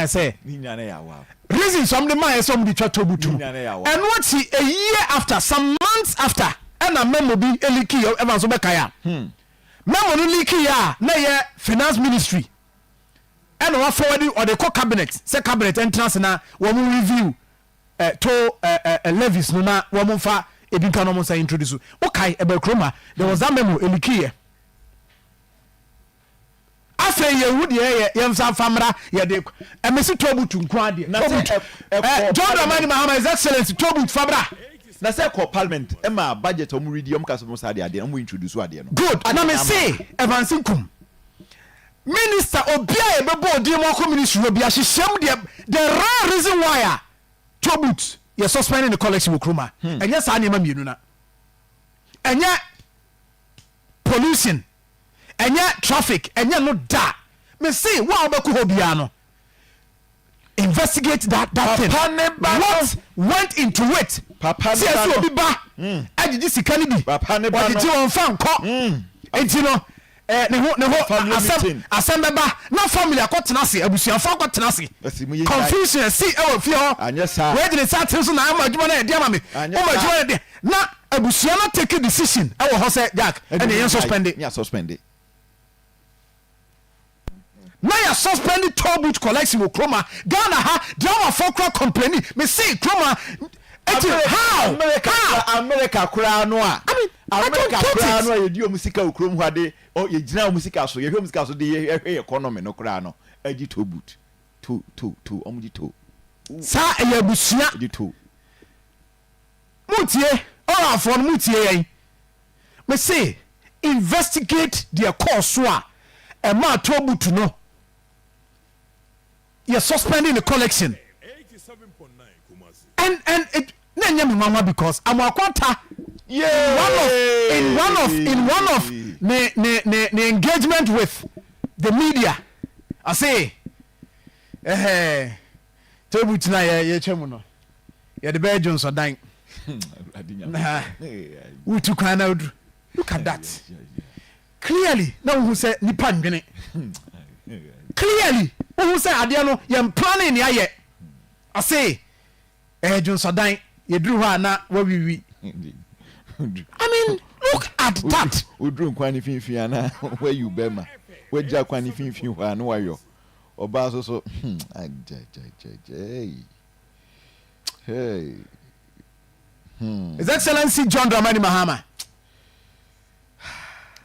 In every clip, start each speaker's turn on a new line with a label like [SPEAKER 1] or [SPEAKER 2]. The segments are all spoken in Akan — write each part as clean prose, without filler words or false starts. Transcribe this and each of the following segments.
[SPEAKER 1] maa sɛ reasons wɔn de maa yɛ sɛ wɔn de twa toll booth no. Ɛno akyi a year after, some months after, ɛna memo bi leaki yɛ. Evans, wobɛkae a, memo no leaki yɛ a, na ɛyɛ Finance Ministry ɛna wa forward, ɔde kɔ cabinet sɛ cabinet ɛntena ase na wɔn review toll levies no na wɔn mfa ebi nka na wɔn nsa introduce. Wokae ɛbɛ kurom ha, there was that memo eleaki yɛ. Afei yɛhu deɛ ɛyɛ, yɛmfa mfa mmra. Yɛde ɛmɛsi toll booth nko adeɛ, toll booth John Dramani Mahama, His Excellence, toll booth fa bra.
[SPEAKER 2] Na sɛ kɔ parliament ɛma budget ɔmo redi, ɔmo ka sɛ ɔmo saa de adeɛ ɔmo introduce adeɛ no.
[SPEAKER 1] Good, na me se Evans Nkum, minister obi a yɛbɛbɔ odin mu akɔ ministry hɔ bi ahyehyɛ mu deɛ, the real reason why a toll booth yɛ suspending the collection wɔ kurom a, ɛnyɛ saa nneɛma mmienu na ɛnyɛ pollution, ɛnyɛ traffic, ɛnyɛ no da. Me se wo a wobɛkɔ hɔ biara no, investigate that thing.
[SPEAKER 2] Papa ne ba no.
[SPEAKER 1] What went into it?
[SPEAKER 2] Papa ne
[SPEAKER 1] sɛ
[SPEAKER 2] ba
[SPEAKER 1] ɛsɛ
[SPEAKER 2] no.
[SPEAKER 1] Obi ba agyegye sika no bi.
[SPEAKER 2] Papa ne ba no.
[SPEAKER 1] Ɔgyegye wɔn fa nkɔ, nti no ne ho
[SPEAKER 2] Family
[SPEAKER 1] asɛm
[SPEAKER 2] meeting.
[SPEAKER 1] Asɛm bɛba na family akɔtena ase, abusuafo akɔtena ase.
[SPEAKER 2] Ɛsi mu yɛ.
[SPEAKER 1] Confusion si ɛwɔ fie hɔ.
[SPEAKER 2] Anyɛ saa.
[SPEAKER 1] Wei gyina sa ate so na ama adwuma no yɛ de ama me.
[SPEAKER 2] Anyɛ
[SPEAKER 1] Ama
[SPEAKER 2] saa.
[SPEAKER 1] adwuma no de na abusua no take decision ɛwɔ hɔ sɛ Jack ɛna yɛn suspend.
[SPEAKER 2] Ní a suspend.
[SPEAKER 1] Na yɛ suspend toll booth collection wɔ kuroma Ghana ha. Driverfoɔ kora complaini. Me se kuroma eti how?
[SPEAKER 2] America
[SPEAKER 1] How?
[SPEAKER 2] Kora, America koraa no a,
[SPEAKER 1] I mean, I don't
[SPEAKER 2] America
[SPEAKER 1] get
[SPEAKER 2] koraa
[SPEAKER 1] it.
[SPEAKER 2] no a, yɛdi ɔmo sika wɔ kurom hɔ ade ɔ, yɛgyina ɔmo sika so, yɛhwɛ ɔmo sika so de yɛhwɛ yɛ economy no koraa no, ɛgye toll booth, toll, toll, toll, ɔmo gye toll.
[SPEAKER 1] Saa ɛyɛ abusua.
[SPEAKER 2] Ɛgye toll.
[SPEAKER 1] Mutie ɔrafoɔ no, mutie yɛn. Me se investigate deɛ kɔɔ so a ɛmaa toll booth no yɛ suspending the collection. And it na nyɛ me nwanwa because Amoakwata in one of ne engagement with the media, ase ɛhɛ toll booth na yɛ yɛtwa mu no, yɛde bɛyɛ dwonsɔdan na wotu kwan na woduru. Look at that, clearly na wohu sɛ nipa ndwene. Clearly wohu sɛ adeɛ no yɛn planning ne ayɛ ase ɛyɛ dwonsɔdan, yɛduru hɔ a na wawiwi. I mean, look at that.
[SPEAKER 2] Oduru nkwan ne finfin ana wayi bɛrima wagya kwan ne finfin hɔ a na wayɔ ɔbaa so so agyagyagyagya, hey.
[SPEAKER 1] His Excellency John Dramani Mahama,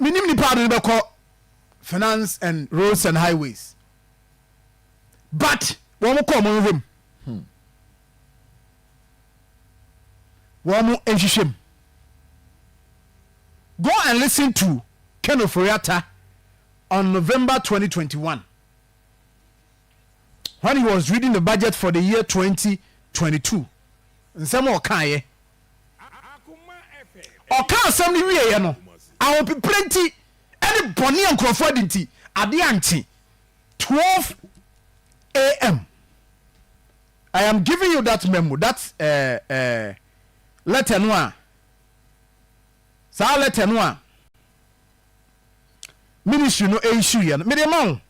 [SPEAKER 1] menim nipa ade no bɛkɔ Finance and Roads and Highways, but wɔn kɔ wɔn nhwɛ mu, wɔn nhwehwɛ mu. Go and listen to Ken Ofori-Atta on November 2021 when he was reading the budget for the year 2022. Nsɛm a ɔkaeɛ, ɔka asɛm no wieɛ no, ahopepere nti ɛne bɔne a nkurɔfoɔ adi nti, adeɛ ankye 12 a.m. I am giving you that memo, that letter no a, saa letter no a ministry no issue yɛ no, mede ma wo,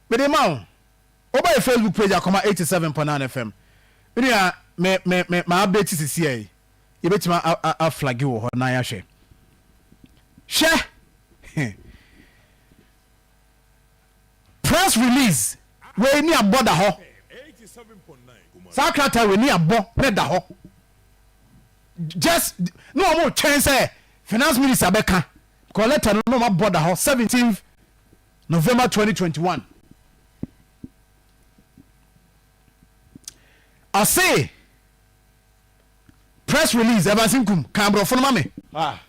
[SPEAKER 1] mede ma wo. Wobɛyɛ Facebook page Akɔma 87.9 FM. Menua, me me me ma update sisi yɛ, yɛbɛtumi aflag wɔ hɔ na yɛahwɛ. Hwɛ press release wei ni, abɔ da hɔ. Saa krataa wei ni, abɔ ne da hɔ. Just na wɔn twɛn sɛ Finance Minister bɛka kɔ letter no na wɔn abɔ da hɔ, 17 November 2021. Ɔse press release. Evans Nkum, kan aborɔfo no ma me.
[SPEAKER 2] Ah.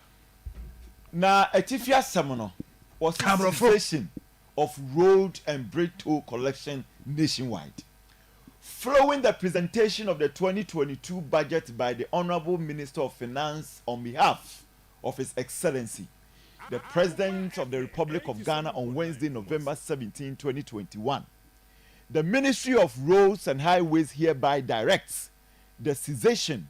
[SPEAKER 2] Na atifi asɛm no wɔsi
[SPEAKER 1] Aborɔfo.
[SPEAKER 2] Cessation of road and bridge toll collection nationwide following the presentation of the 2022 budget by the Honourable Minister of Finance on behalf of His Excellency the President of the Republic of Ghana on Wednesday, November 17, 2021. The Ministry of Roads and Highways hereby directs the cessation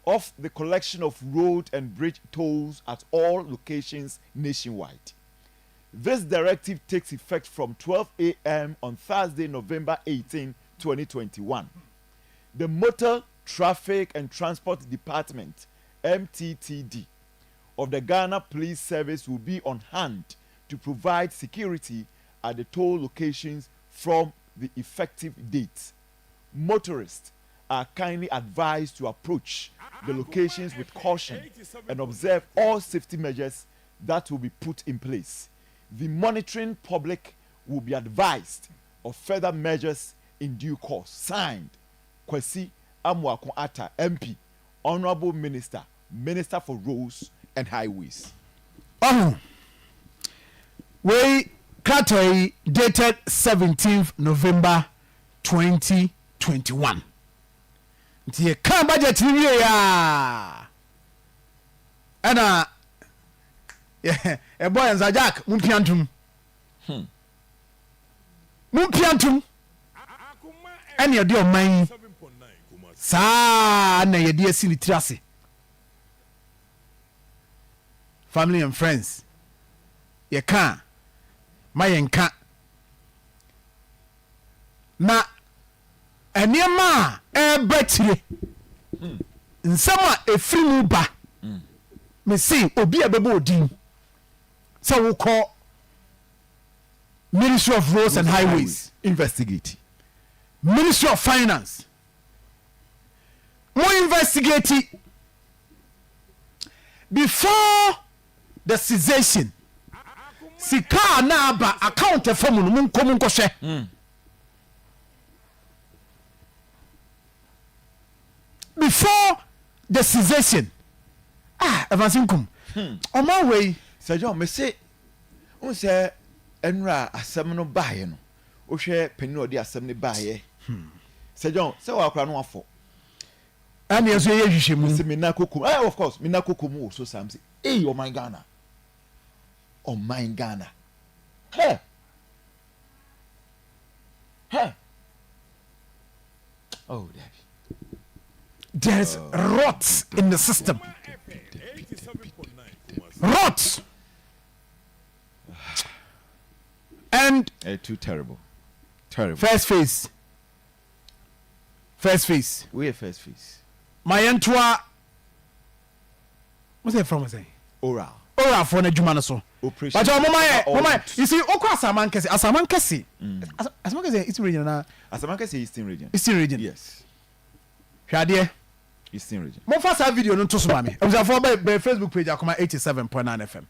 [SPEAKER 2] of the collection of road and bridge tolls at all locations nationwide. This directive takes effect from 12 a.m. on Thursday, November 18, 2021. The Motor Traffic and Transport Department, MTTD, of the Ghana Police Service will be on hand to provide security at the toll locations from the effective date. Motorists are kindly advised to approach the locations with caution and observe all safety measures that will be put in place. The monitoring public will be advised of further measures in due course. Signed, Kwesi Amoako Atta, MP, Honourable Minister, Minister for Roads and Highways.
[SPEAKER 1] Ɔho, wei krataa yi dated 17th November 2021. Nti yɛkaa budget no wieɛ a ɛna ɛbɔ yɛn nsa Jack mompia ntom. Hmm. Mompia ntom. Ɛne ɛde ɔman yi saa na yɛde asi ne tiri ase. Family and friends yɛka a ma yɛnka na nneɛma a ɛreba akyire, nsɛm a ɛfiri mu ba. Mese obi a ɛbɛbɔ odin sɛ wokɔ Ministry of Roads and Highways,
[SPEAKER 2] investigate.
[SPEAKER 1] Ministry of Finance, mo investigate before the cessation. Sika a na aba account ɛfa mu no, monkɔ mu nkɔhwɛ. Before the cessation. Ah, Evans Nkum, ɔman wei.
[SPEAKER 2] Sir John, mese wohu sɛ ɛnora asɛm no baeɛ no, wohwɛ panin a ɔde asɛm no baeɛ. Sir John, sɛ wakora no afɔ.
[SPEAKER 1] Ɛne ɛnso yɛyɛ nhwehwɛmu.
[SPEAKER 2] Mese me na koko, eh, of course, me na koko mu wɔ so saa, mese, ei, ɔman Ghana, ɔman Ghana, hɛ, hɛ, oh, dabi.
[SPEAKER 1] There's rot in the system. Rot. And
[SPEAKER 2] too terrible. Terrible.
[SPEAKER 1] First phase. First phase.
[SPEAKER 2] Wei yɛ first phase.
[SPEAKER 1] Ma yɛntoa mo sɛ yɛfrɛ mo sɛn?
[SPEAKER 2] Oral.
[SPEAKER 1] Oral foɔ no adwuma no so.
[SPEAKER 2] Operation.
[SPEAKER 1] Bàtɛ ɔmo ma yɛ mo ma yɛ you see okɔ Asaman kɛse Asaman kɛse Asaman kɛse yɛ Eastern region anaa?
[SPEAKER 2] Asaman kɛse yɛ Eastern region.
[SPEAKER 1] Eastern region.
[SPEAKER 2] Yes.
[SPEAKER 1] Hwɛ adeɛ.
[SPEAKER 2] Eastern region.
[SPEAKER 1] Mo fa saa video no nto so ma me. Abusuafoɔ bɛ bɛ Facebook page Akoma 87.9 FM.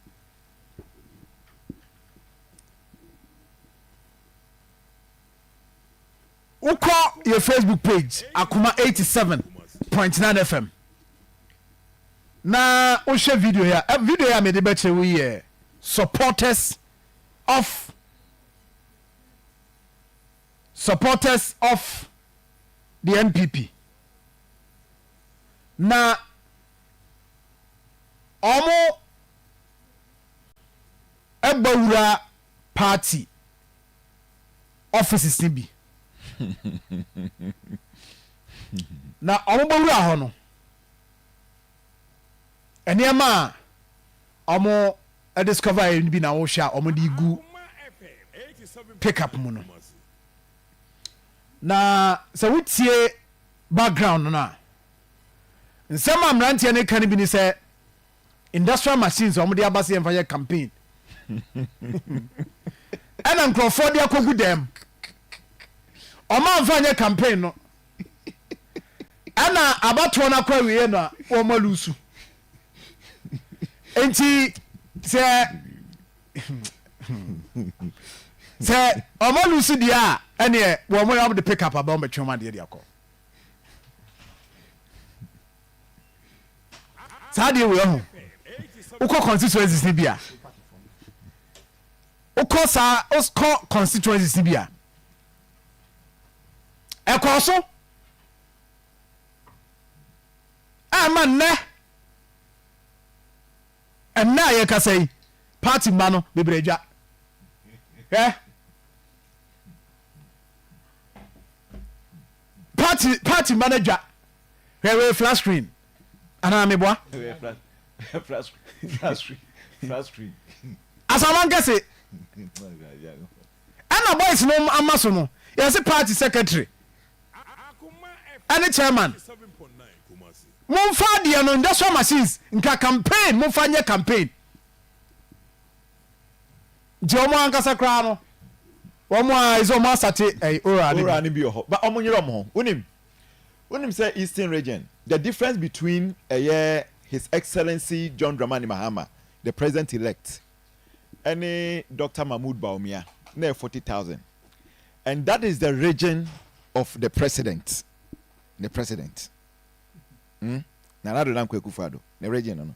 [SPEAKER 1] Wokɔ yɛ Facebook page Akoma 87.9 FM na wohwɛ video yi a, video yi a mede bɛkyerɛ wo yi yɛ supporters of supporters of the NPP na ɔmo ɛbɔ wura party offices no bi. Na wɔbɛwura hɔ no, nneɛma a wɔn discover yɛ bi na wɔhwɛ a wɔde gu pickup mu no. Na sɛ wotie background no a, nsɛm a mmeranteɛ no ka no bi ne sɛ Industrial machines a wɔde aba sɛ yɛmfa yɛ campaign ɛna nkurɔfoɔ de akɔgu dɛm. Wɔn amfa nyɛ campaign no ɛna abatoɔ no akɔ awieɛ no a wɔn alusu. Nti sɛ sɛ wɔn alusu deɛ a ɛneɛ wɔn wɔn de pick up aba wɔn bɛtwe wɔn adeɛ de akɔ. Saa adeɛ wei ɔho wokɔ constituencies no bi a wokɔ saa wokɔ constituencies no bi a ɛkɔɔ so ama nnɛ ɛnnɛ a yɛkasa yi party mma no bebree adwa hwɛ party party mma no adwa Hwɛ wei flat screen anaa meboa?
[SPEAKER 2] Flat screen. Flat screen.
[SPEAKER 1] Asaman kɛse. Ɛna boys no ama so no yɛse party secretary ɛne chairman momfa adeɛ no industrial machines nka campaign momfa nyɛ campaign nti wɔn ankasa koraa no wɔn a ɛsɛ wɔn asate ɛyi ora ne bi.
[SPEAKER 2] Ora ne bi wɔ hɔ but wɔn nyere wɔn ho wonim wonim sɛ eastern region the difference between ɛyɛ his excellency John Dramani Mahama the president elect ɛne Doctor Mahmood Bawumia na ɛyɛ 40,000 and that is the region of the president the president hmm Nana Addo Dankwa Akufo-Addo ne region no no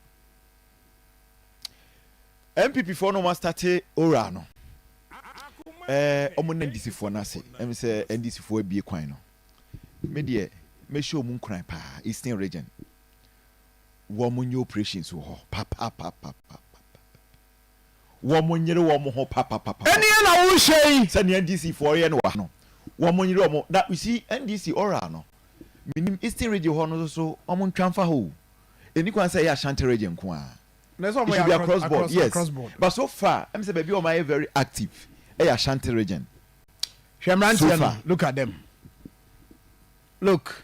[SPEAKER 2] NPP foɔ no wɔn astate ora no ɛɛ wɔn na NDC foɔ no ase ɛm sɛ NDC foɔ abie kwan no me deɛ mɛhyɛ wɔn nkuran paa Eastern region wɔn nyɛ operations wɔ hɔ papapapapa wɔn nyere wɔn ho papapapa.
[SPEAKER 1] Ɛneɛ na wo hyɛ yi.
[SPEAKER 2] Sɛnea NDC foɔ yɛ no wɔ ha no wɔn nyere wɔn na you see NDC oral no menim Eastern region hɔ no nso so wɔn ntwa nfa hɔ o ɛni kwan sɛ ɛyɛ Ashanti region nko ara it should be across board yes but so far ɛm sɛ baabi a wɔn ayɛ very active ɛyɛ Ashanti region.
[SPEAKER 1] Hwɛ mmeranteɛ no look at them look.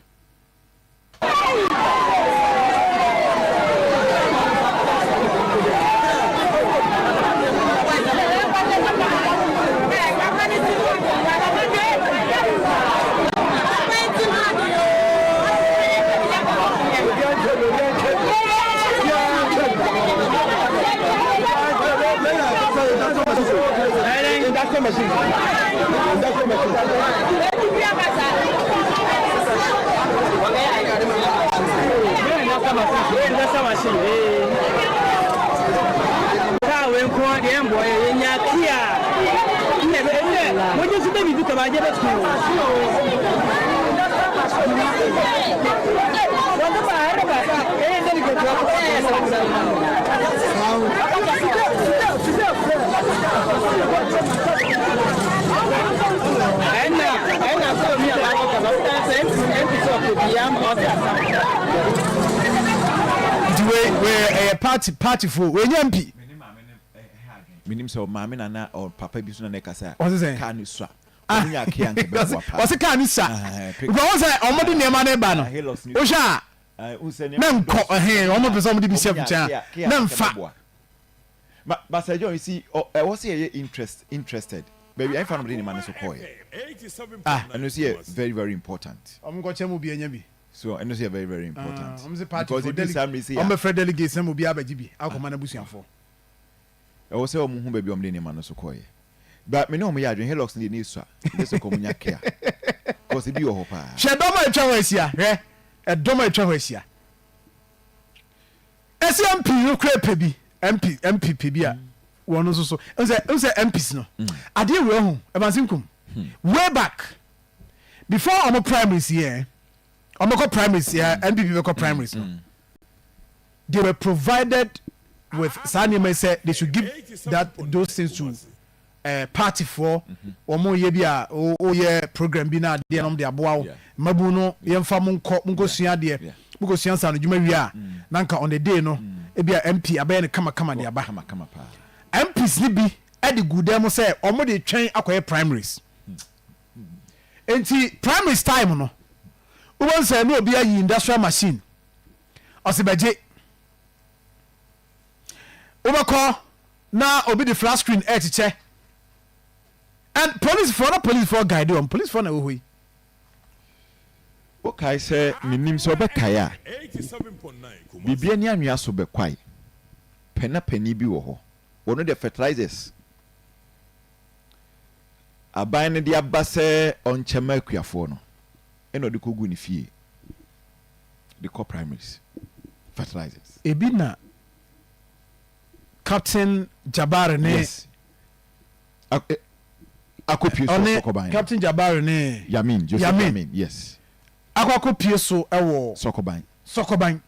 [SPEAKER 1] Nti wei wei ɛyɛ party party fo wei nyɛ MP.
[SPEAKER 2] Menim sɛ maame na na or papa bi so na na ɛkasa
[SPEAKER 1] a Ɔse sɛn?
[SPEAKER 2] car no sua. Ɔmo nya kea nka ɛbɛboa paa.
[SPEAKER 1] Ɔse car no sua. Because ɔhu sɛ ɔmo de nneɛma no ba no wohwɛ a na nkɔ ɛhɛn ɔmo pɛ sɛ ɔmo de bi hyɛ nkyɛn a na nfa.
[SPEAKER 2] Ma but Sir John you see ɔ ɛwɔ sɛ yɛyɛ interest interested baabi ɛnfa na ɔmo de nneɛma no so kɔɔɛ.
[SPEAKER 1] Ah.
[SPEAKER 2] Ɛno nso yɛ very very important.
[SPEAKER 1] Ɔmo nkɔ kyɛ ma obi anya bi.
[SPEAKER 2] So ɛno nso yɛ very very important.
[SPEAKER 1] Ah, ɔmo se party
[SPEAKER 2] Because
[SPEAKER 1] fo
[SPEAKER 2] edu
[SPEAKER 1] dele
[SPEAKER 2] saa mmere sei a.
[SPEAKER 1] ɔmo bɛfrɛ delegates na ma obiara abɛgye bi akɔma n'abusuafoɔ.
[SPEAKER 2] Ɛwɔ sɛ wɔn hu baabi a wɔn de nneɛma no so kɔeɛ. But me ne wɔn yɛ adwene, Hilux no deɛ na esua, gye sɛ kɔm nya care. Cause ebi wɔ hɔ paa.
[SPEAKER 1] Hwɛ dɔm a atwa hɔ ahyia, hwɛ ɛdɔm a atwa hɔ ahyia. Ɛsɛ MP no kura pɛ bi, MP MP pɛ bi a wɔn nso so. Nsɛ nsɛ MPs no, adeɛ wei ho, Evans Nkum, way back before wɔn primaries yɛ, wɔn bɛkɔ primaries yɛ, NPP bɛkɔ primaries no. They were provided with saa nneɛma yi sɛ they should give that those things to eh, party foɔ wɔn yɛ bi a woyɛ program bi na adeɛ nom de aboa wo mmabu no yɛmfa mo nkɔ mo nkɔ sua adeɛ mo kɔ sua nsa no dwuma wie a na nka on the day no ebi a MP abɛyɛ no kama kama de aba MPs no bi de gu dan mu sɛ wɔn de twɛn akɔyɛ primaries nti primaries time no wobɛhu sɛ ne obi ayi industrial machine Ɔse bɛgye. Wobɛkɔ na obi de flat screen ɛrekyekyɛ. And police foɔ na police foɔ guide wɔn. Police foɔ na ɛwɔ hɔ yi.
[SPEAKER 2] Wokae sɛ menim sɛ ɔbɛkae a, biribi ani anwea so bɛkwae. Pɛ na panin bi wɔ hɔ. Wɔno deɛ fertilizers aban no de aba sɛ ɔnkyɛ ma akuafoɔ no ɛna ɔde kɔgu ne fie. de kɔ primaries fertilizers.
[SPEAKER 1] Ebi na Captain Jabari ne.
[SPEAKER 2] Yes. Akɔ pie so wɔ Sɔkɔban.
[SPEAKER 1] Captain Jabari ne.
[SPEAKER 2] Yamin Joseph Yamin. Yamin yes.
[SPEAKER 1] Akɔ akɔ pie so wɔ.
[SPEAKER 2] Sɔkɔban.
[SPEAKER 1] Sɔkɔban.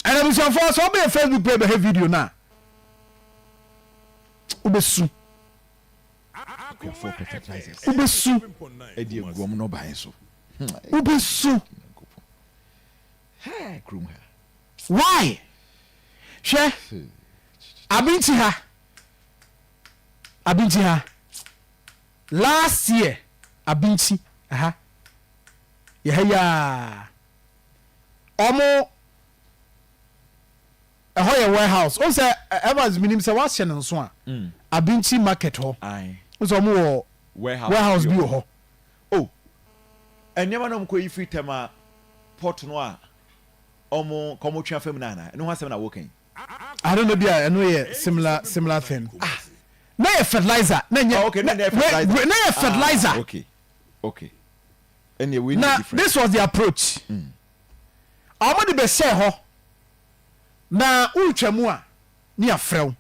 [SPEAKER 1] Ɛna abusuafoɔ sɛ ɔbɛyɛ Facebook page bɛhwɛ video no a wobɛsu.
[SPEAKER 2] Akuafoɔ pɛ fertilizers.
[SPEAKER 1] Wobɛsu.
[SPEAKER 2] Ɛde agu wɔn nnɔbaeɛ so.
[SPEAKER 1] Wobɛsu. Why? Hwɛ, Abinkyi ha. Abinkyi ha last year Abinkyi ha yɛ ha yi aa ɔmo ɛhɔ yɛ warehouse wohu sɛ Evans menim sɛ woahyɛ no nso a Abinkyi market hɔ wohu sɛ ɔmo wɔ warehouse bi wɔ hɔ.
[SPEAKER 2] Oh nneɛma na ɔmo kɔ yi firi Tema port no a ɔmo ka ɔmo twe afa mu no anaa? Ɛno ho asɛm na woka yi?
[SPEAKER 1] I don't know bi a ɛno yɛ similar similar thing. Ah na yɛ fertilizer na nyɛ.
[SPEAKER 2] Oh okay na yɛ fertilizer.
[SPEAKER 1] Na yɛ fertilizer.
[SPEAKER 2] Ah okay okay ɛnneɛ wei
[SPEAKER 1] na this was the approach. Ɔmo de bɛ hyɛ hɔ na wotwa mu a ne yɛafrɛ wo.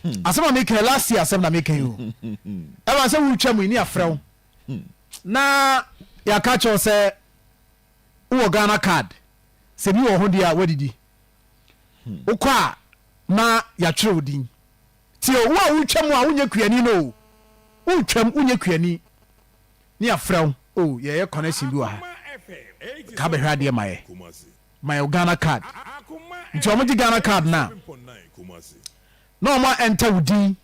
[SPEAKER 1] Asɛm a meka last year asɛm na meka yi o. Ɛma sɛ wotwa mu yi ne yɛafrɛ wo na yɛaka kyerɛ wo sɛ wowɔ Ghana card sɛ bi wɔ ho deɛ a woadidi. Wokɔ a na yɛatwerɛ wo din. Tie o, wo a wotwa mu a wonyɛ kuani no o, wotwam wonyɛ kuani ne yɛafrɛ wo o, yɛyɛ connection bi wɔ ha, ka bɛhwɛ adeɛ ma yɛ, ma yɛ wo Ghana card. Nti wɔn gye Ghana card no a, na wɔn a enter wo din,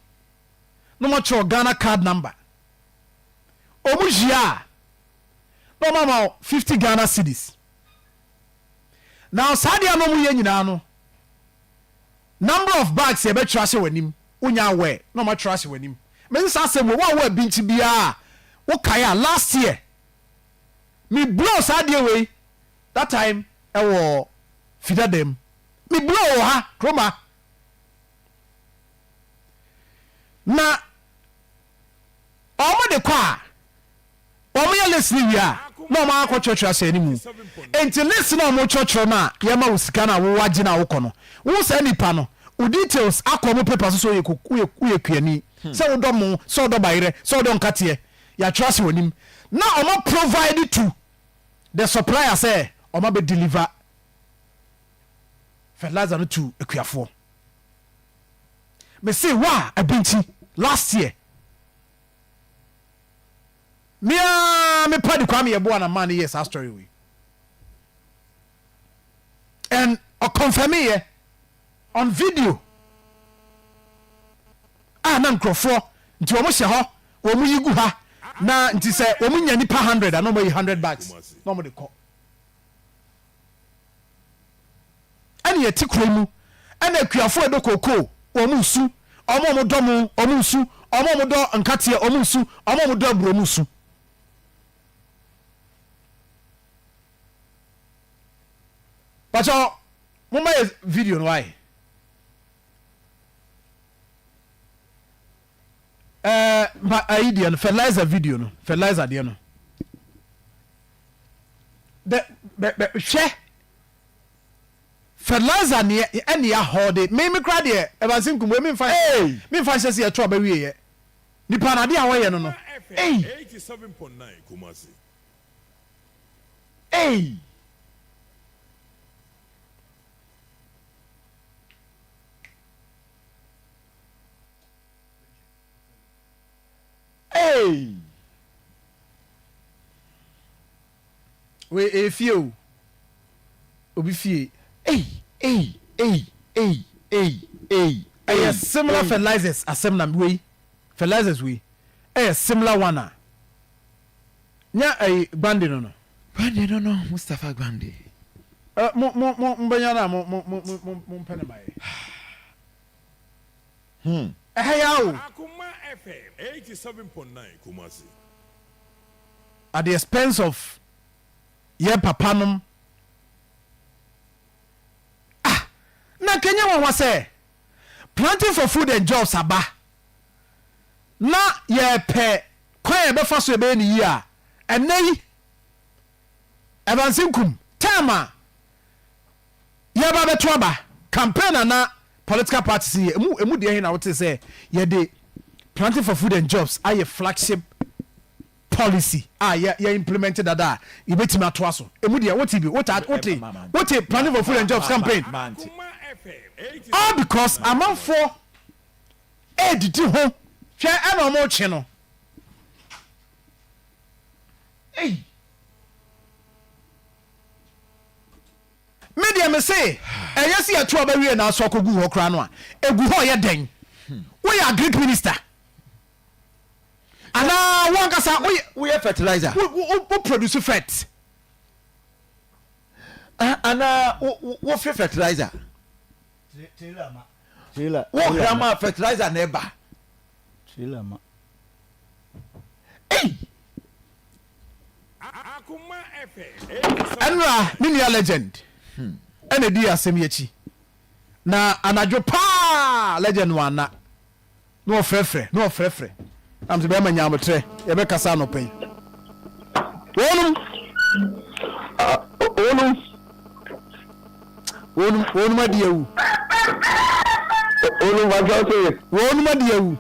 [SPEAKER 1] na wɔn atwerɛ Ghana card number. Wɔn hyia a, na wɔn ama wo 50 Ghana cedis. Now saa adeɛ a na wɔn yɛ nyinaa no, number of bags yɛbɛtwerɛ ahyɛ w'anim, wonya aware na wɔn atwerɛ ahyɛ w'anim. Mese saa asɛm wɔ wo a wɔ abinkyi biara a wokae a last year me blow saa adeɛ wei that time ɛwɔ fidada mu me blow wɔ ha kurom ha na wɔn de kɔ a. Wɔn yɛ list no wie a na wɔn akɔ kyerɛkyerɛ ahyɛ anim. Nti list no a wɔn kyerɛkyerɛ no a yɛma wo sika no a wo agye no a wokɔ no, wo saa nipa no wo details akɔ wɔn paper so sɛ woyɛ woyɛ woyɛ kuani, sɛ wodɔ mo, sɛ wodɔ bayerɛ, sɛ wodɔ nkateɛ, yɛatwerɛ ahyɛ w'anim na wɔn a provide to the supplier sɛ wɔn abɛ deliver fertilizer no to akuafoɔ. Mese wo a ɛbi nti last year. Me ara me party Kwame Yeboah na maa no yɛɛ saa story wei and ɔconfirme yɛ on video a na nkurɔfoɔ nti wɔn hyɛ hɔ wɔn yi gu ha na nti sɛ wɔn nya nipa hundred a na wɔn ayi hundred bags na wɔn de kɔ. Ɛna yɛte kuro yi mu, ɛna akuafoɔ a ɛdɔ kookoo, wɔn resu, wɔn a wɔdɔ mo, wɔn resu, wɔn a wɔdɔ nkateɛ, wɔn resu, wɔn a wɔdɔ aburo, wɔn resu. Pakyɛ, momma yɛ video no wae. Ɛɛ, mpa ayi deɛ no, fertilizer video no, fertilizer deɛ no. Bɛ, bɛ, bɛ, hwɛ. Fertilizer neɛ ɛne ahɔɔde me me koraa deɛ Evans Nkum wei memfa
[SPEAKER 2] Ei!
[SPEAKER 1] memfa nhyɛ sɛ yɛto aba wieɛ nipa no adeɛ a wɔyɛ no no
[SPEAKER 2] Ei! Ei! Ei!
[SPEAKER 1] Wei ɛyɛ fie o obi fie.
[SPEAKER 2] Ei ei ei ei ei ei
[SPEAKER 1] Ɛyɛ
[SPEAKER 2] ei
[SPEAKER 1] similar
[SPEAKER 2] ei.
[SPEAKER 1] fertilizers asɛm na wei fertilizers wei ɛyɛ similar one a nya ɛyi Gbande no no.
[SPEAKER 2] Gbande no no Mustapha Gbande.
[SPEAKER 1] Ɛ mo mo mo mo bɛnya no a mo mo mo mo mo mpɛ no ma yɛ.
[SPEAKER 2] Hmm.
[SPEAKER 1] Ɛha yi ara o.
[SPEAKER 3] Akoma FM 87.9 Kumasi.
[SPEAKER 1] At the expense of yɛn papa nom. Ah! Na nka ɛnyɛ nwanwa sɛ planting for food and jobs aba na yɛpɛ kwan a yɛbɛfa so yɛbɛyɛ no yie a, ɛnnɛ yi Evans Nkum, term a Yɛreba abɛto aba, campaign a na political parties yɛ, emu emu deɛ he na wotee sɛ yɛde Planting for Food and Jobs ayɛ flagship policy a yɛ yɛ implement dada a yɛbɛtumi atoa so? Emu deɛ wote bi? Wote wote wote Planting for Food and Jobs campaign? All because amanfoɔ ɛredidi ho hwɛ ɛna wɔretwe no.
[SPEAKER 2] Ei!
[SPEAKER 1] Me deɛ me se ɛnyɛ sɛ yɛto aba wie na asɔ akɔgu hɔ koraa no a, ɛgu hɔ yɛ dɛn? Woyɛ agric minister anaa wo ankasa woyɛ
[SPEAKER 2] woyɛ fertilizer
[SPEAKER 1] wo wo wo produce fert?
[SPEAKER 2] Anaa wo wo fe fertilizer? Wo hram a fertilizer na ɛba. Ei!
[SPEAKER 1] Ɛnora me nua Legend ɛna ɛdii asɛm yi akyi na anadwo paa Legend wanna na ɔfrɛfrɛ na ɔfrɛfrɛ na mesɛ bɛrima nya abotrɛ yɛbɛkasa anɔpa yi wɔnom
[SPEAKER 4] wɔnom
[SPEAKER 1] wɔnom wɔnom adi awu
[SPEAKER 4] wɔnom bàtà sè
[SPEAKER 1] wɔnom adi awu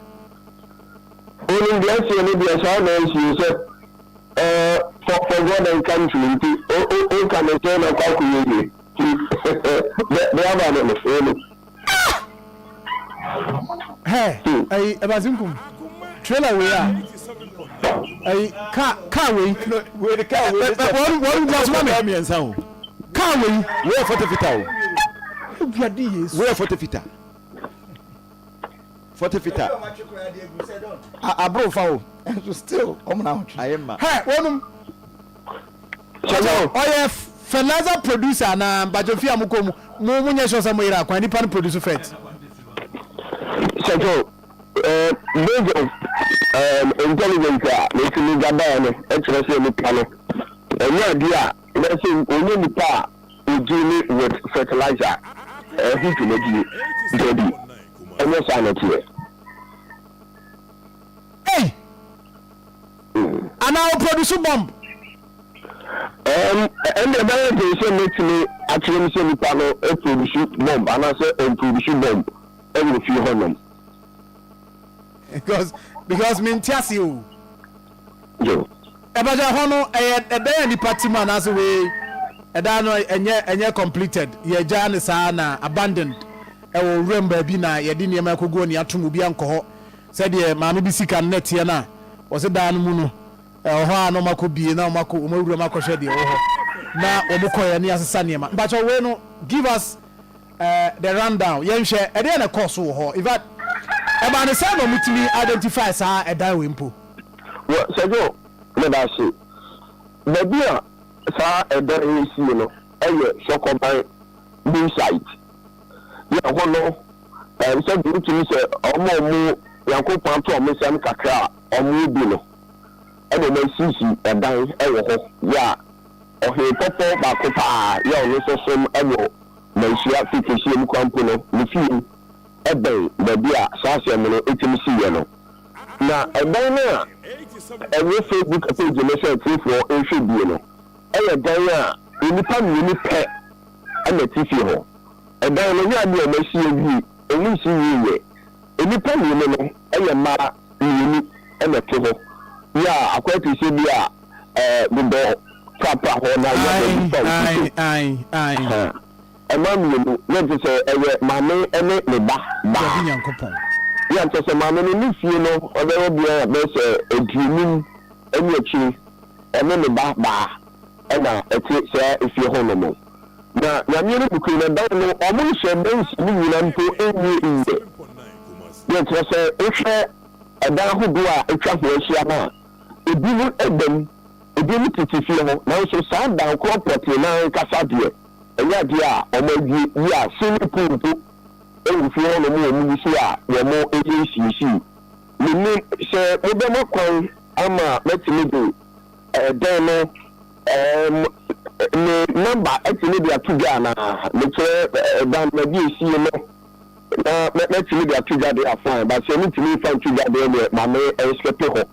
[SPEAKER 4] wɔnom deɛ ɛseɛ no deɛ saa na ɛsie sɛ Ɛɛ for for God and country nti o o o ka ne sɛ na kɔ akɔyɛ yie nti dɛ dɛ aba no no oo no.
[SPEAKER 1] Hɛ ɛyi ɛbasi nkum trailer wei a ɛyi car car wei.
[SPEAKER 2] Wei de car wei de sɛ
[SPEAKER 1] wɔn wɔn gyina so ma mi
[SPEAKER 2] mmiɛnsa o.
[SPEAKER 1] Car wei.
[SPEAKER 2] Wei yɛ fɔte fita o.
[SPEAKER 1] Ewurade Yesu.
[SPEAKER 2] Wei yɛ fɔte fita. Fɔte fita.
[SPEAKER 5] Aboro fa o nso still wɔn na ahotwe.
[SPEAKER 2] Ayɛ ma.
[SPEAKER 1] Hɛ wɔnom.
[SPEAKER 4] Shalom.
[SPEAKER 1] Ɔyɛ fertilizer producer anaa mpakyɛ fie a mo kɔ mu mo mo nyɛ sure sɛ mo yera kwan nipa no produce fert.
[SPEAKER 4] Sɛkyɛ eh, based on um, intelligence a metumi gadaɛ no kyerɛ sɛ nipa no ɛnyɛ adeɛ a bɛsɛ ɔnyɛ nipa a ɔgye ne with fertilizer ɛho dwumadie dabi ɛnyɛ saa na ɛteɛ.
[SPEAKER 1] Ei! Anaa ɔproduce bomb?
[SPEAKER 4] Ɛɛm, ɛnde ɛbɛyɛ den sɛ mɛtumi akyerɛ mu sɛ nipa no produce bomb anaasɛ ɔmproduce bomb wɔ fie hɔnom.
[SPEAKER 1] Because because mente ase o.
[SPEAKER 4] Yo.
[SPEAKER 1] Ɛbɛgya hɔ no ɛyɛ ɛdan a nipa te mu anaasɛ wei ɛdan no ɛnyɛ ɛnyɛ completed yɛgya ne saa na abandoned ɛwɔ wuram baabi na yɛde nneɛma ɛkɔgu ani atom obi ankɔ hɔ Sɛdeɛ maame bi sika no na ɛteɛ no a, wɔse dan no mu no, ɛwɔ hɔ a na wɔakɔ bie na wɔakɔ wɔn awura mu akɔhwɛ deɛ ɛwɔ hɔ na wɔn kɔeɛ ne asesa nneɛma. Mpakyɛw wei no give us uh, the rundown yɛnhwɛ ɛdeɛ na ɛkɔɔ so wɔ hɔ. In fact, ɛbaa ne sɛ na wɔtumi identify saa ɛdan wei mpo.
[SPEAKER 4] Wɔ Sɛdwo, meda ase. Baabi a saa ɛdan yi sie no yɛ Sɔkɔban New Site. Yɛ hɔ no, Ɛɛ, sɛdeɛ wotumi sɛ wɔn a wɔn Nyankopɔn ato wɔn nsam kakra a wɔwɔ bi no, ɛna wɔn asisi ɛdan wɔ hɔ, yɛ a ɔhene pɔpɔ baako paa yɛ a ɔno nso som wɔ Manhyia fi kɛseɛ mu koraa mpo no, ne fie bɛn baabi a saa asɛm no tumi siiɛ no. Na ɛdan no a ɛwɔ Facebook page no sɛ atiefoɔ nhwɛ bie no, yɛ dan a nnipa mmienu pɛ na ɛte fie hɔ. Ɛdan no nyɛ adeɛ a wɔasi awie, wɔnsi nwieeɛ. Nnipa mmienu no yɛ mmaa mmienu na ɛte hɔ. Yɛ a akɔyɛ te sɛ bi a dodɔ prapra hɔ na yɛ baabi fa wo ti so. Mmaa mmienu, na ɛte sɛ ɛyɛ maame ne ne ba baa. Yɛ a kyerɛ sɛ maame no ne fie no ɔbɛyɛ bia bɛyɛ sɛ aduonum ne akyire, ɔne ne ba baa na ɛte saa efie hɔ nom. Na Nyame no nokore no dan no ɔmo nhyɛ da nsi ne nyina mpo nwie nyɛ. Deɛ kyerɛ sɛ wohwɛ ɛdan ahodoɔ a atwa ho ahyia no a, ebinom da mu, ebinom tete fie hɔ, nanso saa dan korɔ pɔtee no ankasa deɛ ɛnyɛ adeɛ a ɔmo awie yie a swimming pool mpo wɔ fie hɔ nom a ɔmo use a wɔn yɛ nsiesie. Mennim sɛ mobɛma kwan ama matumi de ɛdan no Ɛɛm, me number atumi de ato dwa anaa? Mekyerɛ, ɛdan baabi a esie no, na mɛtumi de ato dwa de a fine, but sɛ mentumi nfa nto dwa deɛ neɛ ma me nskipe hɔ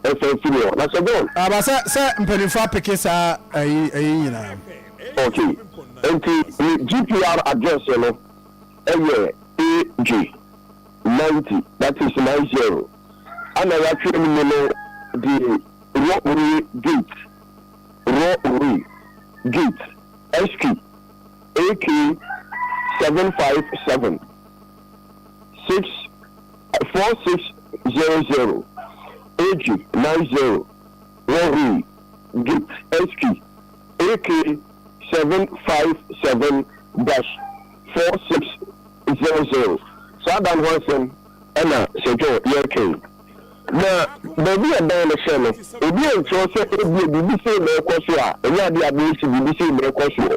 [SPEAKER 4] nfa mfiri hɔ. Na sɛ John.
[SPEAKER 1] Aba sɛ sɛ mpanyinfoɔ apeke saa ayi ayi nyinaa.
[SPEAKER 4] Ok, nti me GPR address no yɛ AG 90, that is 90, ɛna yɛatwerɛ no mu no de Rɔwee Gate, Rɔwee Gate, SQ, AK 757 6 4600 AG 90 Rɔwee Gate, SQ, AK 757 dash 4600. Saa dan ho asɛm. na Sir John yɛreka yi. Na baabi a dan no hyɛ no, obi ankyerɛ sɛ ebia biribi sei na ɛrekɔ so a, ɛnyɛ adeɛ a bɛyɛ si biribi sei na ɛrekɔ soɔ.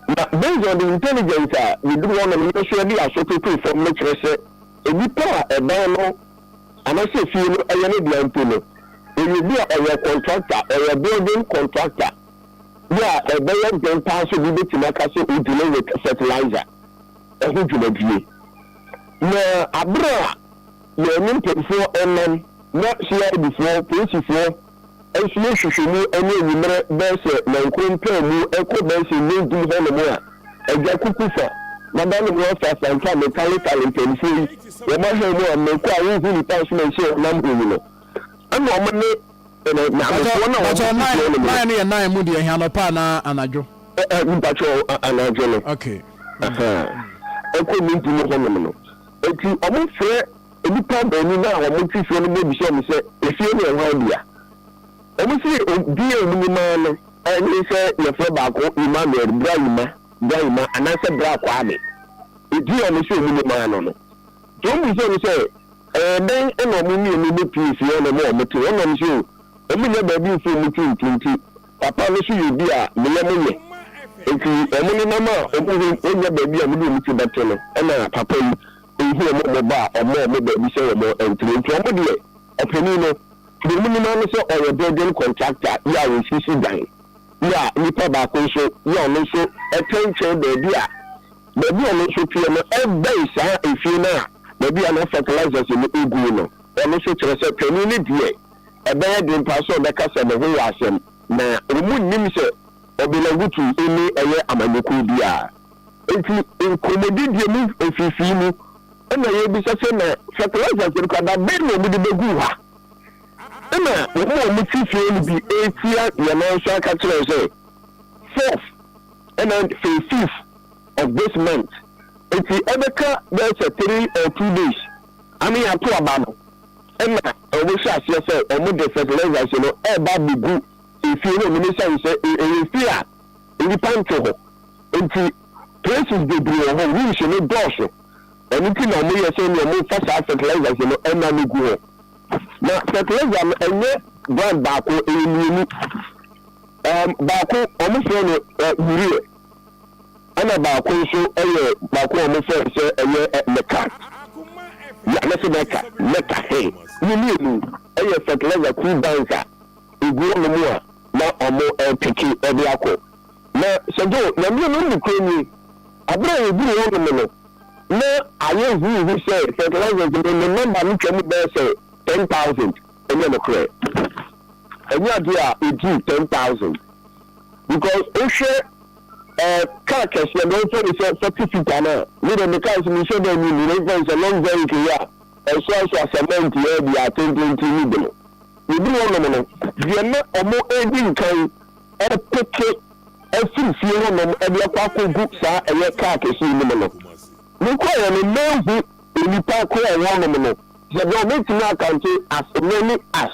[SPEAKER 4] Na based on the intelligence a yɛduru hɔnom no nso yɛde aso totoo fam no kyerɛ sɛ nnipa a ɛdan no anaasɛ fie no yɛ ne dea mpo no, ɔyɛ obi a ɔyɛ contractor, ɔyɛ building contractor yɛ a ɛbɛyɛ den paa sɛ obi bɛtumi aka sɛ ɔdealing with fertilizer ho dwumadie. Na aberɛ a yɛne mpaninfoɔ nam na CID foɔ, polisifoɔ nso yɛ nhwehwɛmu ne anwummerɛ bɛyɛ sɛ nankoro mpaamu kɔ bɛyɛ sɛ nnɔnum hɔ nom a, Agya Kuku fa na da ne ho afa Asante a metaletale mpaninfoɔ yi wɔn ahan mu a mekɔ a wonhu nipa nso na nhyɛ wɔnam hɔ yi no ɛna wɔn ne Maamefoɔ no a wɔn
[SPEAKER 1] Mpakyɛw
[SPEAKER 4] te
[SPEAKER 1] nine
[SPEAKER 4] fie hɔ nom no.
[SPEAKER 1] nine no yɛ nine mu deɛ he anɔpa anaa anadwo?
[SPEAKER 4] Ɛ ɛ mpakyɛw anadwo no.
[SPEAKER 1] Okay.
[SPEAKER 4] Ahaa ɛkɔ nnɔnum hɔ nom no. Enti wɔfrɛ nnipa baanu no a wɔte fie no ma bisa wɔn sɛ, Efie no yɛ hwan dea? Wɔse, Din a wɔnim ara no ne sɛ yɛfrɛ baako Emmanuel, Bra Emma, Bra Emma, anaasɛ Bra Kwame. Edin a wɔse wɔnim ara no no. Enti wɔbisa wɔn sɛ, Ɛyɛ dɛn na wɔn mmienu bepue fie hɔnom a wɔte hɔ? Ɛnna wɔse, O, wɔnnya baabi mfa wɔn ti nto nti, papa no nso yɛ obi a ne yam yɛ. Enti wɔnenam a wɔhu wɔnnya baabi a wɔde wɔn ti bɛto no, ɛnna papa yi hu wɔn mmɔbɔ a ɔma wɔn baabi sɛ wɔn ntena. Enti wɔn deɛ, ɔpanin no, deɛ wɔnim ara ne sɛ ɔyɛ building contractor yi a ɔsisi dan yi a nipa baako nso yi a ɔno nso te nkyɛn baabi a baabi a ɔno nso teɛ no bɛn saa efie no a baabi a na fertilizers no gu no. Ɔno nso kyerɛ sɛ panin no deɛ, ɛbɛyɛ den paa sɛ ɔbɛka sɛ ne ho wɔ asɛm, na wɔnnim sɛ Ɔbɛnangutu nni ɛyɛ amanyɔkuo biara. Enti nkɔmmɔdidie mu mfimfini mu na yɛrebisa sɛ na fertilizers no koraa da bɛn na wɔde bɛguu ha? Ɛna wɔn a wɔte fie no bi retia yɛn nan so aka kyerɛ yɛn sɛ fourth ɛna fei fifth of this month nti ɛbɛka bɛyɛ sɛ 3 or 2 days ame yɛato aba no ɛna wɔhyɛ aseɛ sɛ wɔde fertilizers no ɛreba abɛgu efie hɔ nom esiane sɛ ɛyɛ fie a nnipa nte hɔ nti places bebree wɔ hɔ, rooms no dɔɔso. Ɛno nti na wɔyɛ sɛ nea wɔfa saa fertilizers no ɛna no gu hɔ. Na fertilizer no ɛnyɛ brand baako, ɛyɛ mmienu. Baako wɔfrɛ no urea, ɛna baako nso ɛyɛ baako a wɔfrɛ no sɛ ɛyɛ mɛka. Ya ne sɛ mɛka mɛka he ne mmienu ɛyɛ fertilizer two bands a egu hɔnom a na wɔrepeke de akɔ. Na Sir Joe, Nyame no nokorɛ nie, aberɛ a yɛduruu hɔnom no, na ayɛ huuhu sɛ fertilizers no ne number no twa mu bɛyɛ sɛ 10,000. Ɛnyɛ nokorɛ. Ɛnyɛ adeɛ a ɛduru 10,000. Because wohwɛ eh, car kɛseɛ no, wɔmfa no sɛ 40 seater no a, me deɛ me cars menhyɛ da nnim, memfa no sɛ long vehicle yi a ɛsoasoa cement yɛ deɛ atententen no bi no. Yɛduru hɔnom no, deɛ na wɔredi nkan repeke afiri fie hɔnom de akɔ akɔgu saa ɛyɛ kaa kɛseɛ no mu no, mekɔeɛ no, manhu nnipa ko a ɛwɔ hɔnom no. Sɛ deɛ wɔbɛtumi akante as many as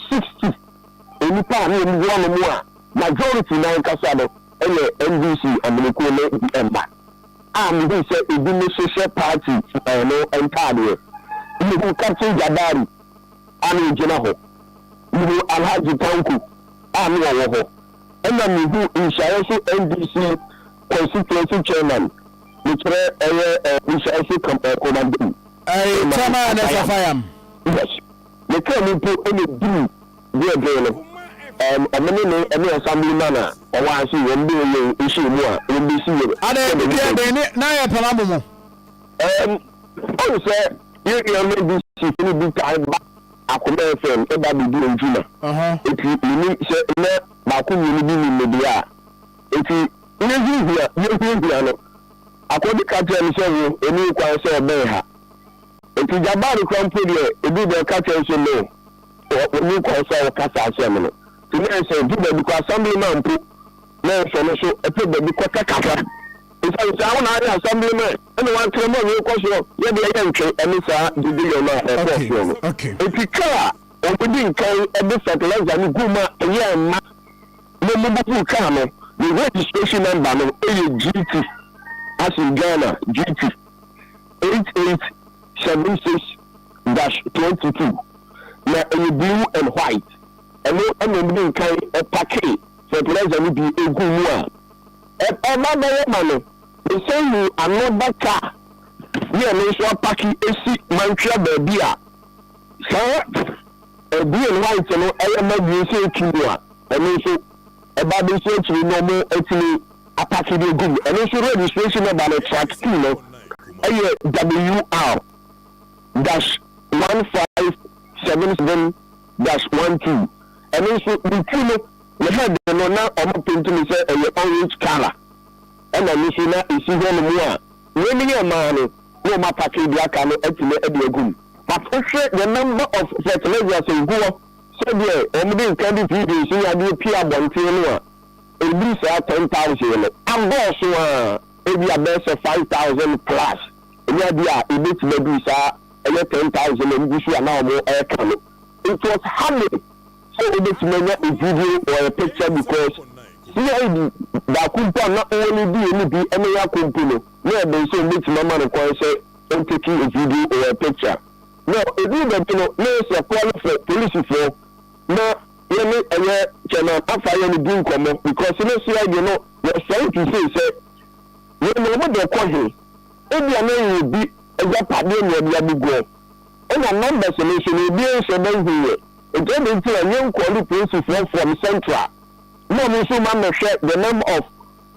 [SPEAKER 4] 60 nnipa a na wɔgu hɔnom a majority no ankasa no yɛ NDC amanyɔkuo no bi mma a mehuu sɛ ebinom hyehyɛ party no ntaadeɛ. Mehuu Captain Jabari a na ɔgyina hɔ. Mehuu Alhaji Tanko a na ɔwɔ hɔ. Ɛna mehuu Nhyiaeso NDC constituency chairman, mekyerɛ ɛyɛ Nhyiaeso Komandem
[SPEAKER 1] Ɛyɛ
[SPEAKER 4] chairman
[SPEAKER 1] chairman Ernest
[SPEAKER 4] Afayam.
[SPEAKER 1] Afayam.
[SPEAKER 4] Yes. Ne kaa mu mpo na ɛduruu deɛ ɛdee no, ɔmo ne no ne assemblyman a ɔwɔ ha sei, wɔn bɛyɛ yɛn nhyiamu a wɔn bɛsi yɛn
[SPEAKER 1] Adɛn,
[SPEAKER 4] sɛ
[SPEAKER 1] biribi
[SPEAKER 4] bɛbi
[SPEAKER 1] ɛden ne na yɛ pam abo mo?
[SPEAKER 4] Ɔhu sɛ yɛn nuanom NDC fo no bi taa ba Akoma FM ba bedi wɔn dwuma. Enti minnim sɛ nnɛ baako mmienu bi nim me deɛ a. Enti yɛhuahua yɛhuahua no. Akɔde ka kyerɛɛ me sɛ wo, ɛnni wo kwan sɛ ɔbɛn ha. Enti Jabari koraa mpo deɛ, ɛduru baabi ɔka kyerɛɛ me sɛ no, ɔnni kwan sɛ ɔka saa asɛm no. Nti na ɛyɛ sɛ ɛduru baabi koraa Assemblyman mpo na ɛyɛ sɛ ɔno nso pɛ baabi kɔka kakra. Esiane saa wo na ayɛ assemblyman ɛna woatrɛ mu a wei kɔ soɔ yɛ deɛ yɛ ntwe ɛne saa gyegye no a ɛkɔɔ soɔ no. Enti kaa a wɔn di nkan de fertilizer no guu mu a ɛyɛɛ ma na wɔn bubuu kaa no ne registration number no yɛ GT as in Ghana GT 8876. dash 22 na ɛyɛ blue and white. Ɛno ɛna wɔn de nkan ɛpake fertilizer no bi egu mu a ɛba bɛyɛ ma no. Mesan hu another car ne ɛno nso apake esi Mantwea baabi a saa blue and white no ɛyɛ ma wie sɛ etu mu a, ɛno nso ɛba abɛsi akyire na wɔn atumi apake de egu mu. Ɛno nso registration number no, truck two no, ɛyɛ WR-1577-12. Ɛno nso ne ti no, ne head no, na wɔn paint no sɛ ɛyɛ orange colour. Ɛna ɛno nso na esi hɔnom a wɔn yɛ mmaa no na wɔn apake de aka no atumi de agu mu. But wohwɛ the number of fertilizers egu hɔ, sɛdeɛ wɔn de nka de videos ne adeɛ pie abɔnten no a, ebiri saa 10,000 no abɔɔso a, ebi abɛɛ sɛ 5,000 plus. Ɛnyɛ adeɛ a ebetumi aduru saa ɛyɛ 10,000 a egu so a na wɔn ɛreka no. It was hardly sɛ obetumi anya a video or a picture because CID baako mpo a na ɔwɔ ne di yɛ ne bi ɛne yɛ akɔ mpo no, na ɛbɛn sɛ obetumi ama no kwan sɛ ɔntake a video or a picture. Na ebi baabi no, na yɛsɛ kɔɔle for polisifoɔ na yɛne ɛyɛ chairman afa yɛ no di nkɔmmɔ because ne CID no was trying to say sɛ wɔn na wɔn de kɔ he, ebi a na yɛ obi agyapadeɛ na ɔde abuguɔ, ɛna numbers no nso na obi nhyɛ dɛ hu yɛ. Nti ɛde nti na yɛn kɔɔle polisifoɔ from Central na wɔn nso ma mɛhwɛ the number of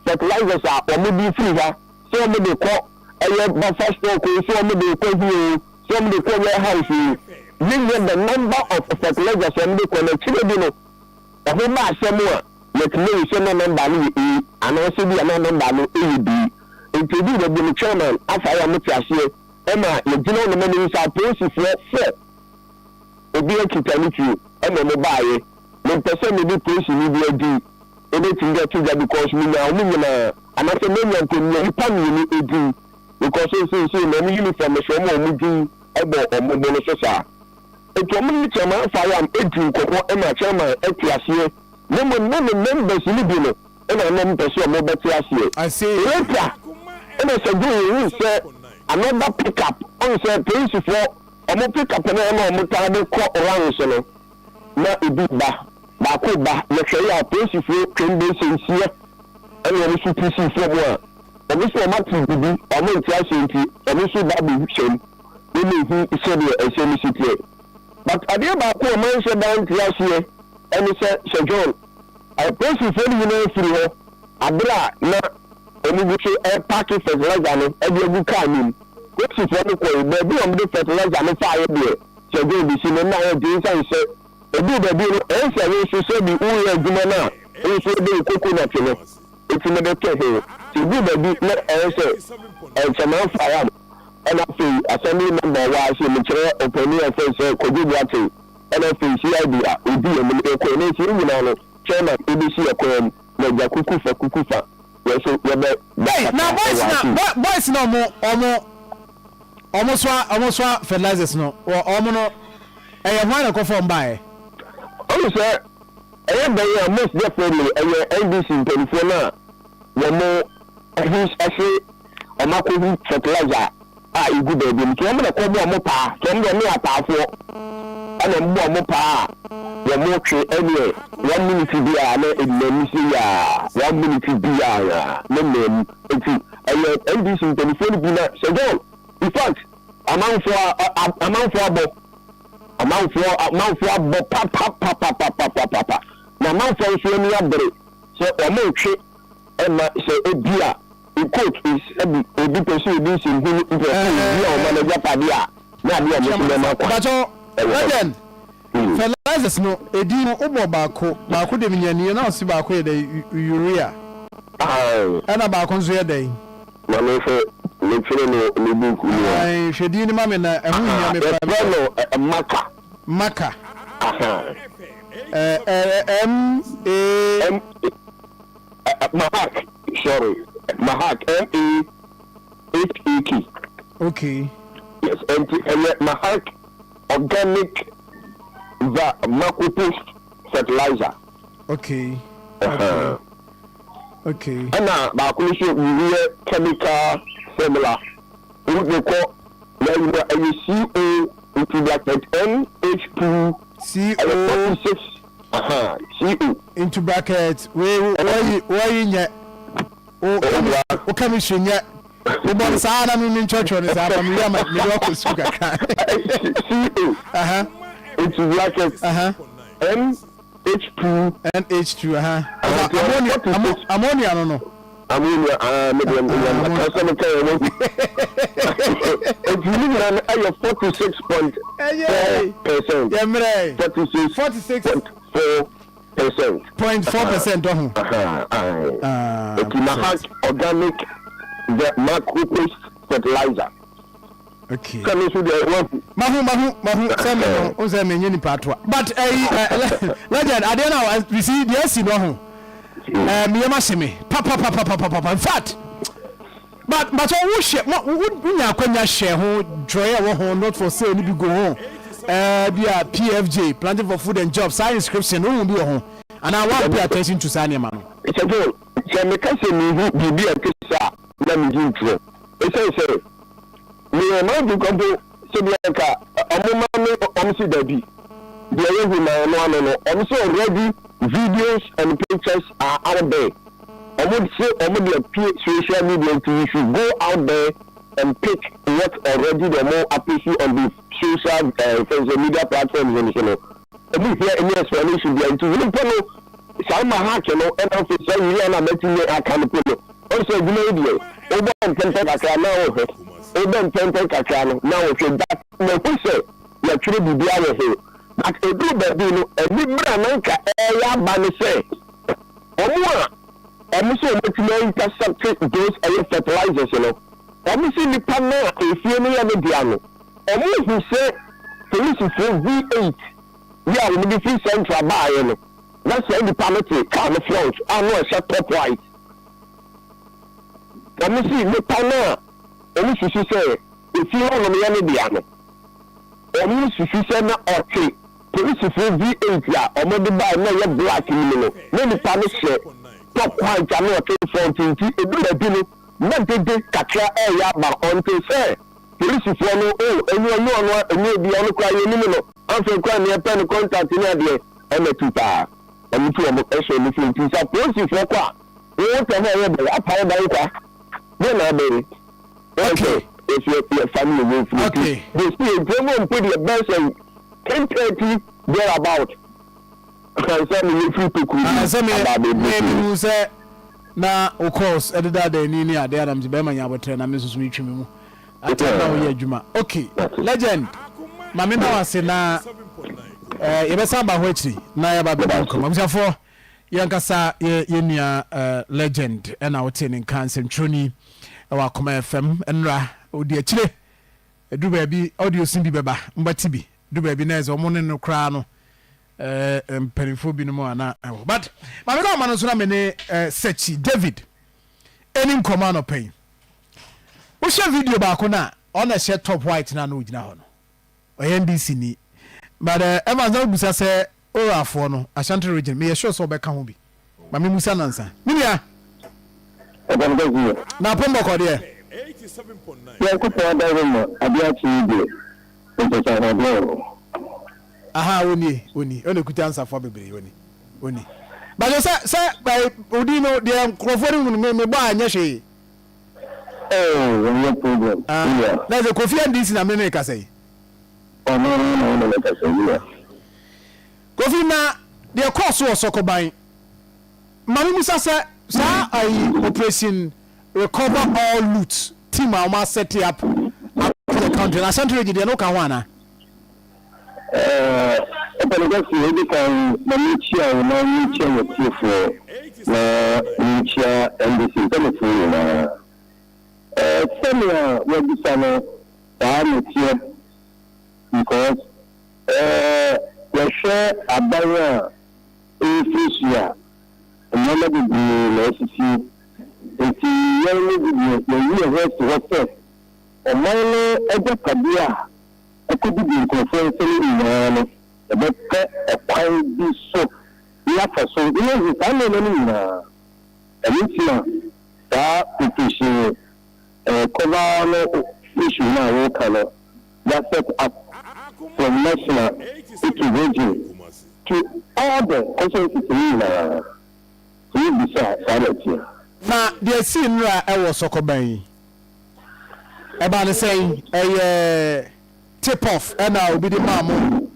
[SPEAKER 4] fertilizers a wɔn de firi ha, sɛ wɔn de kɔ ɛyɛ buffer stock o, sɛ wɔn de kɔ hi o, sɛ wɔn de kɔ warehouse o, yɛnyɛ the number of fertilizers wɔn de kɔ. N'akyire bi no, ɛho ba asɛm a, yɛtumi yi sɛ na number no yɛ A anaasɛ bi a na number no yɛ B. Nti ebi baabi no, chairman afa yɛ a mote aseɛ, ɛma yɛgyina wɔn anim sɛ apolisifoɔ fɔ obi akita ne tuo ɛna wɔn baayɛ. Mempɛ sɛ mede polisini bi adi ebetumi de ato dwa because menya wɔn nyinaa, anaasɛ menya mpo menya nipa mmienu edin because nsensɛn na wɔn uniform hyɛ wɔn a wɔn din ɛbɔ wɔn bo no so saa. Nti wɔn ne chairman afa yɛ a edi nkɔmɔ ɛma chairman ɛte aseɛ, ne mo ne ne members no bi no ɛna wɔn mpɛ sɛ wɔn bɛte aseɛ.
[SPEAKER 1] I see.
[SPEAKER 4] Later ɛna sɛ jo yɛn sɛ another pickup ɔn sɛ polisifoɔ wɔn pickup no ɛna wɔn taa de kɔ rounds no, na ebi ba baako ba. Yɛhwɛ yɛ a, polisifoɔ twɛn bɛ sɛ nsia ɛna wɔn nso ti si fam a wɔn nso wɔn ate bibi wɔn nte aseɛ, nti wɔn nso ba abɛhyɛ mu na ehu sɛdeɛ ɛsɛ no si teɛ. But adeɛ baako a ɔman da nte aseɛ ɛne sɛ Sir John, apolisifoɔ no nyinaa firi hɔ abere a na wɔn gu so ɛpaake fertilizer no ɛde agu kaa no mu. Polisifoɔ no kɔɛ baabi a wɔde fertilizer no faayɛ deɛ, Sir John bisi no na ayɛ den san sɛ edu baabi no, ɛyɛ sɛ wo nso sɛbi woyɛ adwuma no a, wo nso wode wo coconut no etumi de to ho. Sɛ edu baabi na ɛyɛ sɛ ɛnkyɛnman faayam, ɛna afei assembly member a ɔwɔ ase, mekyerɛ ɔpanin a ɛfɛ sɛ Kwadwo Boateng, ɛna afei CID a odi yɛn mu no yɛkɔɛ na esi yɛn nyinaa no, chairman ebesi yɛ kwan mu na agya kuku fa kuku fa yɛn so yɛbɛ da
[SPEAKER 1] Hey, na
[SPEAKER 4] kata
[SPEAKER 1] boys
[SPEAKER 4] ɛwɔ
[SPEAKER 1] na
[SPEAKER 4] ase.
[SPEAKER 1] Boys na ɔmo soa fertilizers no, wɔ ɔmo no, ɛyɛ hwan na ɛkɔfɔ ɔmo baayɛ?
[SPEAKER 4] Ɔno sɛ ɛyɛ bɛyɛ a, most definitely ɛyɛ NDC mpanimfoɔ no a wɔn ɛho ɛse wɔn akɔhu fertilizer a egu baabi mu, nti wɔn na kɔ bɔ wɔn paa, nti wɔn deɛ wɔn yɛ apaafoɔ, ɛna wɔn bɔ wɔn paa a wɔn twe. Ɛneɛ one minute biara na ɛnam si yaa, one minute biara ne nam. Nti ɛyɛ NDC mpanimfoɔ no bi na Sir John, in fact, amanfoɔ abɔ amanfoɔ abɔ papapapapapapapa, na amanfoɔ nso ani abere sɛ wɔn retwe ɛma sɛ ebi a court ɛbi obi pɛ sɛ obi nsɛmhunu nkurɔfoɔ obi a ɔma n'agyapadeɛ a na adeɛ a wɔn nso bɛma kwan
[SPEAKER 1] Bàtɔ
[SPEAKER 4] ɛwɔ hɔ.
[SPEAKER 1] Reverend, fertilizers no edi no, wobɔ baako baako de mi nya na ɔsi baako yɛ dɛ urea, ɛna baako nso yɛ dɛ?
[SPEAKER 4] Maame, sɛ mekyerɛ no ne book mu a.
[SPEAKER 1] Ɛɛ, hwɛ din no ma me na ɛho hia me paa.
[SPEAKER 4] Yɛfrɛ no maka.
[SPEAKER 1] Maka. Ɛɛ ɛɛ M A
[SPEAKER 4] M Mahak, sorry, Mahak, M A H A K. Yes, nti ɛyɛ Mahak organic vermicompost fertilizer. Ɛna baako no nso urea chemical formula, wode kɔ na ɛyɛ ɛyɛ C O. Nti bracket NH2
[SPEAKER 1] CO.
[SPEAKER 4] Ɛyɛ 46 aha CO.
[SPEAKER 1] Into bracket wei wɔyi wɔyi nyɛ wo wo chemistry nyɛ wobɔ no saa na me nkyerɛkyerɛ no saa ma me wia ma me de wakɔ sukuu kakra.
[SPEAKER 4] CO.
[SPEAKER 1] Aha.
[SPEAKER 4] Into bracket
[SPEAKER 1] Aha.
[SPEAKER 4] NH2.
[SPEAKER 1] NH2 aha. Ammonia ammonia no no.
[SPEAKER 4] Ammonia ah me deɛ me deɛ maka sɛ meka yɛ no nti ne nyinaa no ɛyɛ 46.4%.
[SPEAKER 1] Yɛmmerɛ.
[SPEAKER 4] 46.4%.
[SPEAKER 1] Point 4% ɔho.
[SPEAKER 4] Nti Mahak organic the macro paste fertilizer.
[SPEAKER 1] Okay.
[SPEAKER 4] Sɛ me nso deɛ wahu.
[SPEAKER 1] Mahu mahu mahu sɛ me no n sɛ menyɛ nipa atoa but ɛyi ɛ legend adeɛ no a you see deɛ asi no ho ɛɛ meyɛ ma hye me papapapapapa in fact but but wo hyɛ mo wo wonya akwanya hyɛ ho dwɔɛ ɛwɔ ho not for sale no bi go ho ɛɛ bi a PFJ planting for food and jobs saa inscription no wohu bi wɔ ho anaa wɔn pay attention to saa nneɛma no.
[SPEAKER 4] Sɛ sɛ meka sɛ mehu biribi a ɛte saa na medi ntorɔ ɛsiane sɛ Meyɛ m'adwene kwa mpo sɛ bia nka ɔmo ma me ɔmo se dabi deɛ yɛhu na ɛno ano no ɔmo se already videos and pictures are out there ɔmo se ɔmo de apue social media nti you should go out there and pick what already de ɔmo apost on the social eh, fɛn sɛ media platforms no so no ɔmo hia any explanation bia nti wo mpo no saa ma hack no ɛna afei saa wia na mɛtumi aka no po no Wohu sɛ adwuma yi deɛ, wobɔ ntɛntɛn kakra na wohwɛ, wobɔ ntɛntɛn kakra no na wohwɛ, but mahu sɛ yɛtwerɛ biribiara wɔ ho. But ɛduru baabi no, anibere a na nka ɛreyɛ aba ne sɛ, wɔn a wɔn sɛ wɔatumi a intercept those ɛyɛ fertilizers no, wɔn sɛ nipa no a efie no yɛ ne dea no, wɔn hu sɛ polisifoɔ V8 yi a wɔde firi Central baeɛ no, na saa nipa no te car no front a na ɔhyɛ top white. Wɔsi nipa no a wɔsusu sɛ efie hɔnom yɛ ne dea no, wɔsusu sɛ na ɔte polisifo V8 a wɔde bae na ɛyɛ black no mu no, na nipa no hyɛ top white a na ɔte front nti eduru baabi no na dede kakra reyɛ aba until sɛ polisifoɔ no oh ɛnyɛ ɔno ɔno ɛnyɛ obi ɔno koraa yɛnim no afei koraa nea ɛpɛ no contact ne adeɛ ɛna tu paa wɔn tu wɔn hyɛ wɔn fie nti sɛ apolisifoɔ kɔ a Wo tɛ hɔ yɛ dɛn apa wo dan kwa dɛn na abɛyɛ wɔn sɛ yɛsi yɛ fa ne yɛ firi ti de si yɛ nti ɛmu mpo deɛ bɛn sɛ 10:30 there about ansa ne yɛ firi tokuru bi aba abɛdu
[SPEAKER 1] fie. Me hu sɛ na wo calls ɛdeda da ani ne adeɛ anam sɛ bɛrima nya abɔtrɛ na me nso so metwi me mu atɛm na woyɛ adwuma ok legend ma me na wase na eh, yɛbɛsan ba ho akyiri na yɛba bɛdi nkɔmmɔ abusuafoɔ Yɛn ankasa yɛ yɛn nua legend ɛna wotee ne nka nsɛmtwerɛni ɛwɔ Akoma FM nnora ɔdi akyire ɛduru baabi audio sin bi bɛba mbɛte bi duru baabi na ɛsɛ ɔmo ne no koraa no ɛɛ mpanimfoɔ binom a na ɛwɔ but maame kɔ ama no nso na me ne ɛɛ Sɛkyi David ɛni nkɔmɔ anɔpa yi wohyɛ video baako na ɔna ɛhyɛ top white na na ogyina hɔ no Ɔyɛ NDC ni. But eh, Evans na wobisa sɛ ORA foɔ no, Ashanti region, meyɛ sure sɛ ɔbɛka ho bi. Ma me musa no ansa. Me nua!
[SPEAKER 4] Ɛdɔm kɛseɛ.
[SPEAKER 1] Na apom bɔkɔ deɛ?
[SPEAKER 4] Nyankopɔn adaworo ma adeɛ akye yi deɛ, mpɛsɛ ahoɔden wɔ hɔ.
[SPEAKER 1] Ahaa onie, oni, ɔna ekuta nsafoa bebree, oni, oni. But sɛ, sɛ, eh, odin no, deɛ nkorɔfoɔ no hunu, me, mebɔ a ɛnyɛ hwee.
[SPEAKER 4] Oh wɔnyɛ problem
[SPEAKER 1] Ah,
[SPEAKER 4] wura.
[SPEAKER 1] na sɛ Kofi NDC na me ne kasa yi.
[SPEAKER 4] Ɔno ara na wo ne no kasa yi wura.
[SPEAKER 1] Kofi na deɛ kɔɔ so wɔ Sɔkɔban ma me musa sɛ saa ayi operation recover all loot team a wɔn asɛte up across the country na Ashanti region deɛ no ka ho ana?
[SPEAKER 4] Eh, Ɔpɛni Kɛse, edi kan ma menkyia wo na menkyia w'atiefoɔ na menkyia NDC mpanimfoɔ nyinaa. Eh, sɛnea woabisa no, saa na ɛteɛ because eh, yɛhwɛ aban a ɛrefiri so yi a, nneɛma bebree na asisi. Nti yɛn mu bi deɛ, yɛayi yɛn ho asi hɔ sɛ ɔman no agyapadeɛ a akodidi nkurɔfoɔ nsam nyinaa no, yɛbɛpɛ ɔkwan bi so na yɛafa so na yɛahu saa nneɛma no nyinaa. Ɛno nti na saa operation cover no issue no a woreka no, yɛa set up. from national to region to all the constituencies no nyinaa. Sɛ wobisa a, saa na ɛteɛ.
[SPEAKER 1] Na deɛ ɛsii nnora wɔ Sɔkɔban yi, ɛbaa no sɛn? Ɛyɛ tip off na obi de maa mo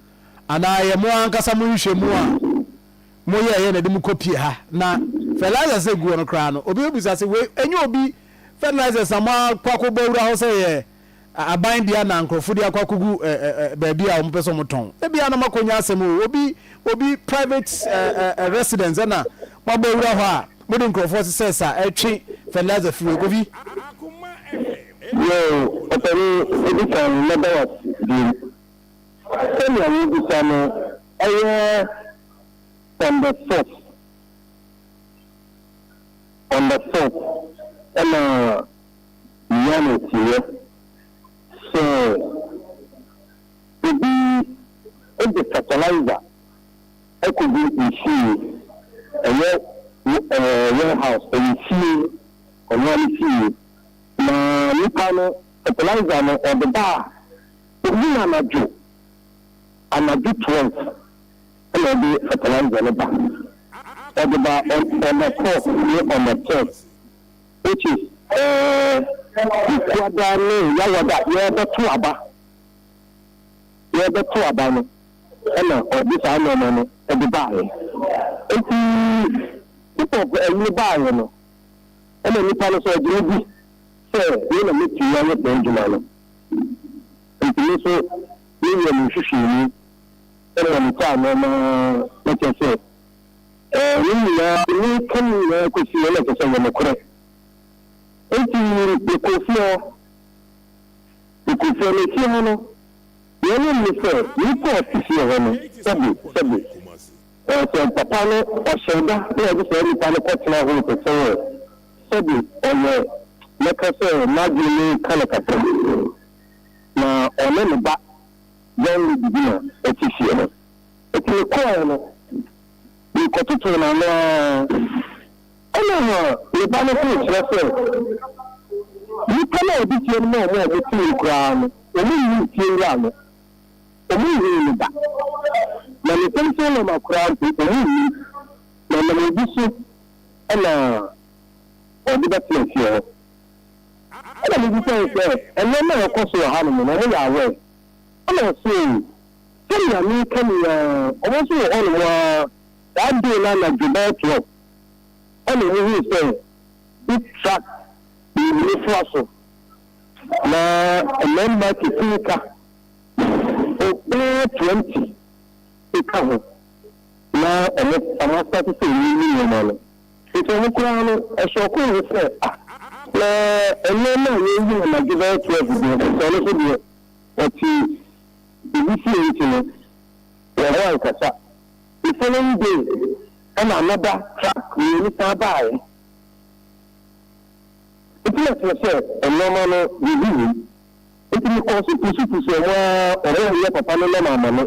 [SPEAKER 1] anaa ɛyɛ mo ankasa mo nhwehwɛmu a moyɛeɛ na ɛde mo kɔpie ha? Na fertilizers a ɛgu hɔ no koraa no, obi bɛbisa sɛ wei ɛnyɛ obi fertilizers na moakɔ akɔbɔ awura hɔ sɛ ɛyɛ aban dea na nkurɔfo de akɔ akɔgu baabi a wɔpɛ sɛ wɔtɔn. Ebia na moakɔnya asɛm o, obi obi private residence ɛna moabɔ awura hɔ a mode nkurɔfoɔ sesɛ sa ɛtwe fertilizer firi hɔ. Kofi.
[SPEAKER 4] Yoo, ɔpanin, edi kan mɛda wo ase bio. Sɛnea wobisa no, ɛyɛ on the fourth, on the fourth ɛna Nea na ɛteɛ sɛ obi de fertilizer kɔgu ne fie, ɛyɛ warehouse, ɛyɛ fie, ɔno ara ne fie, na nipa no fertilizer no ɔde ba a, ɔyi no anadwo, anadwo 12 ɛna ɔde fertilizer no ba. Ɔde ba on the fourth ne on the third. Which is eh, Kwasiada ne Yawada yɛrebɛto aba, yɛrebɛto aba no ɛna ɔde saa nnoɔma no de baeɛ. Nti tip of ayi no baeɛ no ɛna nipa no sɛ ɔgye me di sɛ me na mɛtumi ayɛ saa adwuma no. Nti me nso meyɛɛ me nhwehwɛmu ɛna metaa nnoɔma na kyerɛ sɛ Ɛɛ, ne nyinaa, mereka ne nyinaa kɔsi hɔ na kyerɛ sɛ ɛyɛ nokorɛ. Enti mekɔɔ fie hɔ. Mekɔɔ fie hɔ, na efie hɔ no, deɛ ɛwɔ mu ne sɛ, nnipa a wɔte fie hɔ no, sɛbe, sɛbe, ɛɛ, sɛ papa no, ɔhyɛɛ da na ɔde saa nnipa no kɔtenaa hɔ pɛ sɛ, sɛbe, ɔyɛ, mɛka sɛ n'adwene mu ka no kakra, na ɔne ne ba young lady bi na ɛte fie hɔ. Enti mekɔeɛ no, mekɔtotoo no ano ara. Ɛnna ne ba no nso rekyerɛ sɛ nnipa no a ɔde fie no maa wɔn a wɔte mu koraa no, wɔnnim fiewura no, wɔnhuu no da, na ne tenten nɔma koraa mpo, wɔnnim, na ɔnam obi so na ɔde bɛtena fie hɔ. Ɛnna mebisae sɛ, Nneɛma a ɛkɔ so wɔ hanom no, wɔyɛ aware? Ɛnna ɔse, Sɛnea mereka yi ara, wɔn nso wɔ hɔnom ara saa day no anadwo bɛyɛ 12 ɛna wɔhuu sɛ big truck mmienu foa so na mmarima keteeka bɛyɛ 20 ka ho na wɔn wɔn asate sɛ wɔyi nneɛma no. Nti wɔn koraa no ɛhyɔkoo wɔn sɛ ah na nneɛma a yɛyi no anadwo bɛyɛ 12 deɛ nti ɔno nso deɛ ɔte Ebi fie nti no, wɔn ho ankasa. The following day ɛna another truck mienu san baeɛ. Nti na kyerɛ sɛ nnoɔma no biribi wom. Nti mekɔɔ so pusupusu wɔn ara, wɔn annya papa no nɔma ama me.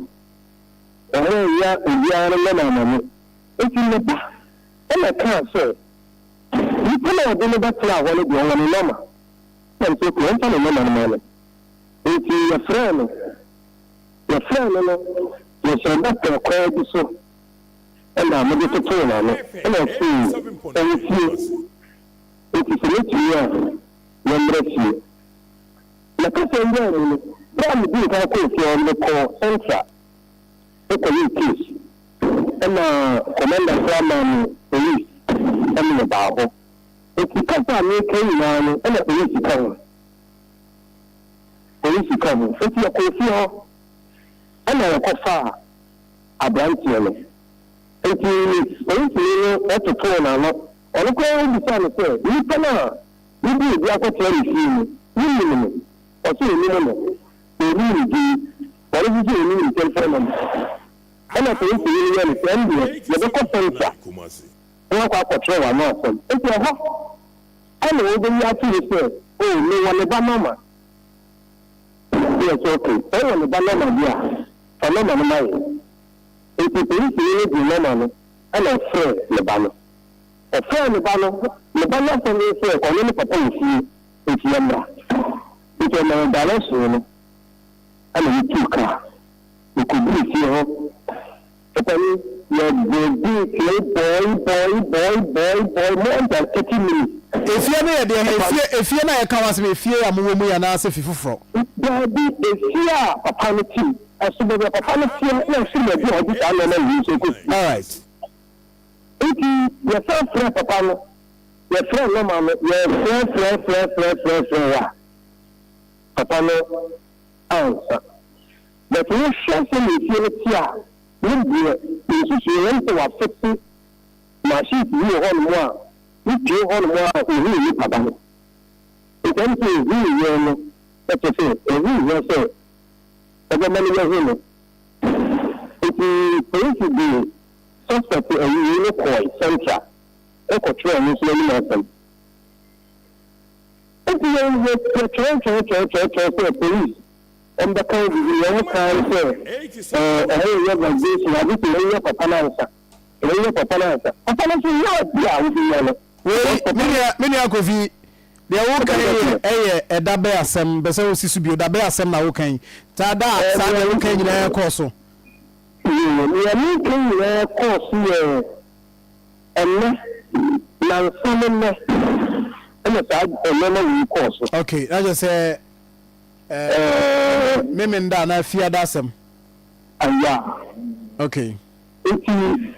[SPEAKER 4] Wɔn annya obiara no nɔma ama me. Nti me ba ɛna kaa sɛ nipa no a ɔde no bɛtenaa hɔ no deɛ ɔwɔ ne nɔma. Ɛna mese okay ɔmfa ne nɔma no ma no. Enti yɛfrɛɛ no. Yɛfrɛɛ no no, yɛhyɛɛ da pɛɛ kwan bi so na mede totoo n'ano, ɛnna ɔsee, Ɔwɔ fie, enti sɛ mɛtumi a, yɛmmra fie. Na kasa yi baa mu no, berɛ a medii kan kɔɔ fie hɔ no, mekɔɔ Central kɔyɛɛ case, ɛnna commander koraa maa me police ne yɛbaa hɔ. Enti kasa a mereka yi nyinaa no, ɛnna police ka ho. Polisi ka ho. Enti yɛkɔɔ fie hɔ na yɛkɔfaa aberanteɛ no. Enti polisini no totoo n'ano. Ɔno koraa wobisaa no sɛ, Nipa no a wode obi akɔtena ne fie no, wonim no? Ɔse ɔnim no. Ɔnnim ne din. Ɔno nso se ɔnnim ne telephone number. Ɛna polisini no yɛɛ no sɛ, Ɛndeɛ yɛbɛkɔ central na woakɔ akɔkyerɛ w'ano asɛm. Enti ɛhɔ Ɛna obeyi ato mu sɛ, Oh, mewɔ ne ba nɔma. Ɛna ɔsɛ, Ok, sɛ wowɔ ne ba nɔma deɛ a, fa nɔma no ma yɛn. Enti polisini no gyee nɔma no ɛna ɔfrɛɛ ne ba no. Ɔfrɛɛ ne ba no, ne ba no asɛm ne sɛ ɔne ne papa wɔ fie, enti yɛmmra. Enti ɔmaa yɛn direction no ɛna yɛtuu kaa. Mekoduu fie hɔ, papa no yɛbɔɔ gate no bɔe bɔe bɔe bɔe bɔe more than 30 minutes.
[SPEAKER 1] Efie no yɛ deɛ he?
[SPEAKER 4] Papa
[SPEAKER 1] Efie, efie no a yɛka ho asɛm yi, efie a mowɔ mu yi anaasɛ fi foforɔ?
[SPEAKER 4] Daabi, efie a papa no te mu. Ɛso baabi a papa no teɛ na ɛso baabi a ɔde saa nneɛma wei nso kɔ fie.
[SPEAKER 1] Alright.
[SPEAKER 4] Enti yɛsan frɛɛ papa no, yɛfrɛɛ nɔma no, yɛfrɛ frɛ frɛ frɛ frɛ frɛ a, papa no ansa. But wohwɛ sɛnea efie no te a, me deɛ me nsusuiɛ yɛ ne sɛ wɔafekse machines bi wɔ hɔnom a, wopue hɔnom a wohu onipa ba no. Nti ɛne sɛ ohuu yɛn no, na kyerɛ sɛ ɛho nhia sɛ ɔbɛma no yɛahu no. Nti polisi de suspect ayi wei no kɔe central kɔtwerɛɛ ɔno nso n'anim asɛm. Nti yɛn yɛ yɛtwɛn twɛn twɛn twɛn twɛn sɛ police wɔn bɛka ho biribi nea wɔn kaa ne sɛ ɛɛ wɔn reyɛ validation agye sɛ wɔn nya papa no ansa wɔn nya papa no ansa papa no nso nyɛ ade a wobɛnya no
[SPEAKER 1] Wei,
[SPEAKER 4] because
[SPEAKER 1] me
[SPEAKER 4] papa no
[SPEAKER 1] nua, me nua Kofi, deɛ woka yi yɛ ɛyɛ ɛda bɛ asɛm, mpɛ sɛ wosi so bio, da bɛ asɛm na woka yi, saa da a saa deɛ woka yi nyinaa kɔɔ so.
[SPEAKER 4] Yoo, nea mereka yi nyinaa kɔɔ so yɛ ɛnnɛ, nnansa ne nnɛ na saa nneɛma wei kɔɔ so.
[SPEAKER 1] Ok, na kyerɛ sɛ ɛɛ Memenda anaa Fiada asɛm.
[SPEAKER 4] Aya.
[SPEAKER 1] Ok.
[SPEAKER 4] Nti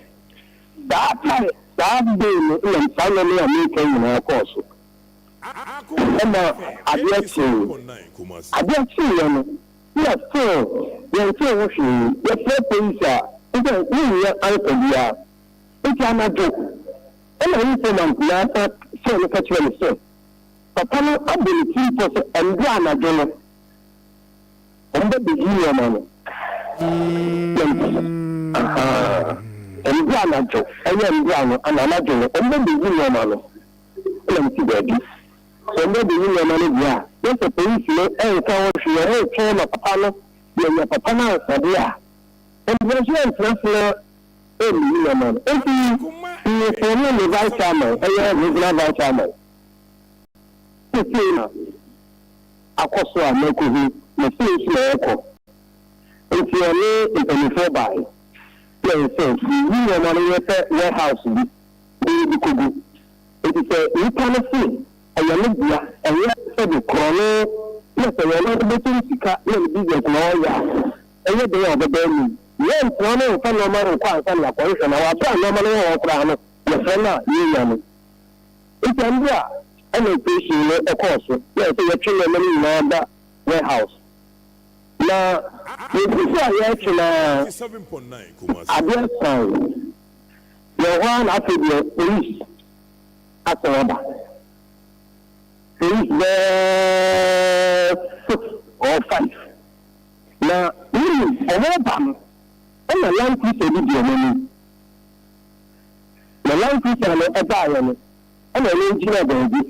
[SPEAKER 4] saa time, saa day no na saa nneɛma yi a mereka yi nyinaa kɔɔ so. Ɛma adeɛ kyee. Adeɛ kyeeɛ no, na still yɛntee ho hwee. Yɛfrɛ police a, kyerɛ sɛ wonnya answer biara. Nti anadwo ɛna informant no ara san frɛɛ no ka kyerɛɛ no sɛ papa no abɔ ne tirim pɔ sɛ ɛmberɛ anadwo no wɔbɛbɛyi nneɛma no. Na mpo sɛ, ahaa, ɛmberɛ anadwo, ɛyɛ mberɛ ano, ana anadwo no wɔbɛbɛyi nneɛma no. Ɛna mese daabi. Sɛ wɔn bɛyi nneɛma no deɛ a, na sɛ polisi no nka ho hwee, wɔn retwɛn ma papa no, yɛanya papa no ansa deɛ a, ɛndeɛ nso yɛntena ase na ɛmmeyi nneɛma no. Enti mefrɛɛ me vice chairman, ɛyɛ regional vice chairman, seesei na akɔ so a makɔhu, na sei nso na ɛrekɔ. Enti ɔne mpanimfoɔ baeɛ, na ɛyɛ sɛ yɛyi nneɛma no yɛpɛ warehouse bi na yɛde kɔgu. Enti sɛ nipa no se ɛyɛ ne dea, ɛnyɛ sɛbe korɔno na sɛ ɛyɛ ɔno ara bɔtɔm sika na ne business na ɔreyɛ a, ɛyɛ dɛn a ɔbɛba anim? Yɛntena no mfa nnoɔma no nkɔ ansa na yɛakɔhwehwɛ na wɔ aberɛ a nnoɔma no wɔ hɔ koraa no yɛfrɛ no a yɛnnya no. Enti ɛmberɛ a ɛna operation no kɔɔ so na ɛsɛ yɛtwe nnoɔma no nyinaa ba warehouse na yɛgu so a yɛretwe no ara adeɛ sae. Yɛwɔ hɔ ara na afei deɛ police asan aba. Police bɛyɛ six or five. Na wonim wɔreba no ɛna Land Cruiser bi di wɔn anim. Na Land Cruiser no baeɛ no ɛna ɔno gyinaa baabi.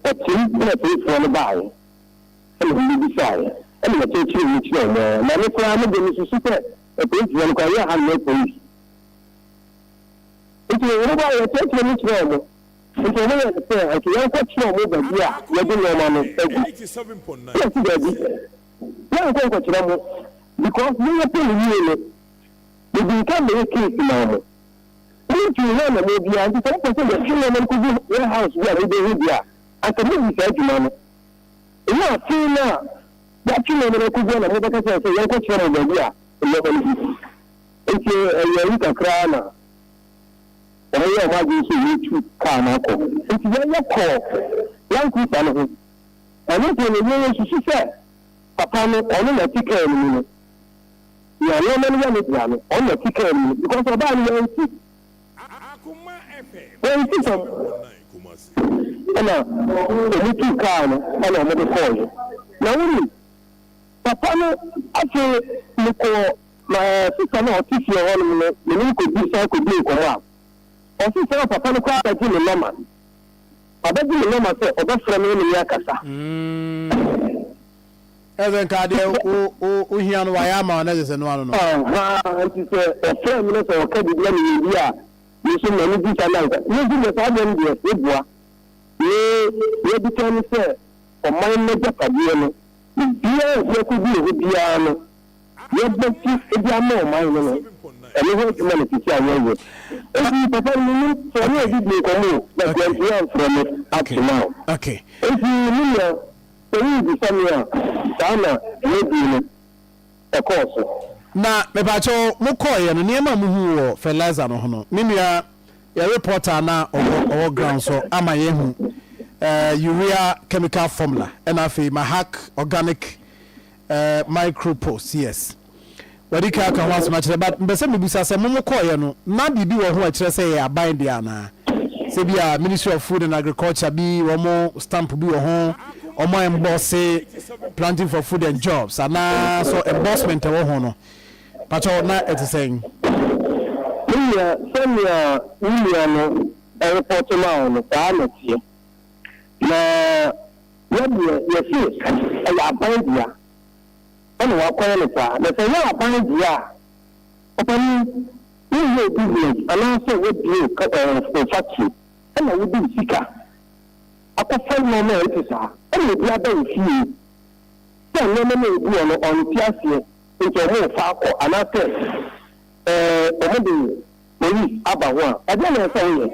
[SPEAKER 4] Ɔtem ɛna policefoɔ no baeɛ ɛna wɔbɛbisaeɛ ɛna wɔkyerɛkyerɛɛ mu kyerɛɛ wɔn ara. Na me koraa me deɛ mesusu sɛ apolisifoɔ no koraa yɛ ha nyɛ police. Nti wɔn baeɛ, yɛkyerɛkyerɛɛ mu kyerɛɛ wɔn. Nti wɔn yɛɛ no sɛ anka yɛnkɔkyerɛ wɔn baabi a yɛde nnoɔma no agu. Ɛna ɔse daabi, yɛnkɔ nkɔkyerɛ mo because mo yɛpɛ no yie no, medi nka meyɛ case maa mo. Montuu ho anammɔn biara, nti sɛ mopɛ sɛ yɛtwe nnoɔma no kɔgu warehouse bi a mobɛhu deɛ a, anka modi saa dwuma no. Ɛnyɛ afei no a yɛatwe nnoɔma no akɔgu hɔ na mobɛka kyerɛ yɛn sɛ yɛnkɔkyerɛ mo baabi a nnoɔma no gu. Enti ɛyɛɛ ayi kakra ara na wɔyɛɛ wɔn adwene sɛ wɔretu kaa no akɔ. Enti yɛyɛ kɔɔ Land Cruiser no ho. Ɛno mpo no, yɛn yɛsusu sɛ papa no, ɔno na ɛte kaa no mu no. Nea nneɛma no yɛ ne dea no, ɔno na ɛte kaa no mu no. Because ɔbaa no, yɛansi, yɛansi fam. Ɛna wɔtuu kaa no ɛna wɔde kɔeɛ. Na wonim, papa no afei mekɔɔ Ma sista no a ɔte fie hɔnom no ne no kɔdi san kɔdii nkɔmmɔ a, ɔse sɛ papa no koraa bɛgye me nɔma. Wabɛgye me nɔma sɛ ɔbɛfrɛ me ne me akasa.
[SPEAKER 1] Ɛsɛ nka adeɛ wo wo wohia no wayɛ ama wo na ɛsɛ sɛ no ano no.
[SPEAKER 4] Ahaa, nti sɛ ɔfrɛ me na sɛ ɔka biribi na meyɛ bi a, me nso m'ani gye saa na nka. Me nso deɛ saa deɛ no deɛ meboa. Me deɛ adi kan ne sɛ ɔman no agyapadeɛ no, obiara a ɔsi akɔdi wɔ hɔ biara no. yɛbɛsi de ama ɔman no no, ɛno ho adwuma na seesei a yɛreyɛ. Enti papa no mennim sɛ ɔne obi dii nkɔmmɔ o, but wantumi amfrɛ me up to now. Enti me nua, sɛ worebisa me a, saa na dwumadie no ɛkɔɔ so.
[SPEAKER 1] Na mepakyɛw mo kɔeɛ no nneɛma a mohuu wɔ fertilizer no ho no, me nua yɛ reporter a na ɔwɔ ɔwɔ ground so ama yɛahu eh, urea chemical formula ɛna afei mahak organic Eh, micro post, yes. Wadi kan aka ho asɛm akyerɛ, but mpɛ sɛ mebisa sɛ mo mo kɔɔeɛ no, na biribi wɔ ho a ɛkyerɛ sɛ ɛyɛ aban dea anaa? Sɛ bi a Ministry of Food and Agriculture bi wɔn stamp bi wɔ ho, wɔn a embosse Planting for Food and Jobs anaa so embossment ɛwɔ ho no, pakyɛw na ɛte sɛn?
[SPEAKER 4] Me nua, sɛnea wo nua no repɔto maa wo no, saa na ɛteɛ. Na Yɛ deɛ yɛse ɛyɛ aban dea ɛna wakɔyɛ no saa na sɛ ɛnyɛ aban dea a ɔpanin woyɛ wo business anaasɛ wabue wo factory ɛna wode wo sika akɔfa nnoɔma a ɛte saa ɛna obi aba wo fie sɛ nnoɔma no a ɛgu hɔ no ɔnte aseɛ nti ɔmo refa akɔ anaasɛ ɛɛ ɔmo de police aba ho a ɛdeɛn na ɛsɛ woyɛ?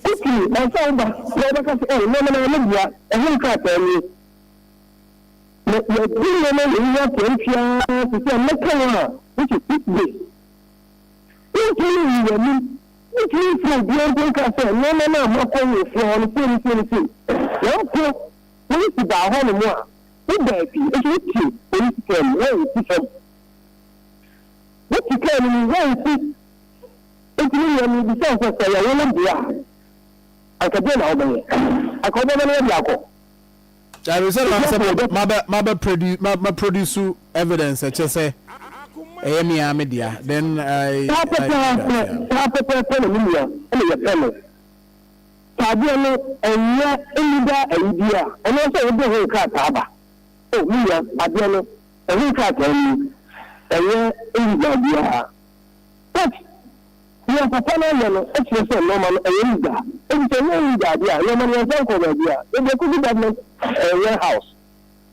[SPEAKER 4] Quickly, ɛnsɛ wo ba na wobɛka sɛ, Oh, nneɛma no ɛyɛ me dea, ɛho nkrataa nie. Na yɛadi nneɛma wei ho atɛnkyea ara te sɛ mɛka wo a, which is 6 days. Wontumi nyi w'anim, wontumi mfrɛ obiara mpo nka sɛ nneɛma no a makɔ wɔ fie hɔ no sei ne sei ne sei. Na mpo polisi baa hɔnom a, wobaa fie nso wote polisi kaa mu, woansi fam. Wote kaa no mu, woansi. Enti me nua, merebisa wo sɛ, sɛ ɛyɛ wo wo dea a, anka deɛn na wobɛyɛ? Anka wobɛma no adi akɔ?
[SPEAKER 1] Dabi, sɛ na sɛ mabɛ mabɛ produce ma produce evidence ɛkyɛ sɛ ɛyɛ me ara me dea, then I
[SPEAKER 4] Saa
[SPEAKER 1] I do that,
[SPEAKER 4] pɛpɛɛpɛ,
[SPEAKER 1] yeah.
[SPEAKER 4] saa pɛpɛɛpɛ na me nua, ɛna yɛpɛ no. Sɛ adeɛ no ɛnyɛ illegal ayi bi a, ɛno ara sɛ wode ho nkrataa ba. Oh, me nua, adeɛ no, ɛho nkrataa nie, ɛnyɛ illegal biara. But nea papa no ayɛ no kyerɛ sɛ nnoɔma no ɛyɛ legal. Enti sɛ ɛnyɛ legal deɛ a, nnoɔma no yɛmfa nkɔ baabi a. Yɛde akɔgu government warehouse.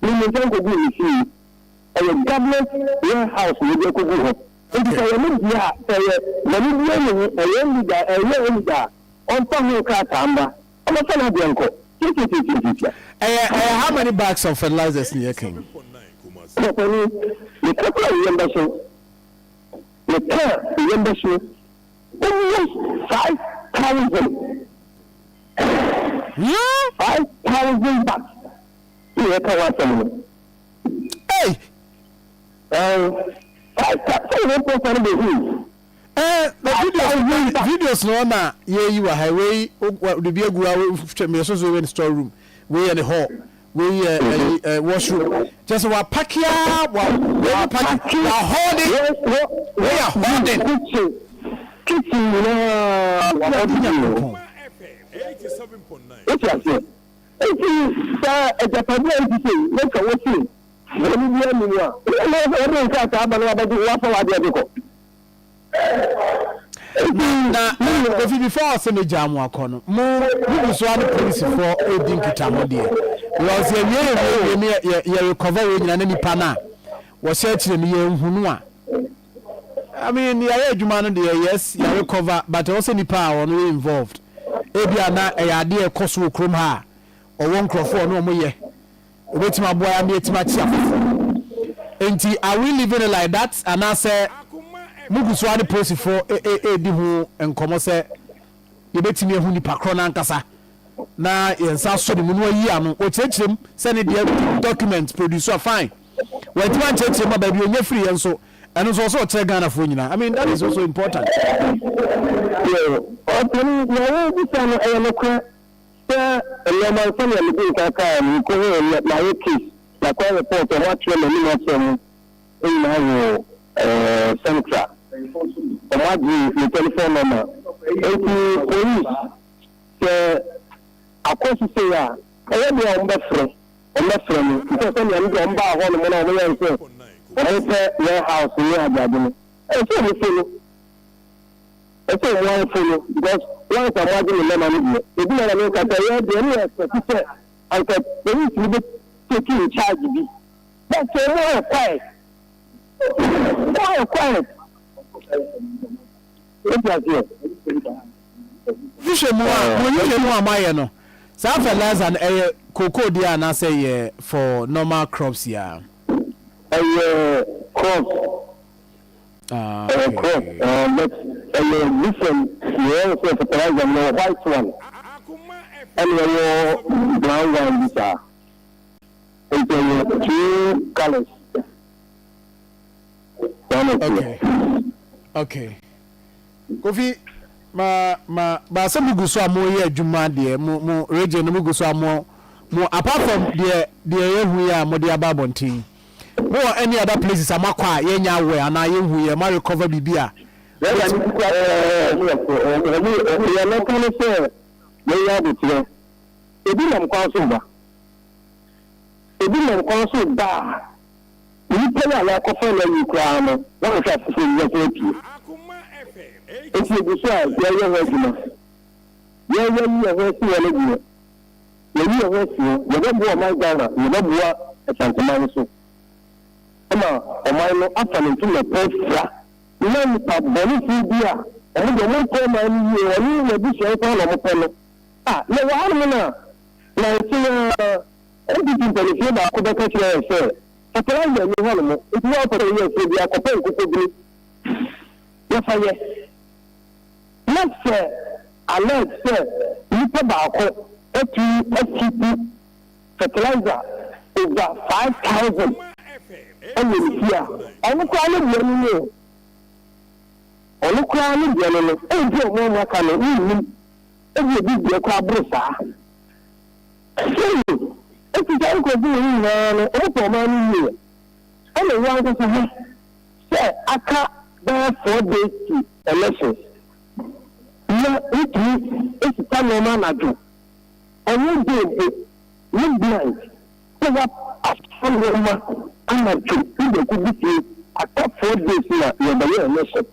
[SPEAKER 4] Me memfa nkɔguu me fie. Ɛyɛ government warehouse na yɛde akɔgu hɔ. Enti sɛ ɛyɛ ne deɛ a, sɛ ɛyɛ bɔne biara nni ho, ɛyɛ illegal, ɛyɛ illegal a, ɔmfa ho krataa mmra. Ɔmmɛfa n'adeɛ nkɔ. Tiatiatiatiatia.
[SPEAKER 1] Ɛyɛ how many bags of fertilizers na yɛka yi?
[SPEAKER 4] Papa ni, meka koraa wo yam bɛhyew. Meka a me yam bɛhyew. Almost 5,000. 5,000 baht na yɛka ho asɛm no.
[SPEAKER 1] Ei!
[SPEAKER 4] Ɛn, 5,000, sɛ wo pɔsa no bɛhu.
[SPEAKER 1] Eh, na videos, videos no na yɛyi wɔ ha wei de bi agu ha wei meyɛ so so wei ne store room wei yɛ ne hall Wei yɛ ɛyi ɛ washroom. Kyerɛ sɛ wapake ara wa wei mu pake wahɔɔde. Wei yɛ hoarding.
[SPEAKER 4] Kitchen kitchen nyinaa
[SPEAKER 1] Awurade
[SPEAKER 4] wahɔɔde bi wɔ hɔ.
[SPEAKER 1] Nyankopɔn.
[SPEAKER 4] Wote aseɛ? Enti sɛ agyapadeɛ a ɛte sei na sɛ wose bɔne biara nni mu a, woyɛ na sɛ wode nkrataa ba na wabɛgye woafa w'adeɛ de kɔ.
[SPEAKER 1] Na na Kofi before ɔsɛ me gyaa mo akɔ no mo mo gu so ara ne polisifoɔ redi nkitaho deɛ because yɛ wie yɛ wie wie ne yɛ yɛ recover wei nyinaa ne nipa no a wɔhyɛ akyire no yɛn hu no a I mean yɛayɛ adwuma no deɛ yes yɛ recover but ɛwɔ sɛ nipa a ɔno yɛ involved ebi a na ɛyɛ adeɛ ɛkɔ so wɔ kurom ha a ɔwɔ nkurɔfoɔ ɔne wɔn yɛ Obetumi aboa yɛn ama yɛatumi akye afoforo. Enti are we living it like that anaasɛ mugu so ara ne polisifo redi ho nkɔmmɔ sɛ yɛbɛtumi ahu nipa korɔ no ankasa na yɛn nsa asɔ ne mu na wayi ano? Wɔkyerɛkyerɛ mu sɛ ne deɛ document produce a fine. Wantumi ankyerɛkyerɛ mu a baabi ɔnya firi yɛ nso ɛno nso ɔsɛ ɔkyerɛ Ghanafoɔ nyinaa. I mean that is also important.
[SPEAKER 4] Yo, ɔpanin, nea worebisa no ɛyɛ nokorɛ. Sɛ nnoɔma no sɛdeɛ medii nkan kaeɛ no, mekɔhuu no, mayɛ case, makɔyɛ report, wɔn atwerɛ m'anim asɛm nyinaa wɔ ɛɛ central, wɔn agye me telephone number. Nti police sɛ akɔ so sei a, ɛyɛ deɛ a wɔbɛfrɛ, wɔbɛfrɛ me. Because sɛdeɛ me deɛ wɔn baa hɔ nom na wɔn yɛ sɛ wɔn pɛ warehouse ne adeade no, ɛsɛ sɛ wɔn follow. Ɛsɛ ɔmo ara follow because once a ɔmo agye me nɔma no deɛ ebi na na me nka sɛ yɛ deɛ ne yɛ expect sɛ anka police no bɛ take in charge bi but sɛ ɔmo ayɛ quiet. Quiet quiet. Wote aseɛ?
[SPEAKER 1] Nhwehwɛmu a mo nhwehwɛmu a moayɛ no, saa fertilizer no ɛyɛ cocoa deɛ anaasɛ ɛyɛ for normal crops yi ara?
[SPEAKER 4] Ɛyɛ crops.
[SPEAKER 1] Ah,
[SPEAKER 4] Ɛyɛ
[SPEAKER 1] okay.
[SPEAKER 4] crop eh, but ɛyɛ different. Yɛyɛ sɛ fertilizer no yɛwɔ white one ɛna yɛwɔ brown one bi saa. Nti ɛyɛ two colours. Saa na ɛteɛ.
[SPEAKER 1] Okay. Okay. Kofi, ma ma ba sɛ mo gu so a mo yɛ adwuma deɛ mo mo region no mo gu so a mo mo apart from deɛ deɛ yɛhu yi a mo de aba abɔnten mo wɔ any other places a mo akɔ a yɛnya aware anaa yɛhu yɛ mo recover biribi a.
[SPEAKER 4] Brother ne sika ɛɛ ɔmo yɛ fo ɔmo ɔmo yɛ mɛka ne sɛ yɛnyɛ aboterɛ ebi nam kwan so ba ebi nam kwan so ba a nipa yi a yɛakɔfa no ayi koraa no wɔnhwɛ afoforɔ bi bɛsan apue nti egu so a yɛyɛ ho adwuma yɛyɛ yi yɛn ho asi hɔ no deɛ yɛyi yɛn ho asi hɔ yɛbɛboa ɔman Ghana yɛbɛboa Asanteman nso ma ɔman no afa ne ntoma pa afira. Na nnipa bɔnefoɔ bi a wɔn deɛ wɔmpɛ ɔman no yie, wɔne wɔn abusua nko ara na wɔpɛ no. A, yɛwɔ hanom no a, nansa yi ara, NPP mpanimfoɔ baako bɛka kyerɛɛ yɛn sɛ, fertilizer nni hɔnom, nti wo a wopɛ sɛ woyɛ afuo biara, kɔpɛ nkokɔbini na fa yɛ. Na sɛ alert sɛ nipa baako atumi akipu fertilizer over 5,000 wɔ ne fie a, ɔno koraa ne deɛ no ni o. Ɔno koraa ne deɛ no no, ebia ɔmo a wɔaka no wonnim, ebia obi deɛ koraa boro saa. Sei, enti saa nkurɔfo wei nyinaa no, wɔpɛ ɔman no yie. Ɛna wo ankasa ha sɛ aka bɛyɛ 4 days to elections na wotumi sesa nneɛma anadwo, ɛnyɛ day mpo, midnight, sɛ woafa nneɛma anadwo wode akɔgu fie, aka 4 days na yɛbɛyɛ election.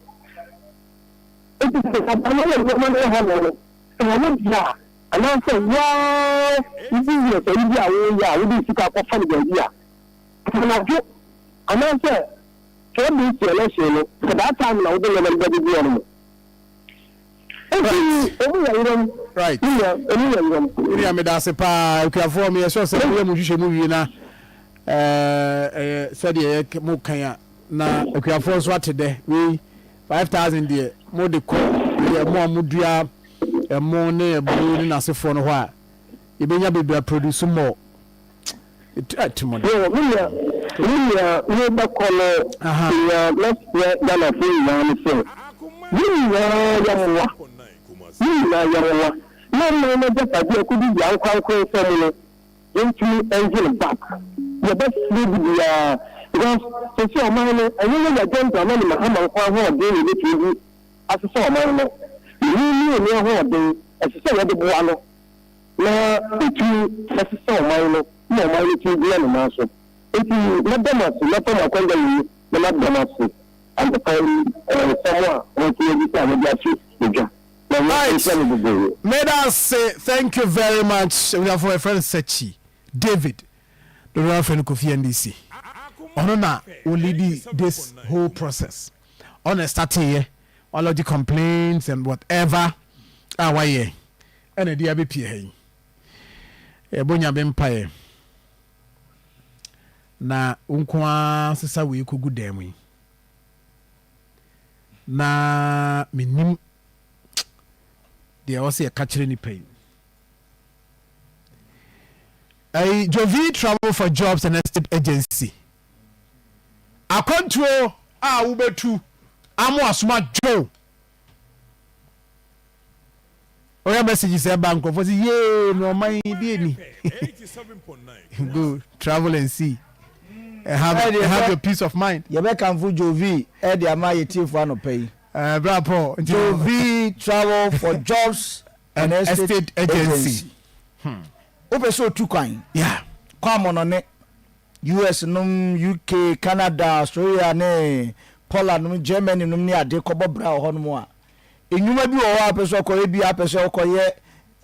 [SPEAKER 4] Enti sɛ aban no yɛ nneɛma no wɔ hɔnom no, sɛ wɔn deɛ a, anaasɛ wo ara wo business ayi bi a woreyɛ a wode sika akɔfa no baabi a, anadwo anaasɛ 4 days to election no, sɛ that time na wode nneɛma no bɛgugu hɔnom. Enti emu yɛ yerɛm. Me nua, emu yɛ yerɛm.
[SPEAKER 1] Me nua, meda ase paa. Akuafoɔ, meyɛ sure sɛ moyɛ mo nhwehwɛmu wie na ɛyɛ sɛdeɛ yɛ mo kan a, na akuafoɔ nso ate dɛ. Wei, 5,000 deɛ, mode kɔ deɛ mo a modua ɛmo ne aburo ne n'asefoɔ no hɔ a, yɛbɛnya bebree a produce more. Atirimuɔden.
[SPEAKER 4] Yo, me nua, me nua, merebɛkɔ no, nea mɛsrɛ Ghanafoɔ nyinaa ne sɛ, yɛn nyinaa yɛmmoa, yɛn nyinaa yɛmmoa na ɔman no agyapadeɛ a ɛkɔdi yɛn ankorankoro nsam no, yɛntumi ngye no back. Yɛbɛsrɛ biribiara because seesei ɔman no, ɛnyɛ yɛn John Dramani Mahama nko ara ahoɔden na ɛbɛtumi de asesa ɔman no. Yɛn mmienu ahoɔden, ɛsɛ sɛ yɛde boa no. na otumi sesa ɔman no ma ɔman no tumi gyina ne nan so. Enti mɛda mo ase, mɛfa mo akwanya wei na mada mo ase anɔpa yi nsɛm a moatumi abisa a mode ato dwa. Na
[SPEAKER 1] Right.
[SPEAKER 4] nhyira mo bebree.
[SPEAKER 1] Meda ase, thank you very much. Abusuafo yɛfrɛ no Sekyi David. Dodoɔ no ara frɛ no Kofi NDC. Ɔno na ɔleadi this whole process. Ɔno na ɛstarteeɛ, walodge complaints and whatever a wayɛ. Ɛna ɛde abɛpie ha yi. Yɛbɔ Nyame mpaeɛ na wo nko ara sesa wei kɔgu dan mu yi. Na mennim deɛ ɛwɔ sɛ yɛka kyerɛ nipa yi. Ɛyi Jovi Travel for Jobs and Estate Agency. Akwantuo a wobɛtu amo asoma dwo. Ɔyɛ messages ɛba nkurɔfoɔ sɛ yee na ɔman yi deɛ ni. Go travel and see and have, and have your peace of mind.
[SPEAKER 5] Yɛbɛkamfo Jovi de ama yɛ tiefo anɔpa yi.
[SPEAKER 1] Bra Paul.
[SPEAKER 5] Jovi Travel for Jobs and Estate Agency. Wopɛ sɛ otu kwan?
[SPEAKER 1] Yeah.
[SPEAKER 5] Kɔ amɔnɔne. US nom, UK, Canada, Australia ne Poland nom, Germany nom ne ade kɔbɔ bra wɔ hɔnom a, Nnwuma bi wɔ hɔ a wopɛ sɛ wokɔyɛ, ebia wopɛ sɛ wokɔyɛ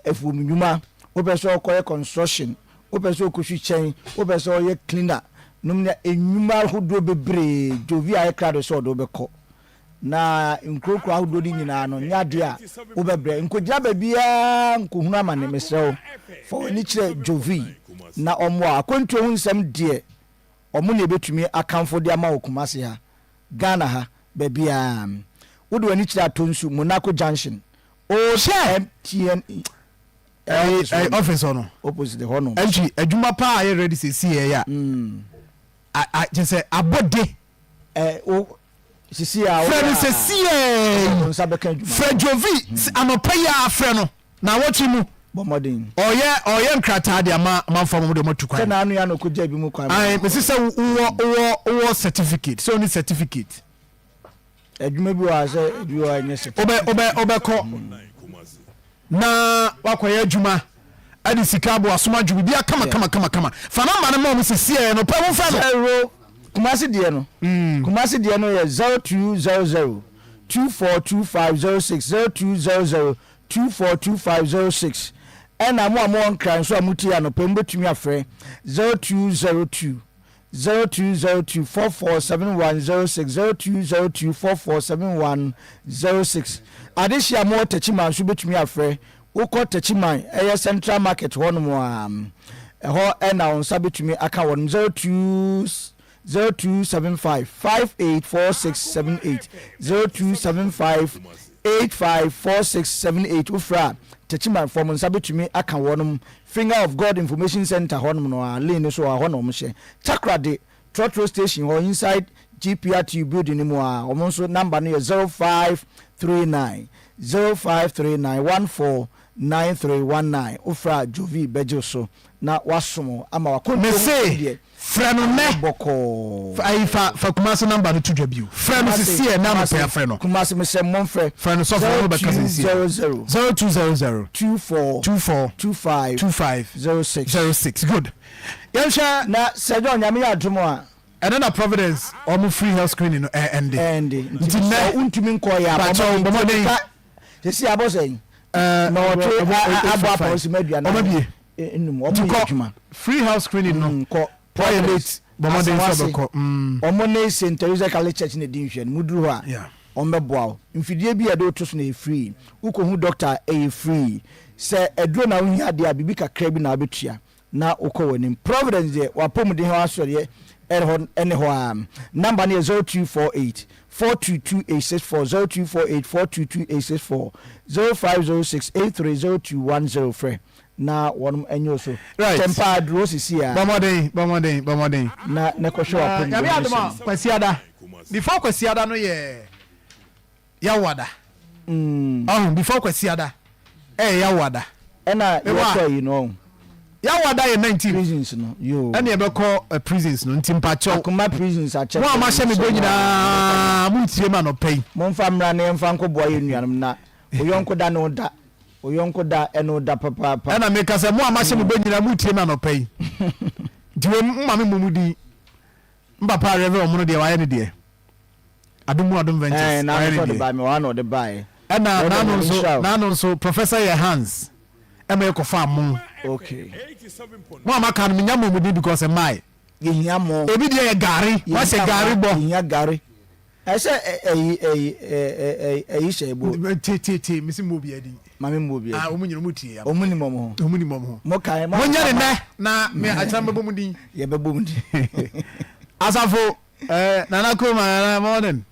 [SPEAKER 5] afuom nnwuma, wopɛ sɛ wokɔyɛ construction, wopɛ sɛ wokɔsu kyɛn, wopɛ sɛ woyɛ cleaner. nom ne nnwuma ahodoɔ bebree Jovi ayɛ krado sɛ ɔde wo bɛkɔ. Na nkuro nkuro ahodoɔ no nyinaa no, nyɛ adeɛ a wobɛbrɛ. Nkɔgyina baabiara nkɔhunu amane, mesrɛ wo, fa w'ani kyerɛ Jovi na ɔmmoa wo. Akwantuo ho nsɛm deɛ, wɔn na ɛbɛtumi akamfo de ama wo Kumasi ha, Ghana ha, baabiara. Wode w'ani kyerɛ Atonsu, Monaco Junction, Old
[SPEAKER 1] Hyɛ!
[SPEAKER 5] MTN
[SPEAKER 1] Ɛyi
[SPEAKER 5] office hɔ
[SPEAKER 1] ɛyi
[SPEAKER 5] no,
[SPEAKER 1] office hɔ no.
[SPEAKER 5] opposite hɔ nom.
[SPEAKER 1] Ɛntwi adwuma paa a yɛ ready sɛsi yɛ yɛ a, a a kyɛ sɛ abɔde.
[SPEAKER 5] Ɛ wo sisi a
[SPEAKER 1] Frɛ no
[SPEAKER 5] woyɛ a
[SPEAKER 1] sɛsiɛ
[SPEAKER 5] wo
[SPEAKER 1] yi.
[SPEAKER 5] nsa bɛka adwuma
[SPEAKER 1] Frɛ
[SPEAKER 5] no.
[SPEAKER 1] Jovi anɔpa yi ara frɛ no naawɔtwe mu.
[SPEAKER 5] Bɔ mmɔden.
[SPEAKER 1] Ɔyɛ ɔyɛ nkrataa de ama amanfoɔ ama wɔde wɔn atu
[SPEAKER 5] Sɛ
[SPEAKER 1] kwan.
[SPEAKER 5] n'ano yɛ ano kɔgya bi mu kwan ma
[SPEAKER 1] Ae
[SPEAKER 5] no.
[SPEAKER 1] mese sɛ wowɔ wowɔ wowɔ certificate sɛ wonni certificate.
[SPEAKER 5] Adwuma bi wɔ ha sɛ ebi wɔ ha ɛnyɛ
[SPEAKER 1] Wobɛ
[SPEAKER 5] certificate.
[SPEAKER 1] wobɛ wobɛkɔ na wakɔyɛ adwuma ɛde sika aboa som adwo biribiara kama kama kama kama. Fa namba no ma wɔn sesiɛ nɔpɛ momfrɛ no.
[SPEAKER 5] Zero Kumasi deɛ no Kumasi deɛ no yɛ 0200 242506 0200 242506 Ɛna mo a mowɔ Nkran nso a motie anɔpa yi mobɛtumi afrɛ 0202 0202 447106 0202 447106 Adehye a mowɔ Techiman nso bɛtumi afrɛ Wokɔ Techiman ɛyɛ Central Market hɔnom a ɛhɔ na wo nsa bɛtumi aka wɔnom 02 0275 584678 0275 854678 Wofrɛ a Techimanfoɔ mo nsa bɛtumi aka wɔnom Finger of God Information Centre hɔnom no a lane no so hɔ a hɔ na wɔhyɛ. Takoradi Trɔtrɔ station hɔ inside GPRTU building no mu a wɔn nso number no yɛ 0539 0539 149319 Wofrɛ a Jovi bɛgye wo so na wasom wo ama w'akwantuo ho
[SPEAKER 1] Mese
[SPEAKER 5] nsɛm deɛ
[SPEAKER 1] frɛ no
[SPEAKER 5] ayɛ
[SPEAKER 1] nnɛ.
[SPEAKER 5] bɔkɔɔ.
[SPEAKER 1] Fa ayi fa fa Kumasi number no to dwa bio. Frɛ no
[SPEAKER 5] Kumasi
[SPEAKER 1] sisi ɛ na anɔpɛ
[SPEAKER 5] Kumasi
[SPEAKER 1] yi frɛ no.
[SPEAKER 5] Kumasi mesrɛ mo monfrɛ
[SPEAKER 1] Frɛ no sɔfo ɔno bɛka sisi ɛ.
[SPEAKER 5] 0200
[SPEAKER 1] 0200
[SPEAKER 5] 24
[SPEAKER 1] 24
[SPEAKER 5] 25
[SPEAKER 1] 25
[SPEAKER 5] 06.
[SPEAKER 1] 06 good. Yɛnhwɛ.
[SPEAKER 5] Na Sir John Nyame yɛ adom a.
[SPEAKER 1] Ɛnɛ na Providence wɔn free health screening no ɛ ɛnde.
[SPEAKER 5] Ɛnde nti
[SPEAKER 1] Nti
[SPEAKER 5] mesrɛ
[SPEAKER 1] nnɛ
[SPEAKER 5] wo wontumi nkɔɔ yɛ a bɔ
[SPEAKER 1] pakyɛw
[SPEAKER 5] mmɔden
[SPEAKER 1] bɔ
[SPEAKER 5] nti
[SPEAKER 1] mmɔden.
[SPEAKER 5] meka sɛsi abɔ sɛn?
[SPEAKER 1] Ɛɛ
[SPEAKER 5] Nnɔwɔtwe
[SPEAKER 1] ɛbɔ
[SPEAKER 5] a a
[SPEAKER 1] eight
[SPEAKER 5] abɔ
[SPEAKER 1] for
[SPEAKER 5] apɔn
[SPEAKER 1] five.
[SPEAKER 5] sima
[SPEAKER 1] Wɔn
[SPEAKER 5] aduanan
[SPEAKER 1] abie.
[SPEAKER 5] nnum wɔn
[SPEAKER 1] Nti
[SPEAKER 5] yɛ
[SPEAKER 1] kɔ
[SPEAKER 5] adwuma.
[SPEAKER 1] free health screening no.
[SPEAKER 5] Kɔ
[SPEAKER 1] Wɔayɛ
[SPEAKER 5] Providence
[SPEAKER 1] late bɔ mmɔden sɛ
[SPEAKER 5] Asawase
[SPEAKER 1] ɔbɛkɔ. Mm.
[SPEAKER 5] wɔn ne St Teresa Catholic Church na ɛdi nhwɛ no moduru hɔ a
[SPEAKER 1] Yeah.
[SPEAKER 5] wɔn bɛboa wo mfidie bi a yɛde wo to so no ɛyɛ free wokɔhu doctor a ɛyɛ free sɛ aduro na wohia deɛ a biribi kakra bi na wobɛtua na wokɔ w'anim Providence deɛ w'apɔmuden ho asɔreɛ ɛhɔ ɛne hɔ ara number no yɛ 0248 422864 0248 422864 0506 830210 frɛ na wɔnom ɛnyɛ wo so
[SPEAKER 1] Right.
[SPEAKER 5] kyɛm paa duro sisi a
[SPEAKER 1] Bɔ mmɔden bɔ mmɔden bɔ mmɔden.
[SPEAKER 5] na na kɔhwɛ
[SPEAKER 1] Na
[SPEAKER 5] w'apɔmuden
[SPEAKER 1] Nyame
[SPEAKER 5] ho
[SPEAKER 1] adom a
[SPEAKER 5] nsɛm.
[SPEAKER 1] Kwasiada before Kwasiada no yɛ Yawada. Ɔho before Kwasiada ɛyɛ Yawada.
[SPEAKER 5] Ɛna
[SPEAKER 1] Mewɔ a.
[SPEAKER 5] yɛkɔ ayi no ɔho.
[SPEAKER 1] Yawada yɛ 19.
[SPEAKER 5] Prisons no yoo.
[SPEAKER 1] Ɛna yɛbɛkɔ eh, prisons no nti mpakyɛw.
[SPEAKER 5] Akoma prisons akyɛ.
[SPEAKER 1] Mo a mahyɛ me bɔ nyinaa mo ntie ma nɔpɛ yi.
[SPEAKER 5] Momfa mmra na yɛmfa nkɔboa yɛn nuanom na wo yɔnko da ne wo da. Wo yɔnko da ɛne wo da papaapa.
[SPEAKER 1] Ɛna meka sɛ mo a mahyɛ mo bɔ nyinaa mo ntie ma nɔpɛ yi. Nti wei mma me mmɔ mo din. Mpapa Reverend ɔmo no deɛ wayɛ ne deɛ. Adom mu Adom Ventures
[SPEAKER 5] Ɛɛ
[SPEAKER 1] wayɛ
[SPEAKER 5] n'ano
[SPEAKER 1] ne
[SPEAKER 5] nso ɔde
[SPEAKER 1] deɛ.
[SPEAKER 5] bae me wɔ ha na ɔde baeɛ.
[SPEAKER 1] Ɛna
[SPEAKER 5] Reverend
[SPEAKER 1] n'ano
[SPEAKER 5] Nyame
[SPEAKER 1] nso
[SPEAKER 5] nhyira wo.
[SPEAKER 1] n'ano nso Professor yɛ hands ɛma yɛ kɔfaa mo.
[SPEAKER 5] Okay.
[SPEAKER 1] Mo a maka no menya mmɔ mo din because mmae.
[SPEAKER 5] Yɛhia mo.
[SPEAKER 1] Ebi deɛ yɛ gari wahyɛ
[SPEAKER 5] Yɛhia
[SPEAKER 1] gari
[SPEAKER 5] mo.
[SPEAKER 1] bɔ.
[SPEAKER 5] Yɛhia gari. Ɛsɛ ɛyi ɛyi ɛyi ɛyi hyɛ ebo.
[SPEAKER 1] Tie tie tie mesi mo obi adi.
[SPEAKER 5] Maame mo obi adi.
[SPEAKER 1] Ah wɔn nyina wɔn tie ya.
[SPEAKER 5] Wɔn nim wɔn ho.
[SPEAKER 1] Wɔn nim wɔn ho.
[SPEAKER 5] Mo kan mo.
[SPEAKER 1] Mo nyɛ ne nɛ na me akyerɛ mbɛbɔ mo din.
[SPEAKER 5] Yɛbɛbɔ mo din.
[SPEAKER 1] Asafo eh, Nana Kuma Nana morning.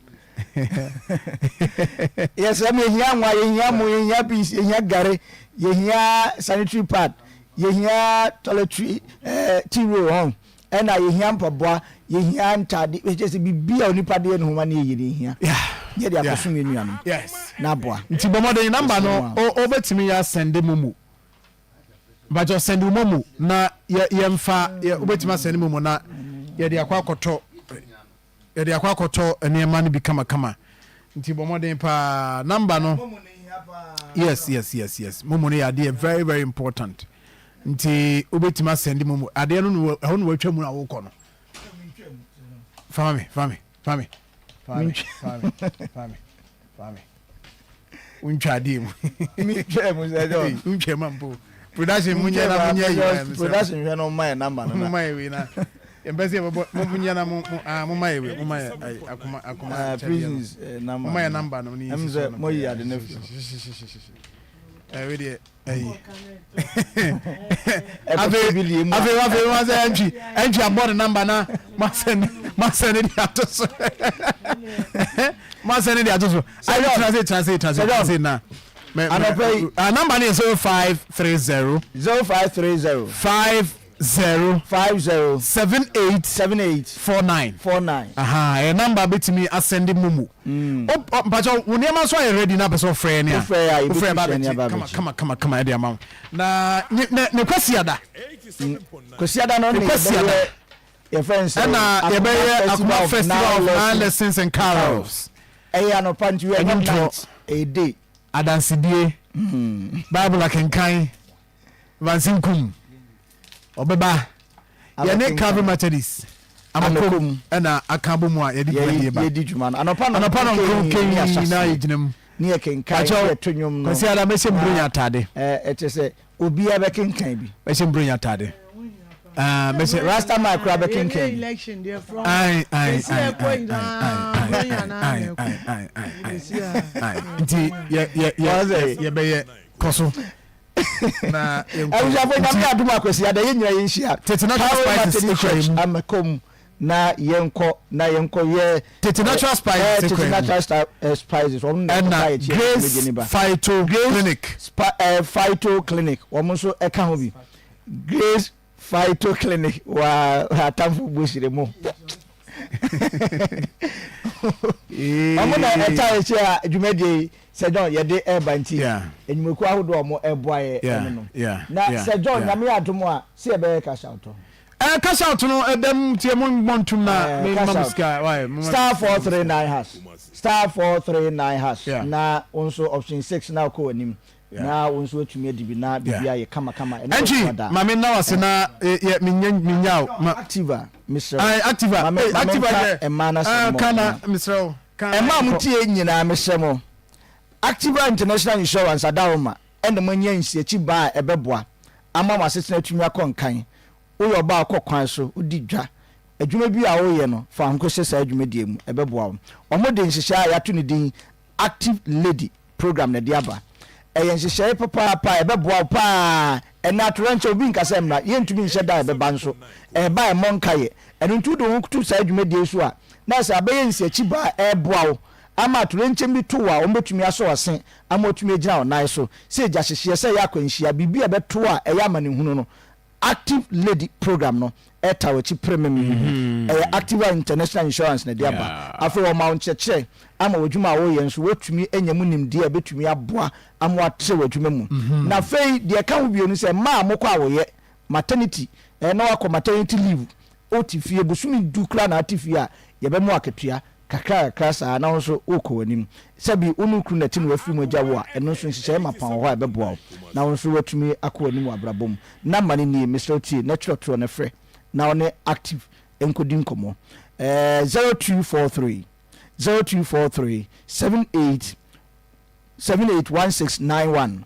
[SPEAKER 5] Yɛsrɛ mo yɛhia nwa yɛhia mo yɛhia beans yɛhia gari yɛhia sanitary pad yɛhia toiletry eh, tea roll hɔn ɛna yɛhia mpaboa yɛhia ntaade ɛkyɛ sɛ biribi a onipa de yɛ ne ho ma ne yɛyɛ ne yɛhia yɛ de akɔsom yɛ nuanom na aboa.
[SPEAKER 1] Nti bɔ mmɔden namba no wobɛtumi yɛ asɛnde momo mpakyɛ sɛnde wo momo na yɛmfa wobɛtumi asɛnde momo na yɛde akɔ akɔtɔ Yɛde akɔ akɔtɔ nneɛma no bi kamakama nti bɔ mmɔden paa number no yes yes yes yes momo no yɛ adeɛ very very important nti wobɛtumi asɛnde momo adeɛ no no ɛhɔ no watwa mu na wokɔ no fama me fama me fama me fama me fama me fama me fama me wontwa adeɛ mu
[SPEAKER 5] mentwa mu sɛ dɛ
[SPEAKER 1] wontwa mu ampo production mu nyɛ na munyɛ yi
[SPEAKER 5] production hwɛ no mma yɛ number no na
[SPEAKER 1] mma yɛ wei na. Yɛmpɛ sɛ yɛbɛbɔ mo mo nyɛ na mo mo ah mo ma yɛ wei mo ma yɛ ayi akoma akoma
[SPEAKER 5] Ah,
[SPEAKER 1] kyɛdeɛ no.
[SPEAKER 5] prisons eh,
[SPEAKER 1] Mo
[SPEAKER 5] number
[SPEAKER 1] ma yɛ
[SPEAKER 5] no.
[SPEAKER 1] number no ne
[SPEAKER 5] Ɛm
[SPEAKER 1] yɛnsi so
[SPEAKER 5] sɛ
[SPEAKER 1] no.
[SPEAKER 5] moayi ade no afiri hɔ.
[SPEAKER 1] Ɛɛ wei deɛ ayi.
[SPEAKER 5] Ɛkɔtɔ
[SPEAKER 1] Afei
[SPEAKER 5] bi deɛ mu a.
[SPEAKER 1] afei afei mo asɛ ɛntwi ɛntwi abɔ ne number na mo asɛ ne mo asɛ ne de ato so. Mo asɛ ne de ato so. Ayi
[SPEAKER 5] Sir John.
[SPEAKER 1] tena se tena se tena se
[SPEAKER 5] Sir
[SPEAKER 1] tena
[SPEAKER 5] John.
[SPEAKER 1] se na. Mɛ
[SPEAKER 5] Anɔpa yi.
[SPEAKER 1] mɛ ah number no yɛ 0530
[SPEAKER 5] 0530
[SPEAKER 1] 50
[SPEAKER 5] 50
[SPEAKER 1] 78
[SPEAKER 5] 78
[SPEAKER 1] 49.
[SPEAKER 5] 49.
[SPEAKER 1] Aha, ɛyɛ number bɛtumi asɛnde momo. Mm. Mpakyɛ wo nneɛma nso ayɛ ready na apɛ sɛ ɔfrɛ ne a.
[SPEAKER 5] Wofrɛ a
[SPEAKER 1] Wofrɛ
[SPEAKER 5] yɛbɛtumi
[SPEAKER 1] ba
[SPEAKER 5] hyɛ ne
[SPEAKER 1] abɛgye
[SPEAKER 5] aba
[SPEAKER 1] kama
[SPEAKER 5] abɛgye.
[SPEAKER 1] kama kama kama ɛde ama wo. Na ne ne ne kwasiada.
[SPEAKER 5] Kwasiada no
[SPEAKER 1] Ne
[SPEAKER 5] ne
[SPEAKER 1] kwasiada.
[SPEAKER 5] yɛbɛyɛ yɛfrɛ no sɛ
[SPEAKER 1] Ɛna
[SPEAKER 5] Akoma
[SPEAKER 1] yɛbɛyɛ
[SPEAKER 5] Festival
[SPEAKER 1] Akoma
[SPEAKER 5] of
[SPEAKER 1] Festival
[SPEAKER 5] Nine
[SPEAKER 1] of Nine
[SPEAKER 5] Lessons
[SPEAKER 1] Lessons and Carols.
[SPEAKER 5] Ɛyɛ anɔpa nti wɛ
[SPEAKER 1] Ɛnwom
[SPEAKER 5] not
[SPEAKER 1] toɔ.
[SPEAKER 5] night ɛyɛ day.
[SPEAKER 1] Adansedie. Bible akenkan. Vansi Nkum ɔbɛba. Yɛne Calvin Methodist Amakom ɛna aka abɔ mu a yɛde dwumadie ba.
[SPEAKER 5] Yɛdi dwuma no anɔpa no
[SPEAKER 1] anɔpa no nkron kɛyi na yɛgyina mu.
[SPEAKER 5] Ne yɛ kenkan ne yɛ to nnwom no.
[SPEAKER 1] Kwasi ada mɛhyɛ mburonya ataade.
[SPEAKER 5] Ɛkyɛ sɛ obiara bɛkenkan bi.
[SPEAKER 1] Mɛhyɛ mburonya ataade. Mɛhyɛ
[SPEAKER 5] Rasta man koraa bɛkenkan bi.
[SPEAKER 1] Ayi ayi ayi ayi ayi ayi ayi ayi ayi nti yɛ yɛ yɛ yɛbɛyɛ kɔ so. na yɛnkɔ.
[SPEAKER 5] Abusuafo Nyame adom a Kwasiada yɛn nyinaa yɛnhyia
[SPEAKER 1] Tete Natural
[SPEAKER 5] Power
[SPEAKER 1] Spices
[SPEAKER 5] Methodist
[SPEAKER 1] ekura
[SPEAKER 5] Church
[SPEAKER 1] mu.
[SPEAKER 5] Amakom na yɛnkɔ na yɛnkɔ yɛ
[SPEAKER 1] Tete Natural
[SPEAKER 5] eh,
[SPEAKER 1] Spices
[SPEAKER 5] Tete
[SPEAKER 1] ekura mu.
[SPEAKER 5] Natural Spices wɔn na
[SPEAKER 1] Ɛna
[SPEAKER 5] ɛkɔka yɛ kyerɛ
[SPEAKER 1] Grace
[SPEAKER 5] dwumadie no ba.
[SPEAKER 1] Phyto Clinic.
[SPEAKER 5] Spa, Phyto Clinic wɔn nso ɛka ho bi. Grace Phyto Clinic wa atamfo bu hyire mu. Ɔmo na ɛta akyi a dwumadie yi Sir John yɛde ɛreba nti nnwumakuo ahodoɔ a ɔmo ɛboa yɛ ɛno no. Na Sir John Nyame yɛ adom a sɛ yɛbɛyɛ cash out hɔ.
[SPEAKER 1] Ɛɛ cash out no ɛdɛm tie mo mmɔ ntum na me ma mo sika why.
[SPEAKER 5] *439 hash *439 hash na wo nso option 6 na wokɔ w'anim. Na wo nso watumi adi bi na biribi ayɛ kama kama. Ɛno
[SPEAKER 1] Ɛntwi,
[SPEAKER 5] yɛ da.
[SPEAKER 1] ma me nna wase na yɛ me nya me nya o. Ma
[SPEAKER 5] Activa, mesrɛ wo.
[SPEAKER 1] Ayi Activa,
[SPEAKER 5] Ma me
[SPEAKER 1] eh
[SPEAKER 5] ma me
[SPEAKER 1] Activa
[SPEAKER 5] nka
[SPEAKER 1] yɛ.
[SPEAKER 5] mmaa no asɛm
[SPEAKER 1] Ah
[SPEAKER 5] mmɔ
[SPEAKER 1] ka na
[SPEAKER 5] na.
[SPEAKER 1] mesrɛ wo. Ka
[SPEAKER 5] Mmaa a
[SPEAKER 1] nkɔ.
[SPEAKER 5] motie nyinaa mesrɛ mo, Activa International Insurance Adaworoma na moanya nsiakyi baa a ɛbɛboa ama mo asetena atumi akɔ nkan. Woyɛ ɔbaa a wokɔ kwan so, wodi dwa, adwuma bi a woreyɛ no, fa wo ho kɔhyɛ saa dwumadie mu, ɛbɛboa wo. Wɔde nhyehyɛe a yɛato no din Active Lady program na ɛde aba. Ɛyɛ nhyehyɛe papaapa a ɛbɛboa wo paa. Ɛnnɛ atoyerɛnkyɛm, obi nka sɛ mmra, yɛntumi nhyɛ da a ɛbɛba nso. Ɛreba a ɛmmɔ nkaeɛ. Ɛno nti wode wo ho to saa dwumadie yi so a, na sɛ abɛyɛ nsiakyibaa a ɛreboa wo ama atoyerɛnkyɛm bi to wo a, wɔbɛtumi asɔ w'ase ama woatumi agyina wo nan so. Sɛ egyahyehyeɛ, sɛ ɛyɛ akwanhyia, biribi a ɛbɛto wo a ɛyɛ amanehunu no, Active Lady program no ɛta w'akyi premem. Ɛyɛ Activa International Insurance na ɛde aba. Afei wɔma wo nkyerɛkyerɛ ama w'adwuma a woreyɛ nso woatumi anya mu nimdeɛ a ɛbɛtumi aboa ama woatrɛ w'adwuma mu. Na afei deɛ ɛka ho bio ne sɛ mmaa a mokɔ awoyɛ, maternity, na woakɔ maternity leave, wote fie bosome du koraa na ate fie a, yɛbɛma wo akatua. Kakrakakra saa na wo nso worekɔ w'anim. Sɛbi wo ne wo kunu na ɛte na wafiri mu agya wo a, ɛno nso nhyehyɛeɛ mapa wɔ hɔ a ɛbɛboa wo na wo nso woatumi akɔ w'anim wɔ abrabɔ mu. Number no nie, mesrɛ wo tie na twerɛtoɔ na frɛ na wo ne Active nkɔdi nkɔmmɔ. Ɛɛ 0243 0243 78 781691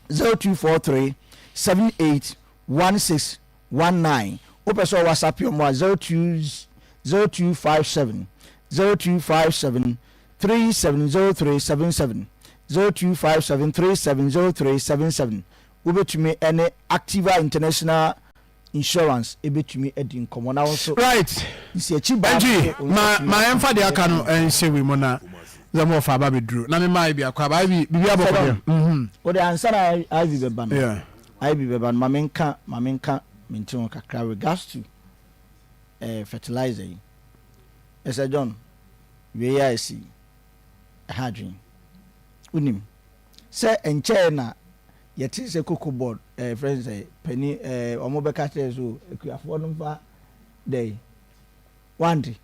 [SPEAKER 5] 0243 78 1619 Wopɛ sɛ ɔwhatsapp ɔmo a 02 0257 0257 370377 0257 370377 Wobɛtumi ɛne Activa International Insurance ɛbɛtumi adi nkɔmmɔ na wo nso
[SPEAKER 1] Right.
[SPEAKER 5] nsiakyi baa
[SPEAKER 1] Ɛnti
[SPEAKER 5] no so wo nso
[SPEAKER 1] ma
[SPEAKER 5] atumi
[SPEAKER 1] ma
[SPEAKER 5] aka
[SPEAKER 1] yɛmfa deɛ aka no nhyɛ wei mu na sɛ mo wɔfa aba bɛduru na mema Ivy akɔ aba Ivy biribi abɔkɔ deɛ. Mhm.
[SPEAKER 5] Wode ansa na Ivy bɛba no
[SPEAKER 1] Yeah.
[SPEAKER 5] Ivy bɛba no ma menka ma menka mente ho kakra regards to eh, fertilizer yi. Ɛsɛ John, wei a ɛsi yi, ɛha adwene. Wonim sɛ ɛnkyɛɛ na yɛtee sɛ cocoa board eh, frɛ no sɛ panin eh, wɔn bɛka kyerɛ so akuafoɔ no mfa dɛn Wante?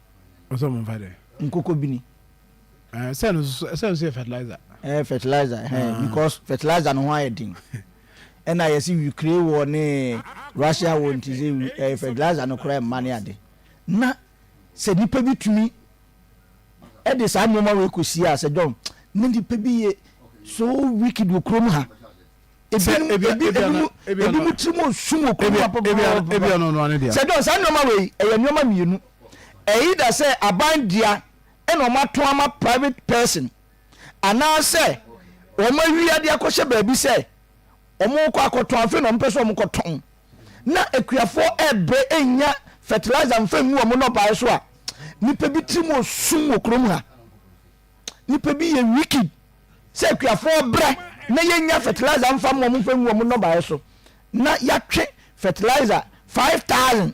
[SPEAKER 1] Ɔsɛ ɔmo nfa dɛ.
[SPEAKER 5] Nkokɔ bini.
[SPEAKER 1] Ɛɛ sɛ no nso sɛ nso yɛ fertilizer.
[SPEAKER 5] Ɛɛ fertilizer ɛhɛn ah. because fertilizer no ho ayɛ den. Ɛna yɛsi Ukraine wɔ ne Russia wɔ nti sɛ ɛɛ fertilizer no koraa mma ne ade. Na sɛ nipa bi tumi ɛde saa nneɛma wei kɔ si a sɛ John ne nipa bi yɛ so wicked wɔ kurom ha. Ebinom ebi ebinom ebinom tirim osum wɔ kurom papapapa. Sɛ John saa nneɛma wei ɛyɛ nneɛma mmienu. Ɛyi da sɛ aban dea ɛna wɔn atɔn ama private person anaasɛ wɔn awia de akɔhyɛ baabi sɛ wɔn kɔ akɔtɔn afei na wɔn pɛ sɛ wɔn kɔtɔn na akuafoɔ ɛbrɛ ɛnya fertilizer nfa ngu wɔn nnɔbaeɛ so a nipa bi tirim osum wɔ kurom ha nipa bi yɛ wicked. Sɛ akuafoɔ brɛ na yɛnnya fertilizer mfa mma wɔn mfa ngu wɔn nnɔbaeɛ so na yɛatwe fertilizer 5000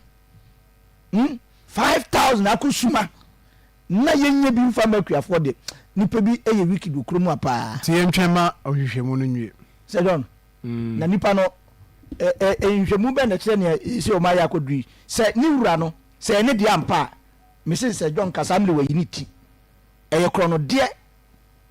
[SPEAKER 5] hmm, 5000 akɔ suma na yɛnnya bi mfa mma akuafoɔ deɛ nipa bi yɛ wicked wɔ kurom ha paa.
[SPEAKER 1] Nti yɛntwɛn ma nhwehwɛmu no nwie.
[SPEAKER 5] Sir John, mm. na nipa no nhwehwɛmu bɛn na ɛkyerɛ nea sɛ wɔn ayɛ akɔduru yi sɛ ne wura no sɛ ɛne deɛ ampa a mese Sir John kasa mmerɛ wayi ne ti ɛyɛ korɔ no deɛ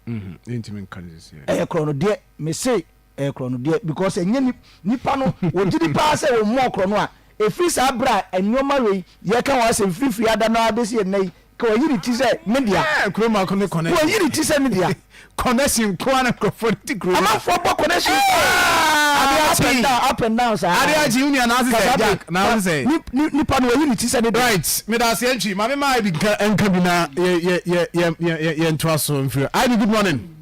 [SPEAKER 1] Yɛntumi nka no sisi.
[SPEAKER 5] Ɛyɛ korɔ no deɛ mese ɛyɛ korɔ no deɛ because ɛnyɛ nipa no wɔgye di paa sɛ wɔn mmɔɔ korɔ no a ɛfiri saa berɛ a nneɛma wei yɛka wɔn asɛm firifiri ada no ara bɛsi ɛnnɛ yi ka wɔyi ne ti sɛ ne dea.
[SPEAKER 1] Ɛɛ kuro mako ne connection.
[SPEAKER 5] Wɔyi ne ti sɛ ne dea.
[SPEAKER 1] Connection nko ara na nkurɔfoɔ de ti kuro.
[SPEAKER 5] Amanfoɔ bɔ connection paa. Up and down up and down saa.
[SPEAKER 1] Ade akyi wo nua na ase sɛ Jack na ase
[SPEAKER 5] sɛ. Nipa no wɔyi ne ti sɛ ne dea.
[SPEAKER 1] Right meda ase antwi maame maa ibi nka nka bi na yɛ yɛ yɛ yɛ yɛ yɛ ntoa so mfiri Ivy good morning.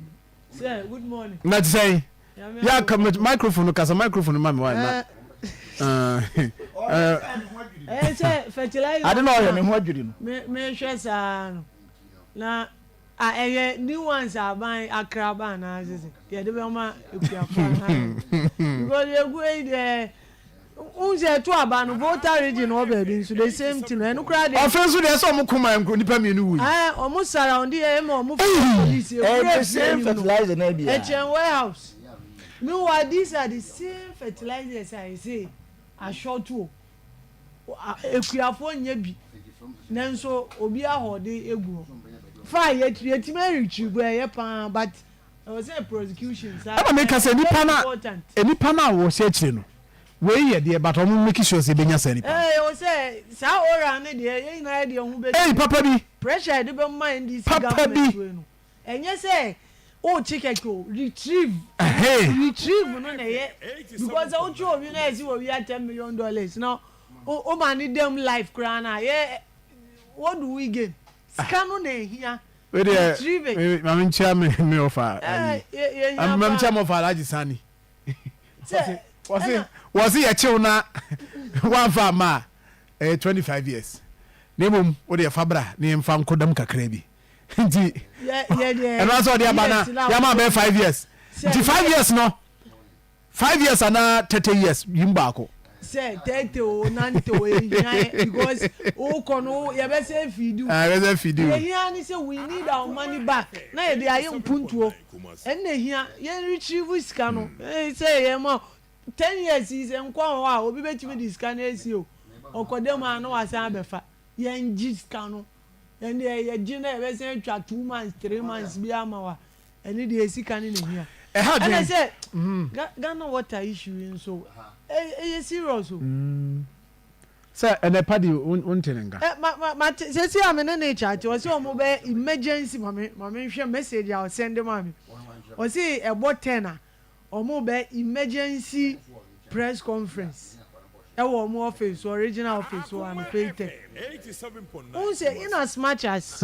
[SPEAKER 6] Sir good morning.
[SPEAKER 1] Na ti sɛn yɛ aka microphone no kasa microphone no ma mi wa na.
[SPEAKER 6] Ɛyɛ sɛ fertilizer.
[SPEAKER 5] Ade na ɔyɛ ne ho adwiri no.
[SPEAKER 6] Me me hwɛ saa no na. A ɛyɛ new ones a aban akra aba anaa sese yɛde bɛma akuafo anaa because yɛgu eyi deɛ n sɛ ɛto aba no Volta region wɔ baabi nso the same thing ɛno koraa deɛ.
[SPEAKER 1] Ɔfɛn nso deɛ sɛ ɔmo ko ma nipa mmienu wui.
[SPEAKER 6] Ɛɛ ɔmo surround yɛ ɛma ɔmo fɛ police ewura
[SPEAKER 5] the same fertilizer na bi a.
[SPEAKER 6] Ɛkyɛn warehouse meanwhile these are the same fertilizers a yɛsɛ asɔɔto o. Akuafoɔ nnyɛ bi nanso obi ahɔɔde egu hɔ. Fine yɛtumi aretrieve ɛyɛ paa but ɛwɔ sɛ prosecution saa
[SPEAKER 1] Ɛna meka sɛ
[SPEAKER 6] ɛyɛ
[SPEAKER 1] nipa
[SPEAKER 6] very
[SPEAKER 1] na
[SPEAKER 6] important.
[SPEAKER 1] nipa no a wɔhyɛ akyire no wei yɛ deɛ but ɔmo make sure sɛ ebenya saa nipa no.
[SPEAKER 6] Ɛɛ ɛwɔ sɛ saa oral no deɛ yɛn nyinaa yɛde yɛn ho bɛsi
[SPEAKER 1] Ei papa bi
[SPEAKER 6] pressure a yɛde bɛma NDC
[SPEAKER 1] papa
[SPEAKER 6] government
[SPEAKER 1] bi.
[SPEAKER 6] wei no. Ɛnyɛ sɛ wokye kɛkɛ o, retrieve, retrieve no na ɛyɛ because sɛ wokye obi na yɛsi wɔwia $10 million na woma ne dam life koraa no a yɛ what do we gain? Sika no na ehia, retrieve it.
[SPEAKER 1] Maame nkyia me me ɔfa ayi, maame nkyia mo ɔfa Alhaji Sani. Wɔsi wɔsi yɛkyew na wɔnfa ama a ɛyɛ 25 years na mmom wode ɛfa bra na yɛmfa nkɔdam kakra bi. Nti ɛno asɛ ɔde aba na yɛama bɛyɛ 5 years, nti 5 years no, 5 years anaa 30 years yim baako.
[SPEAKER 6] Sɛ 30 o, 90 o, ehia because wokɔ no yɛbɛsɛ fidi o.
[SPEAKER 1] Yɛbɛsɛ fidi o.
[SPEAKER 6] Ehia ni sɛ we need our money back na yɛde ayɛ mpuntuo. Ɛnna ehia yɛn retrieve sika no sɛ yɛn ma 10 years yi sɛ nkwa wɔ hɔ a obi bɛtumi de sika no esi o ɔkɔ dɛm a na wasan abɛfa. Yɛn gye sika no. Yɛn deɛ yɛgye na yɛbɛsan atwa 2 months, 3 months bi ama wa ɛne deɛ sika ne na hia.
[SPEAKER 1] Ɛha
[SPEAKER 6] ɛna
[SPEAKER 1] dwen
[SPEAKER 6] sɛ Ghana water issue yi nso ɛyɛ serious o.
[SPEAKER 1] Sɛ ɛnɛ pa di wonte ne nka.
[SPEAKER 6] Ɛ ma ma ma te sɛsi a me ne ne chat ɔsɛ ɔmo bɛ emergency ma me ma me nhwɛ message a ɔsɛnde ma me ɔsɛ ɛbɔ 10 a ɔmo bɛ emergency press conference ɛwɔ ɔmo office wɔ regional office wɔ anɔpɛ yi 10. Wohu sɛ in as much as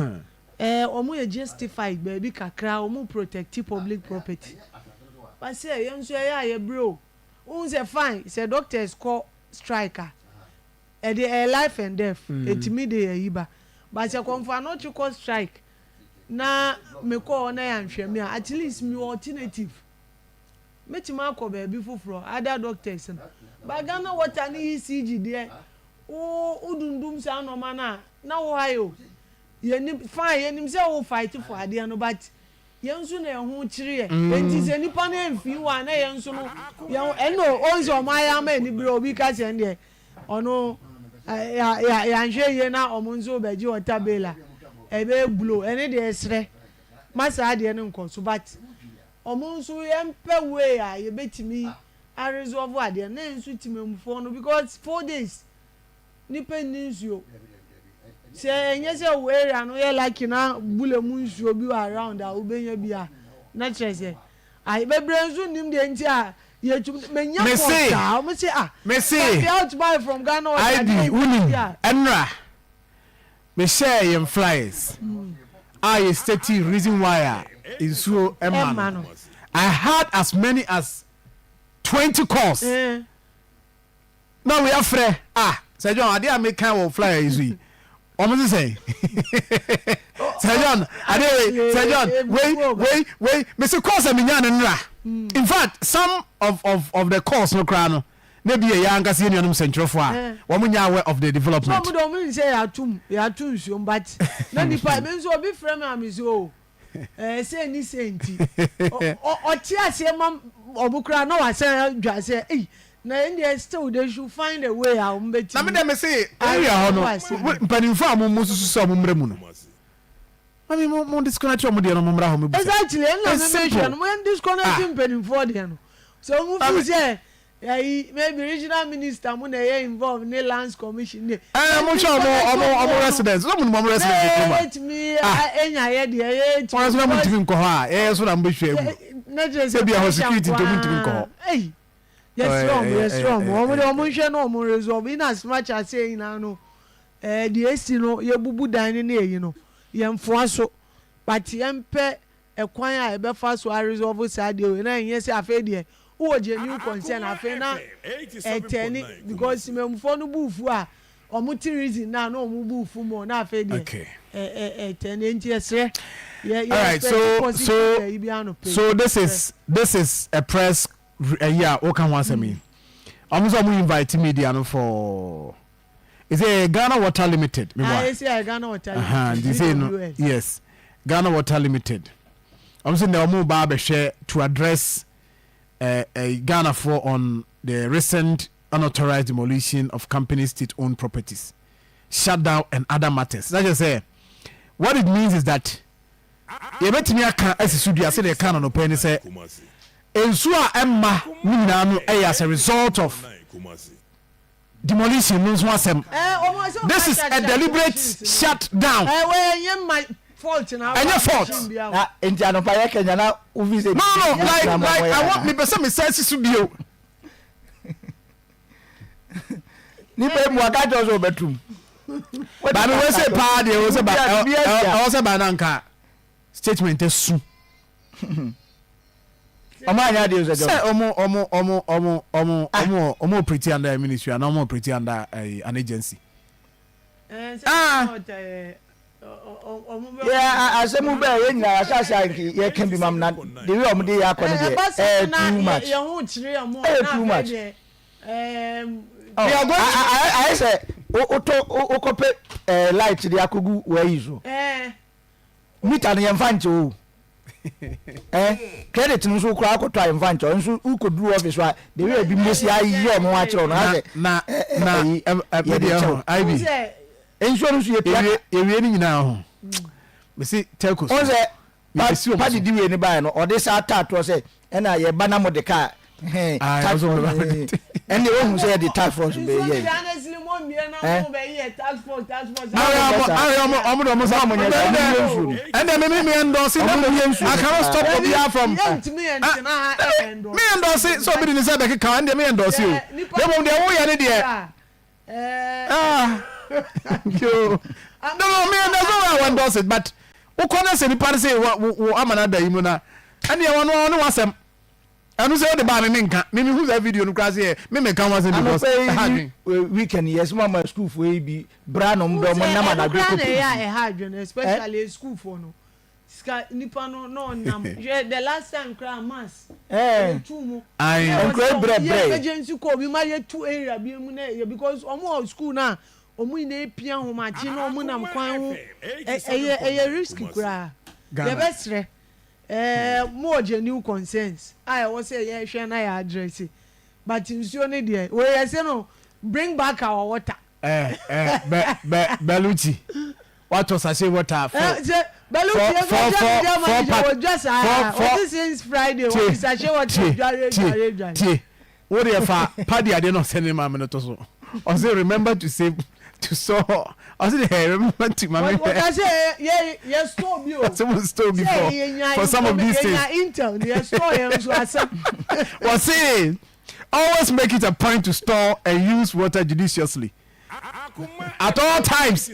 [SPEAKER 6] ɛɛ ɔmo yɛ justified baabi kakra ɔmo protect public property but sɛ yɛn nso ɛyɛ a yɛbrɛ o. Wohu sɛ fine sɛ doctors kɔ strike a ɛde ɛyɛ life and death ɛtumi de ayi ba but sɛ Kɔmfo Anokye kɔ strike na mekɔ hɔ na yɛanhwɛ me a at least mewɔ alternative mɛtumi akɔ baabi foforɔ other doctors no. But Ghana water ne ECG deɛ wo wodundum saa nnoɔma no a na wo ha yɛ o. Yɛnim fine yɛnim sɛ wo fight for adeɛ no but yɛn nso na ɛho kyere yɛ enti sɛ nipa no amfii hɔ a na yɛn nso no yɛn ɛna ɔn sɛ ɔmo ayɛ ama ani bere obi ka sɛ ɛndeɛ ɔno ya ya yɛanhwɛ yie na ɔmo nso bɛgye ɔta bail a ɛbɛyɛ blow ɛne deɛ ɛsrɛ ma saa adeɛ no nkɔ so but ɔmo nso yɛmpɛ way a yɛbɛtumi a resolve adeɛ no na yɛn nso temamufoɔ no because 4 days nipa nni nsuo. Sɛ ɛnyɛ sɛ wo area no yɛ lucky na bule mu nsuo bi wɔ around a wobɛnya bi a, na kyerɛ sɛ ayi bebree nso nnim deɛ nti a. Yɛtum menya
[SPEAKER 1] Me
[SPEAKER 6] call
[SPEAKER 1] se,
[SPEAKER 6] saa ɔmo se ah
[SPEAKER 1] me se,
[SPEAKER 6] but out buy from Ghana water
[SPEAKER 1] IB,
[SPEAKER 6] adeɛ
[SPEAKER 1] wonim,
[SPEAKER 6] nti a.
[SPEAKER 1] ɛnora me hyɛɛ yɛn flyers a yɛ state reason why a nsuo ɛma
[SPEAKER 6] Ɛmma
[SPEAKER 1] no.
[SPEAKER 6] no.
[SPEAKER 1] I had as many as 20 calls.
[SPEAKER 6] Eh.
[SPEAKER 1] Na wei afrɛ ah Sir John adeɛ a meka wɔ flyer yi so yi wɔn se sɛn Sir John adeɛ wei Sir John wei wei wei mesi course a menya no nnra in fact some of of of the course no koraa no na ebi yɛ yɛn ankasa yɛn nuanom nsɛntwerɛfoɔ a wɔn nyɛ aware of the development.
[SPEAKER 6] So wɔn de wɔn nsɛ yɛatum yɛato nsuom but na nipa mi nso obi frɛ mi a mi sɛ o. Ɛɛ sei ne sei nti ɔte aseɛ ma ɔmo koraa na wasan adwa sɛ ei na ɛn deɛ still they should find a way a ɔmo bɛtumi.
[SPEAKER 1] Na me deɛ me se area hɔ no mpanimfoɔ a mo mo susu sɛ ɔmo mmra mu no mami mo mo disconnect ɔmo deɛ no mo mmra hɔ mo bisa.
[SPEAKER 6] Exactly ɛnna me me hwɛ no mo yɛn disconnect ah. mpanimfoɔ deɛ no sɛ ɔmo fi sɛ Ɛyi maybe regional minister mo na ɛyɛ involve ne lands commission ne.
[SPEAKER 1] Ɛɛ mo hwɛ ɔmo ɔmo ɔmo residents ɔmo nim ɔmo residents wɔ kurom a.
[SPEAKER 6] Na yɛtumi enya yɛ deɛ yɛtumi.
[SPEAKER 1] Wɔn nso na mo ntumi nkɔ hɔ a yɛyɛ so na mo bɛ hwɛ egu.
[SPEAKER 6] Na kyerɛ sɛ
[SPEAKER 1] Sɛ bi ɛhɔ security nti ɔmo ntumi nkɔ hɔ.
[SPEAKER 6] Ɛyi yɛsrɛ ɔmo yɛsrɛ ɔmo ɔmo deɛ ɔmo nhwɛ na ɔmo resolve in as much as yɛ nyinaa no ɛɛ deɛ esi no yɛbubu dan no ne eyi no yɛnfoa so but yɛmpɛ ɛkwan a yɛbɛfa so a resolve saa adeɛ wei na ɛnyɛ sɛ afei deɛ wowɔ genuine concern afei na ɛtɛni because temamufoɔ no bu fu a wɔn te reason na na wɔn bu fu more na afei deɛ
[SPEAKER 1] Okay.
[SPEAKER 6] ɛtɛni nti yɛsrɛ yɛ yɛ
[SPEAKER 1] Alright,
[SPEAKER 6] expect
[SPEAKER 1] so
[SPEAKER 6] positive
[SPEAKER 1] so
[SPEAKER 6] ɛyi bi ano pɛ
[SPEAKER 1] so this is this is a press ɛyi a woka ho asɛm yi. Wɔn nso wɔn invite media no for Is it Ghana Water Limited? Me
[SPEAKER 6] Ah, esi ayɛ Ghana Water
[SPEAKER 1] Limited.
[SPEAKER 6] Nti
[SPEAKER 1] sei no, yes, Ghana Water Limited. Wɔn sɛ na wɔn ba abɛhwɛ to address uh, uh, Ghana for on the recent unauthorized demolition of company state-owned properties, shutdown and other matters. That just say, what it means is that yɛbɛtumi aka asi so dua sɛdeɛ ɛka no nɔpɛ ne sɛ nsuo a ɛmma no nyinaa no ɛyɛ as a result of demolition no nso asɛm. This is a deliberate shut down. Ɛnyɛ fault.
[SPEAKER 5] Na nti anɔpa yɛ kanya na wofi sɛ.
[SPEAKER 1] No no like like I want mepɛ sɛ mesan si so bio.
[SPEAKER 5] Nipa yi mu aka kyerɛ sɛ ɔbɛtum.
[SPEAKER 1] Baabi wɔ sɛ paa deɛ wɔ sɛ ba ɛwɔ sɛ ba na nka statement esu.
[SPEAKER 5] Ɔmo anyɛ adeɛ sɛ
[SPEAKER 1] Sɛ ɔmo ɔmo ɔmo ɔmo ɔmo ah. ɔmo ɔmo operate under a ministry and ɔmo operate under a, an agency.
[SPEAKER 6] Ah.
[SPEAKER 5] Yeah, asɛm bɛɛ yɛ nyinaa yɛahyɛ ase a yɛka bi mam na the way ɔmo de yɛ akɔ no deɛ ɛyɛ too much ɛyɛ too much. Ayɛ sɛ wotɔ wokɔpɛ light de akɔgu w'ayi so. Meter no yɛmfa nkyɛ o eh, credit no nso koraa akɔtɔ a yɛmfa nkyɛ nso wokɔduru office a the way ebi mbɛsi ayɛ ɔmo akyerɛ no asɛ
[SPEAKER 1] na na yɛde kyɛw ibi
[SPEAKER 5] nsuo no nso yɛtua
[SPEAKER 1] yɛwie no nyinaa ho mesi telco
[SPEAKER 5] so sɛ padi di wei ne baeɛ no ɔde saa taatoɔ sɛ ɛna yɛba na mode kaa ɛnde wohu sɛ yɛde task force bɛyɛ
[SPEAKER 1] ɛnde me me endorse I cannot stop obiara from me endorse sɛ obi de ne sɛ bɛkeka ɛnde me endorse o na mmom deɛ woyɛ ne deɛ ah yo no no me endorse o I endorse it but wokɔ no sɛ nipa no sɛ wo ama no ada yi mu na ɛndeɛ wɔno ɔne wasɛm Ɛno sɛ wode baa me menka. Me mehu saa video no koraa sɛ yɛ me menka ho asɛm because
[SPEAKER 5] Anɔpa yi
[SPEAKER 1] ɛha
[SPEAKER 5] ne
[SPEAKER 1] adwen.
[SPEAKER 5] weekend yɛ sɛ mama sukuufoɔ yi bi bra na ɔmo bɛ ɔmo nam
[SPEAKER 6] Ɛno
[SPEAKER 5] anadwo
[SPEAKER 6] koraa
[SPEAKER 5] kɔ
[SPEAKER 6] na ɛyɛ a
[SPEAKER 5] pii.
[SPEAKER 6] ɛha adwene especially sukuufoɔ no sika nipa no na ɔnam hwɛ the last time koraa mass
[SPEAKER 5] Ɛɛ
[SPEAKER 6] yɛtu mu
[SPEAKER 1] Ae.
[SPEAKER 6] na ɛwɔ
[SPEAKER 5] Nkura
[SPEAKER 6] sɛ
[SPEAKER 5] brɛ
[SPEAKER 6] ɔmo yɛ
[SPEAKER 5] brɛ.
[SPEAKER 6] emergency call bi ma yɛtu area bi mu na ɛyɛ because ɔmo wɔ school na ɔmo nyinaa epia ahomakye na ɔmo nam kwan ho ɛyɛ ɛyɛ risk koraa
[SPEAKER 1] Ghana.
[SPEAKER 6] yɛbɛsrɛ. Ɛɛ mo wɔ genuine concerns a ɛwɔ sɛ yɛ hwɛ na yɛ address but nsuo no deɛ wei yɛ se no bring back our water.
[SPEAKER 1] Eh eh bɛ bɛ Bellucci watɔ sachet water for
[SPEAKER 6] Eh sɛ Bellucci
[SPEAKER 1] for
[SPEAKER 6] yɛ
[SPEAKER 1] for
[SPEAKER 6] kɔ
[SPEAKER 1] for
[SPEAKER 6] gyina gyina
[SPEAKER 1] for
[SPEAKER 6] manager
[SPEAKER 1] pack
[SPEAKER 6] wɔ dwa saa
[SPEAKER 1] for for
[SPEAKER 6] wɔsi since Friday
[SPEAKER 1] tie
[SPEAKER 6] wɔsi sachet water
[SPEAKER 1] tie
[SPEAKER 6] dware
[SPEAKER 1] tie
[SPEAKER 6] dware dware.
[SPEAKER 1] tie wo deɛ fa padi adeɛ na ɔsɛ ne maame no to so ɔsɛ remember to save. To store ɔsi de remember to maame hwɛ.
[SPEAKER 6] Wɔka sɛ yɛ yɛ store bi o.
[SPEAKER 1] Ɔsi mo store bi for for some of these things.
[SPEAKER 6] Yɛ nya intel ni yɛ store yɛn nso asɛm.
[SPEAKER 1] Wɔsi always make it a point to store and use water judiciously at all times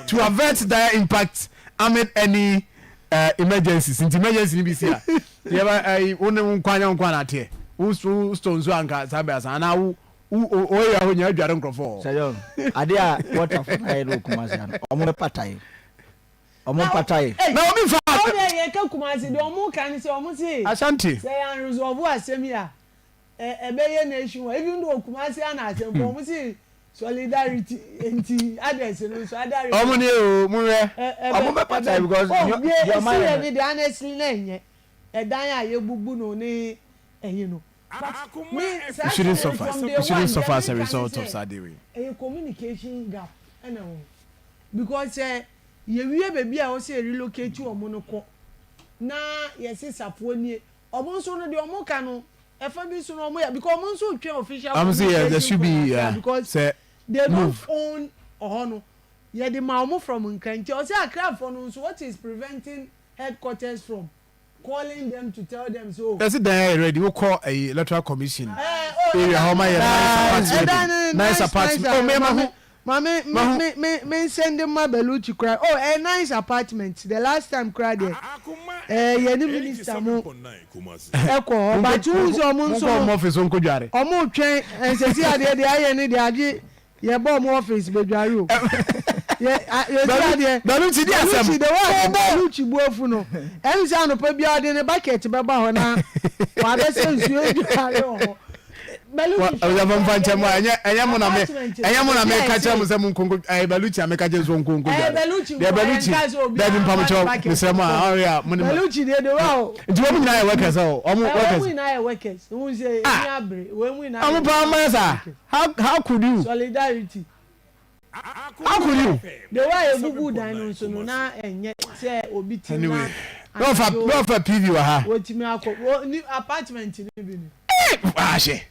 [SPEAKER 1] to avert dire impact amid any uh, emergencies. Nti emergency ni bi si a yɛ ba ɛyi wo ne wo nkwa nya nkwa na ateɛ wo store nso anka saa bɛ asa anaa wo Wo o area hɔ nyinaa dware nkurɔfoɔ wɔ hɔ.
[SPEAKER 5] Sir John, adeɛ a waterfo no ayɛ no wɔ Kumasi ha no, wɔn bɛpata yɛ. Wɔn mpata yɛ.
[SPEAKER 1] Na obi nfa.
[SPEAKER 6] Wɔn deɛ yɛ ka Kumasi deɛ wɔn ka ne sɛ wɔn se.
[SPEAKER 1] Ashanti.
[SPEAKER 6] Sɛ yɛn resolve asɛm yi a, ɛbɛyɛ nation wide even though Kumasi ha na asɛm but wɔn se solidarity nti others no nso other regions.
[SPEAKER 1] Wɔn nie o, mo hwɛ.
[SPEAKER 5] Wɔn bɛpata yɛ because
[SPEAKER 6] deɛ
[SPEAKER 5] wɔn ayɛ no.
[SPEAKER 6] Oh, deɛ esi yɛ ne deɛ honestly na ɛnyɛ ɛdan a yɛbubu no ne ɛyi no. But me saa
[SPEAKER 1] You shouldn't
[SPEAKER 6] sɛ
[SPEAKER 1] suffer.
[SPEAKER 6] from day
[SPEAKER 1] You
[SPEAKER 6] one
[SPEAKER 1] shouldn't
[SPEAKER 6] deɛ
[SPEAKER 1] suffer as a
[SPEAKER 6] meka ne
[SPEAKER 1] result of
[SPEAKER 6] sɛ
[SPEAKER 1] saa deɛ wei.
[SPEAKER 6] ɛyɛ communication gap ɛna ɛwɔ hɔ because sɛ yɛwie baabi a ɛwɔ sɛ yɛ relocate wɔn no kɔ na yɛse safoɔ nie wɔn nso no deɛ wɔn ka no ɛfa bi so no wɔn yɛ because wɔn nso retwɛn official
[SPEAKER 1] Wɔn nso yɛ there
[SPEAKER 6] communication
[SPEAKER 1] should
[SPEAKER 6] from
[SPEAKER 1] be
[SPEAKER 6] Accra
[SPEAKER 1] yeah,
[SPEAKER 6] because
[SPEAKER 1] sɛ
[SPEAKER 6] they don't
[SPEAKER 1] move.
[SPEAKER 6] own ɔhɔ no yɛde ma wɔn from Nkran nti ɔsɛ Accrafoɔ no nso what is preventing headquarters from calling them to tell them so.
[SPEAKER 1] Yɛsi dan ayɛ ready wokɔ ɛyi electoral commission
[SPEAKER 6] eh, oh,
[SPEAKER 1] area hɔ ma yɛ nice apartment
[SPEAKER 6] nice
[SPEAKER 1] nice apartment oh me ma ho
[SPEAKER 6] maame me me me me nsɛnde ma Bellucci kura oh eh, nice apartment the last time kura deɛ eh, yɛ ne minister mo ɛkɔ hɔ but n sɛ ɔmo nso
[SPEAKER 1] no
[SPEAKER 6] ɔmo twɛn nsɛsi adeɛ deɛ ayɛ ne deɛ agye Yɛ bɔ ɔmo office bɛ dware o. Yɛ a yɛ si adeɛ.
[SPEAKER 1] Baluchi di asɛm.
[SPEAKER 6] Baluchi the way a Baluchi bu afu no. Ɛne sɛ anɔpa biara ɔde ne bucket bɛba hɔ na wabɛsɛ nsuo adware wɔ hɔ. Baluchi
[SPEAKER 1] hwɛ. Ɔsɛ mfa nkyɛn mu a ɛnyɛ ɛnyɛ mo na me ɛnyɛ mo na me ka kyerɛ mo sɛ mo nkonko ɛyɛ Baluchi a me ka kyerɛ so nkonko dware.
[SPEAKER 6] Baluchi
[SPEAKER 1] Deɛ Baluchi dɛbi mpamokyɛw mesrɛ mo a ɔre a mo ne mo.
[SPEAKER 6] Baluchi deɛ de wa o.
[SPEAKER 1] Nti wɔn nyinaa yɛ workers o wɔn workers.
[SPEAKER 6] Wɔn nyinaa yɛ workers. Ohun sɛ emi abere wɔn nyinaa yɛ
[SPEAKER 1] workers. Wɔn paa mma saa. How how could you?
[SPEAKER 6] Solidarity.
[SPEAKER 1] How could you?
[SPEAKER 6] The way a yɛbubu dan no nso no na ɛnyɛ sɛ obi te na
[SPEAKER 1] Anyway, na ɔfa na ɔfa PV wɔ ha.
[SPEAKER 6] Wɔtumi akɔ wɔ ni apartment no bi ni.
[SPEAKER 1] Ee ahwɛ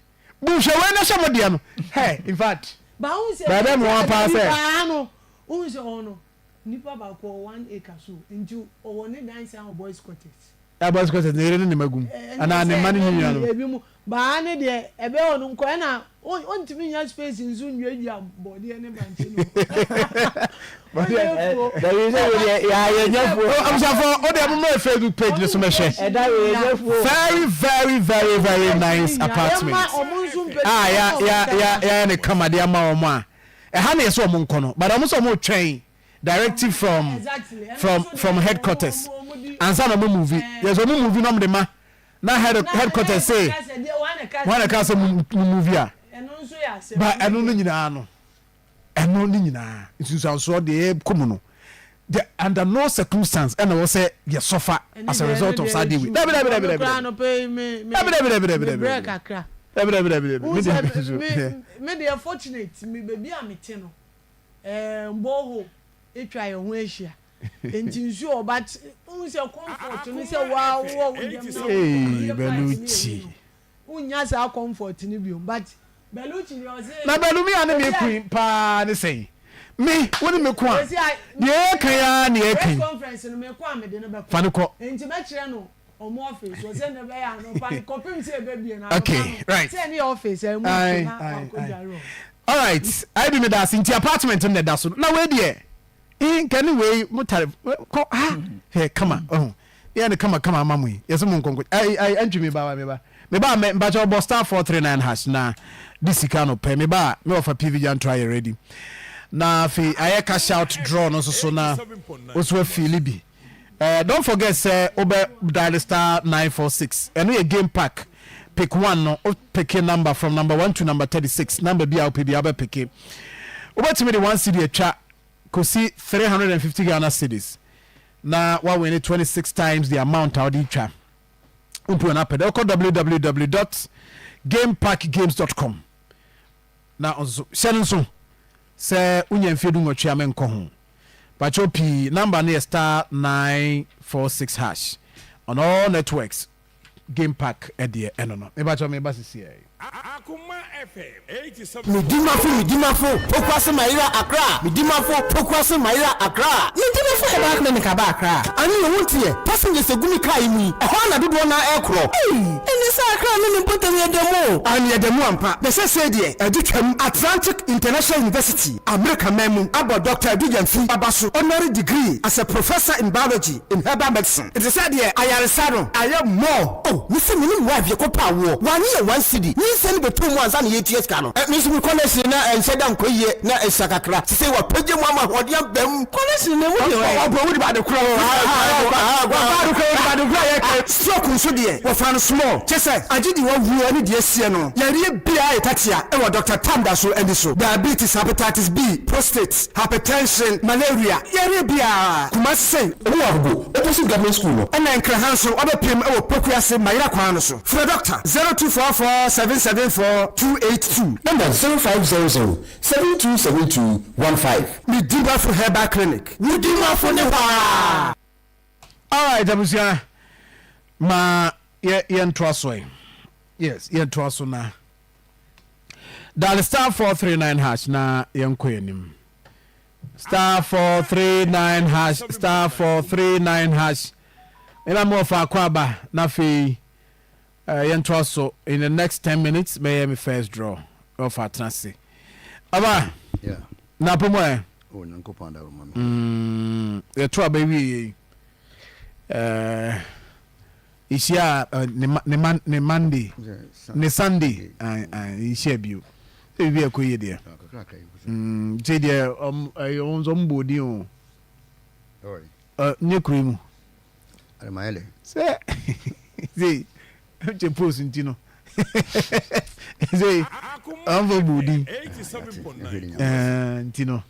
[SPEAKER 1] bu hwɛ wei na hyɛ mo deɛ no hey in fact.
[SPEAKER 6] Ba wohu sɛ
[SPEAKER 1] Bɛɛbɛ mo wɔn paa sɛ.
[SPEAKER 6] Paa no wohu sɛ ɔno nipa baako ɔwɔ one acre so nti ɔwɔ ne dan san wɔ boys quarters.
[SPEAKER 1] Ɛbɔ sɛ sɛ ne yere ne ne mma gum anaa ne mma ne ne nuanom.
[SPEAKER 6] Ebi mu baa ne deɛ ɛbɛ wɔ no nkɔ ɛna ontumi nya space nso nnuadua bɔdeɛ ne bankye no.
[SPEAKER 1] Abusuafo o deɛ mo mmerɛ Facebook page ne so mɛhwɛ. Very very very very nice apartment. A ya ya ya ya ne kama de ama wɔn a ɛha na yɛ sɛ wɔn nkɔ no but wɔn sɛ wɔn retwɛn. Directive from from from headquarters ansa na ɔmo move yɛ sɛ ɔmo move na ɔmo de ma na head headquarters say wɔn na ka sɛ mo move a ba ɛno no nyinaa no ɛno no nyinaa nsunsuansoɔ deɛ ɛkɔ mu no the under no circumstance ɛna wɔ sɛ yɛ suffer as a result of saa deal dabi dabi dabi dabi dabi dabi dabi dabi dabi dabi dabi dabi dabi mi deɛ
[SPEAKER 6] mi deɛ fortunate mi beebi a mi te no. Ɛɛ borehole atwa yɛn ho ahyia nti nsuo wɔ but wohu sɛ comfort no sɛ waa wowɔ wo dɛm na
[SPEAKER 1] Hey, Bellucci.
[SPEAKER 6] wonnya saa comfort no biom but Bellucci deɛ ɔse
[SPEAKER 1] Na Bellu me a ne me ko yi paa ne sɛn? Me, wo ne me ko a, deɛ yɛka yi ara na yɛka
[SPEAKER 6] press
[SPEAKER 1] yi.
[SPEAKER 6] conference no mekɔ a mede no bɛkɔ
[SPEAKER 1] Fa no kɔ.
[SPEAKER 6] nti mɛkyerɛ no ɔmo office wɔ sɛ ne bɛyɛ anɔpa no kɔpem sɛ ɛbɛbie no anɔpa
[SPEAKER 1] Okay,
[SPEAKER 6] no
[SPEAKER 1] right.
[SPEAKER 6] sɛ ɛne yɛ office a ɛmu
[SPEAKER 1] Aye,
[SPEAKER 6] nti na
[SPEAKER 1] aye,
[SPEAKER 6] wakɔdware
[SPEAKER 1] aye.
[SPEAKER 6] wɔ hɔ.
[SPEAKER 1] Alright, IB meda ase nti apartment no na ɛda so no na wei deɛ eh, nka ne wei mo tare kɔ ha hwɛ kama ɔho yɛ ne kama kama ama mo yi yɛsɛ mo nkonko ai ai antwi me ba wa me ba me ba me mpakyɛ ɔbɔ star 439 hash na de sika no pɛ me ba me wɔfa PV gyanto ayɛ ready na afei ayɛ cash out draw no nso so na oso afili bi Eh, don't forget sɛ wobɛ dial star 946 ɛno yɛ game pack pick one no wo picke number from number 1 to number 36 number bi a wopɛ bi wobɛ picke wobɛtumi de 1 cedi atwa kɔsi 350 Ghana cedis na wawene 26 times the amount a wode twa wompi wɔn apɛ dɛ wokɔ www dot gamepackgames dot com na nso hyɛ no nso Sɛ wonya mfeɛ dunwɔtwe a menkɔ ho. Pakyɛw pii number no yɛ star 946 hash on all networks game park deɛ ɛno no. Mepakyɛw meba sisiɛ.
[SPEAKER 3] Akoma.
[SPEAKER 7] Medimafo Medimafo Pokuase Mayera Accra Medimafo Pokuase Mayera Accra Medimafo Herbal Clinic aba Accra Ane yɛ wo nteɛ Passengers agu me car yi mu yi Ɛhɔ ara na dodoɔ no ara ɛrekorɔ Ei! Ɛnne sɛ Accra ne ne mpɔtam yɛ dɛ mu o!
[SPEAKER 8] Aane ɛda mu ampa. Na sɛsɛɛ deɛ ɛde twam Atlantic International University, Amerika man mu abɔ Dɔkta Adu Gyamfi aba so honorary degree as a Professor in Biology in Herbal Medicine. Nti sɛ deɛ ayaresa no ayɛ more.
[SPEAKER 7] Oh me se me ne me wife yɛkɔ pɛ awoɔ wanye yɛ one cedi nyinsɛn no bɛtɔɔ mu ansa na yɛtua sika no. Me nso me connection no ɛnhyɛ da nkɔ yie na ɛsua kakra sesei wapagya mu ama ahoɔden aba mu. Connection no ɛmu deɛ ɔyɛ.
[SPEAKER 8] Ɔbɔ wode ade korɔ ɔbɔ ade korɔ wode ade korɔ yɛ kɛ. Stroke nso deɛ wɔfa no small kyesɛ agye deɛ wawuo ne deɛ asie no yareɛ biaa yɛ tatia ɛwɔ Doctor Tam da so ani so diabetes hepatitis B prostate hypertension malaria yareɛ biaa Kumasi sei.
[SPEAKER 9] Ɔwɔ Agogo opposite government school no.
[SPEAKER 8] Ɛna Nkraha nso wabɛpem wɔ Pokuase Mayera kwan no so. Frɛ Dɔkta, 0244 774 282.
[SPEAKER 9] Ɛna 0500 7272 15.
[SPEAKER 8] Me Dimafo Herbal Clinic, wo Dimafo ne hɔ aa!
[SPEAKER 1] Alright abusua ma yɛ yɛntoa so ɛ. Yes, yɛntoa so na dial star 439 hash na yɛnkɔ yɛn anim. Star 439 hash star 439 hash. Mema mo ɔfa akɔ aba na afei uh, yɛntoa so in the next 10 minutes mɛyɛ me first draw. Ɔfa atena ase. Aba.
[SPEAKER 10] Yeah.
[SPEAKER 1] Na apɔmu ɛ.
[SPEAKER 10] Oh, Nyankopɔn adaworo ma me.
[SPEAKER 1] Yɛto aba wie yei. Eh, yɛhyia eh, ne, ne, ne Monday, ne Sunday, yɛhyia bio. Sɛ biribi ɛkɔ yie deɛ. Nti deɛ ɔm ɛyɛ wɔn nso ɔmo bɔ odin o. Nye kuro yi mu. Sɛ sɛ ɛkyɛ post nti no sɛ ɔmfa bɔ odin nti no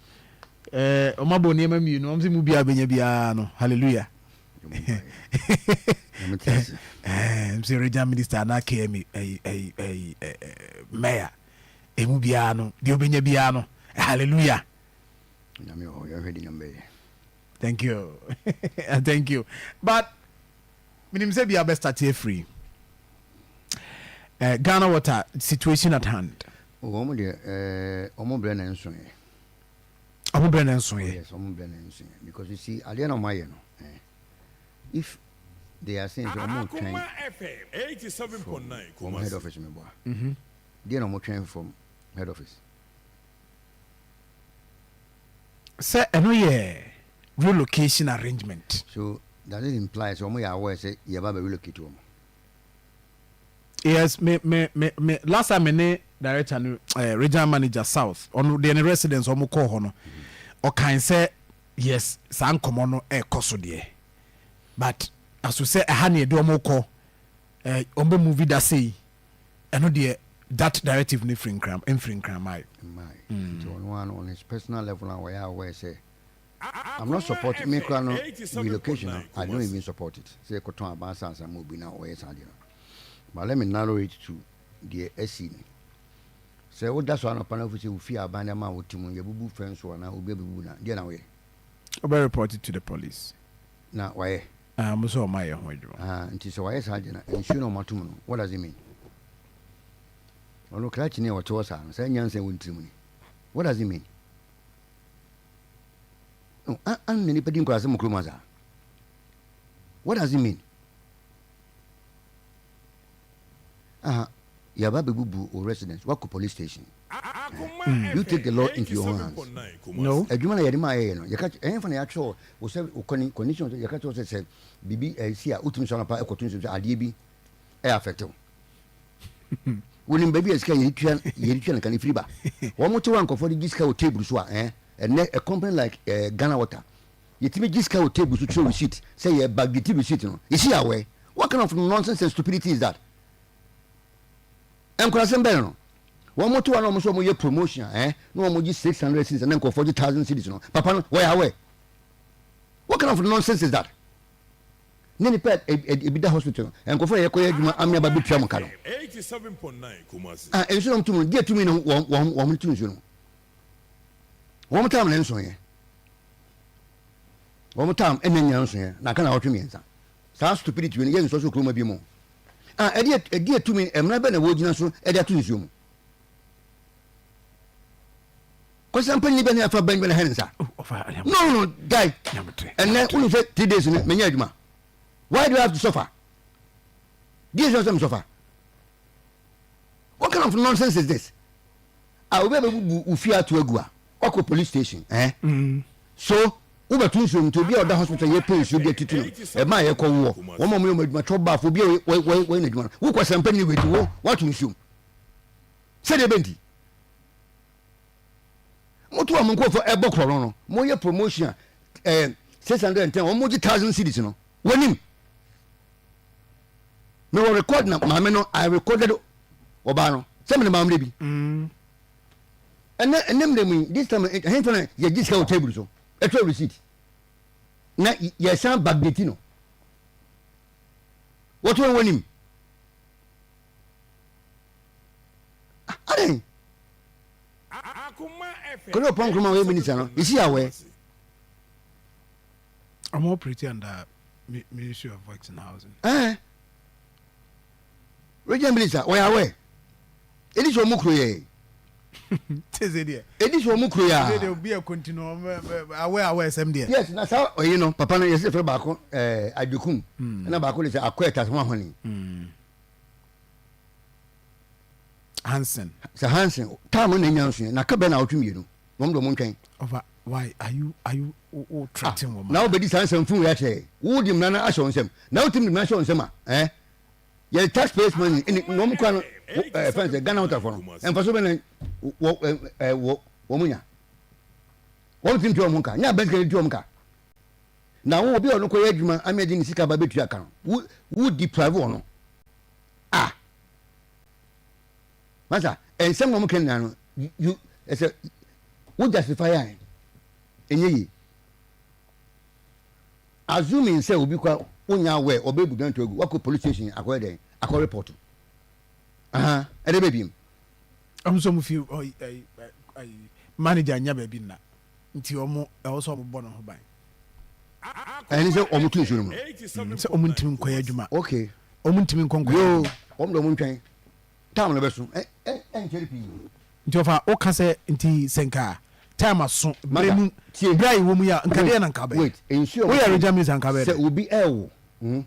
[SPEAKER 1] ɔmo abɔ nneɛma mmienu ɔmo sɛ mu biara bɛnya biara no hallelujah. Sɛ regional minister anaa KMA ɛyi ɛyi ɛyi mayor emu biara no deɛ ɔbɛnya biara no hallelujah.
[SPEAKER 10] Nyame wɔ hɔ yɛhwɛ de nyame bɛyɛ.
[SPEAKER 1] Thank you thank you but menim sɛ bia bɛ start afiri uh, Ghana water situation at hand.
[SPEAKER 10] Wɔn deɛ ɛɛ wɔn brɛ na nso yɛ.
[SPEAKER 1] Wɔn brɛ na nso yɛ.
[SPEAKER 10] Oh yes wɔn brɛ na nso yɛ because you see adeɛ na wɔn ayɛ no eh if they are saying sɛ wɔn twɛn from wɔn head office mi bɔ a. Deɛ na wɔn twɛn from head office.
[SPEAKER 1] Sɛ ɛno yɛ relocation arrangement.
[SPEAKER 10] So does it imply sɛ wɔn yɛ aware sɛ yɛ ba bɛ relocate wɔn?
[SPEAKER 1] Yes, me me me me last time me ne director no eh, regional manager south ɔno deɛ ne residence wɔn kɔɔ hɔ no ɔkan sɛ yes saa nkɔmɔ no ɛkɔ so deɛ but aso sɛ ɛha ne yɛde wɔn kɔ eh, wɔn bɛ movie da sei ɛno deɛ that directive no firi nkran mfiri nkran maayo.
[SPEAKER 10] Mmae. Nti ɔno ara no on his personal level na ɔyɛ aware sɛ I'm not supporting me koraa no relocation no I don't even support it sɛ yɛkɔtɔn aban asase ama obi na ɔyɛ saa deɛ no but let me narrow it to deɛ asi no sɛ woda so anɔpa no afu sɛ wo fie aban de ama wo te mu yɛbubu fɛn so anaa obi abubu na deɛ na woyɛ.
[SPEAKER 1] Wobɛ report it to the police.
[SPEAKER 10] Na wayɛ.
[SPEAKER 1] Ah, ɔmo sɛ ɔmo ayɛ ho adwuma.
[SPEAKER 10] Ah, nti sɛ wayɛ saa deɛ na nsuo na ɔmo atom no what does it mean? Ɔno krakye ni a ɔte hɔ saa no saa nyansa ɛwɔ ne tirim ni what does it mean? No, an an na nipa di nkwalasɛm wɔ kurom ha saa. What does it mean? Aha, yaba bɛbubu o residence, wakɔ police station. Mm. You take the law into your own hands.
[SPEAKER 1] No.
[SPEAKER 10] Adwuma na yɛde maa yɛyɛ no, yɛka ɛyɛ fa na yɛatwerɛ wo sɛ wo condition yɛka kyerɛ sɛ sɛ biribi ɛsi a wotumi sɔ anɔpa ɛkɔto nsuo sɛ adeɛ bi ɛyɛ affect wo. Wonim baabi a sika yɛde tua yɛde tua no ka no firi ba. Wɔn te hɔ a nkurɔfoɔ de gye sika wɔ table so a eh, ɛnɛ a company like eh, Ghana Water yɛtumi gye sika wɔ table so twerɛ receipt sɛ yɛ backdate receipt no. Is he aware? What kind of nonsense and stupidity is that? Nkurasɛm bɛn no? Wɔn te hɔ na wɔn nso wɔn yɛ promotion a eh, na wɔn gye 600 cedis na nkurɔfoɔ gye 1000 cedis no. Papa no wɔyɛ aware? What kind of nonsense is that? Ne nipa a ebi da hospital no, nkurɔfoɔ a yɛkɔyɛ adwuma ame aba bɛtua mo ka no. Ah, nsuo na wɔn tum no, deɛ tumi no wɔn wɔn wɔn tu nsuo no. Wɔn tam na nsoeɛ. Wɔn tam ɛna nyina nsoeɛ na aka na wɔtwe mmiɛnsa. Saa stupidity no yɛ nsɔ so kuroma bi mu. Ah, ɛdeɛ ɛdeɛ tumi mmara bɛ na wɔgyina so ɛde ato nsuo mu. Kwasi mpanyin bɛ ne afa bɛn bɛ na hɛ ne nsa. No no no guy. Ɛnɛ wonu sɛ 3 days no menya adwuma. Why do I have to suffer? Deɛ sɛ sɛ suffer. What kind of nonsense is this? Ah, obi a bɛbubu wo fie ato agu a, wakɔ police station eh? So wobɛto nsuo mu nti obi a ɔda hospital yɛpɛ nsuo bi atutu no ɛma a yɛkɔ woɔ wɔn a wɔyɛ wɔn adwuma twɔ baafo obi a wɔyɛ n'adwuma no wokɔ sɛmpa ni wei wo wato nsuo mu sɛdeɛ bɛnti moto a mo nkurɔfoɔ ɛbɔ korɔ no no moyɛ promotion a ɛɛ 610 wɔn mo gye thousand cedis no wɔnim mewɔ record na maame no I recorded ɔbaa no sɛ mene maame bi ɛnɛ ɛnɛ mmerɛ mu yi this time ɛhɛn na yɛgye sika wɔ table so ɛtwerɛ receipt na yɛsan backdate no wɔto wɔn wɔnim adɛn kɔdɛ ɔpɔn nkroma ɔyɛ minister no is he aware?
[SPEAKER 1] I'm operating under Ministry of Works and Housing.
[SPEAKER 10] Eh. Region minister, wɔyɛ aware. Edi sɛ ɔmo kuro yɛ.
[SPEAKER 1] Tese deɛ.
[SPEAKER 10] Edi sɛ ɔmo kuro yɛ.
[SPEAKER 1] Tese deɛ obi a continue ɔmo aware aware sɛm deɛ.
[SPEAKER 10] Yes, na saa ɔyi no papa no yɛsɛ fɛ baako ɛɛ Adekum ɛna baako de sɛ akɔ ɛta ho ahɔni.
[SPEAKER 1] Hansen.
[SPEAKER 10] Sɛ Hansen time na enya nso yɛ na ka bɛn na awɔtwe mmienu wɔn de wɔn ntwɛn.
[SPEAKER 1] Ɔfa why are you are you wo threaten wɔn.
[SPEAKER 10] Na wobɛdi saa nsɛm fun wei akyerɛ yɛn wo de mmara no ahyɛ wɔn nsam na wotumi de mmara hyɛ wɔn nsam a ɛɛ yɛ taxpayers money ɛne na wɔn kura no ɛɛ fɛn sɛ Ghana waterfo no mfaso bɛ na wɔ ɛɛ wɔ wɔn nya wɔn ti ntua wɔn ka nyɛ abɛn sika tua wɔn ka na wo obi a ɔno kɔ yɛ adwuma ami agye ne sika ba bɛtua ka no wo wo deprive wɔn no ah masa nsɛm na wɔn ka nyinaa no you ɛsɛ wo justify a ɛnyɛ yie assuming sɛ obi kwa wonya awɛ ɔbɛ bu danto agu wakɔ police station akɔyɛ dɛn akɔ report aha ɛdɛ bɛ biem.
[SPEAKER 1] Ɔmo sɛ ɔmo fi manager nya baabi nna nti ɔmo ɛwɔ sɛ ɔmo bɔ ne ho ban.
[SPEAKER 10] Ɛne sɛ ɔmo tu nsuo no mu.
[SPEAKER 1] Sɛ ɔmo ntumi nkɔyɛ adwuma.
[SPEAKER 10] Okay.
[SPEAKER 1] Ɔmo ntumi nkɔ nkɔyɛ adwuma.
[SPEAKER 10] Ɔmo de ɔmo ntwɛn time no bɛso ɛ ɛ ɛnkyɛre pii.
[SPEAKER 1] Nti ɔfa woka sɛ nti sɛ nka time aso berɛ mu berɛ a yɛwɔ mu yi a nka deɛ na nka bɛyɛ.
[SPEAKER 10] Wait nsuo
[SPEAKER 1] woyɛ regional minister nka bɛyɛ.
[SPEAKER 10] Sɛ obi ɛwo hmm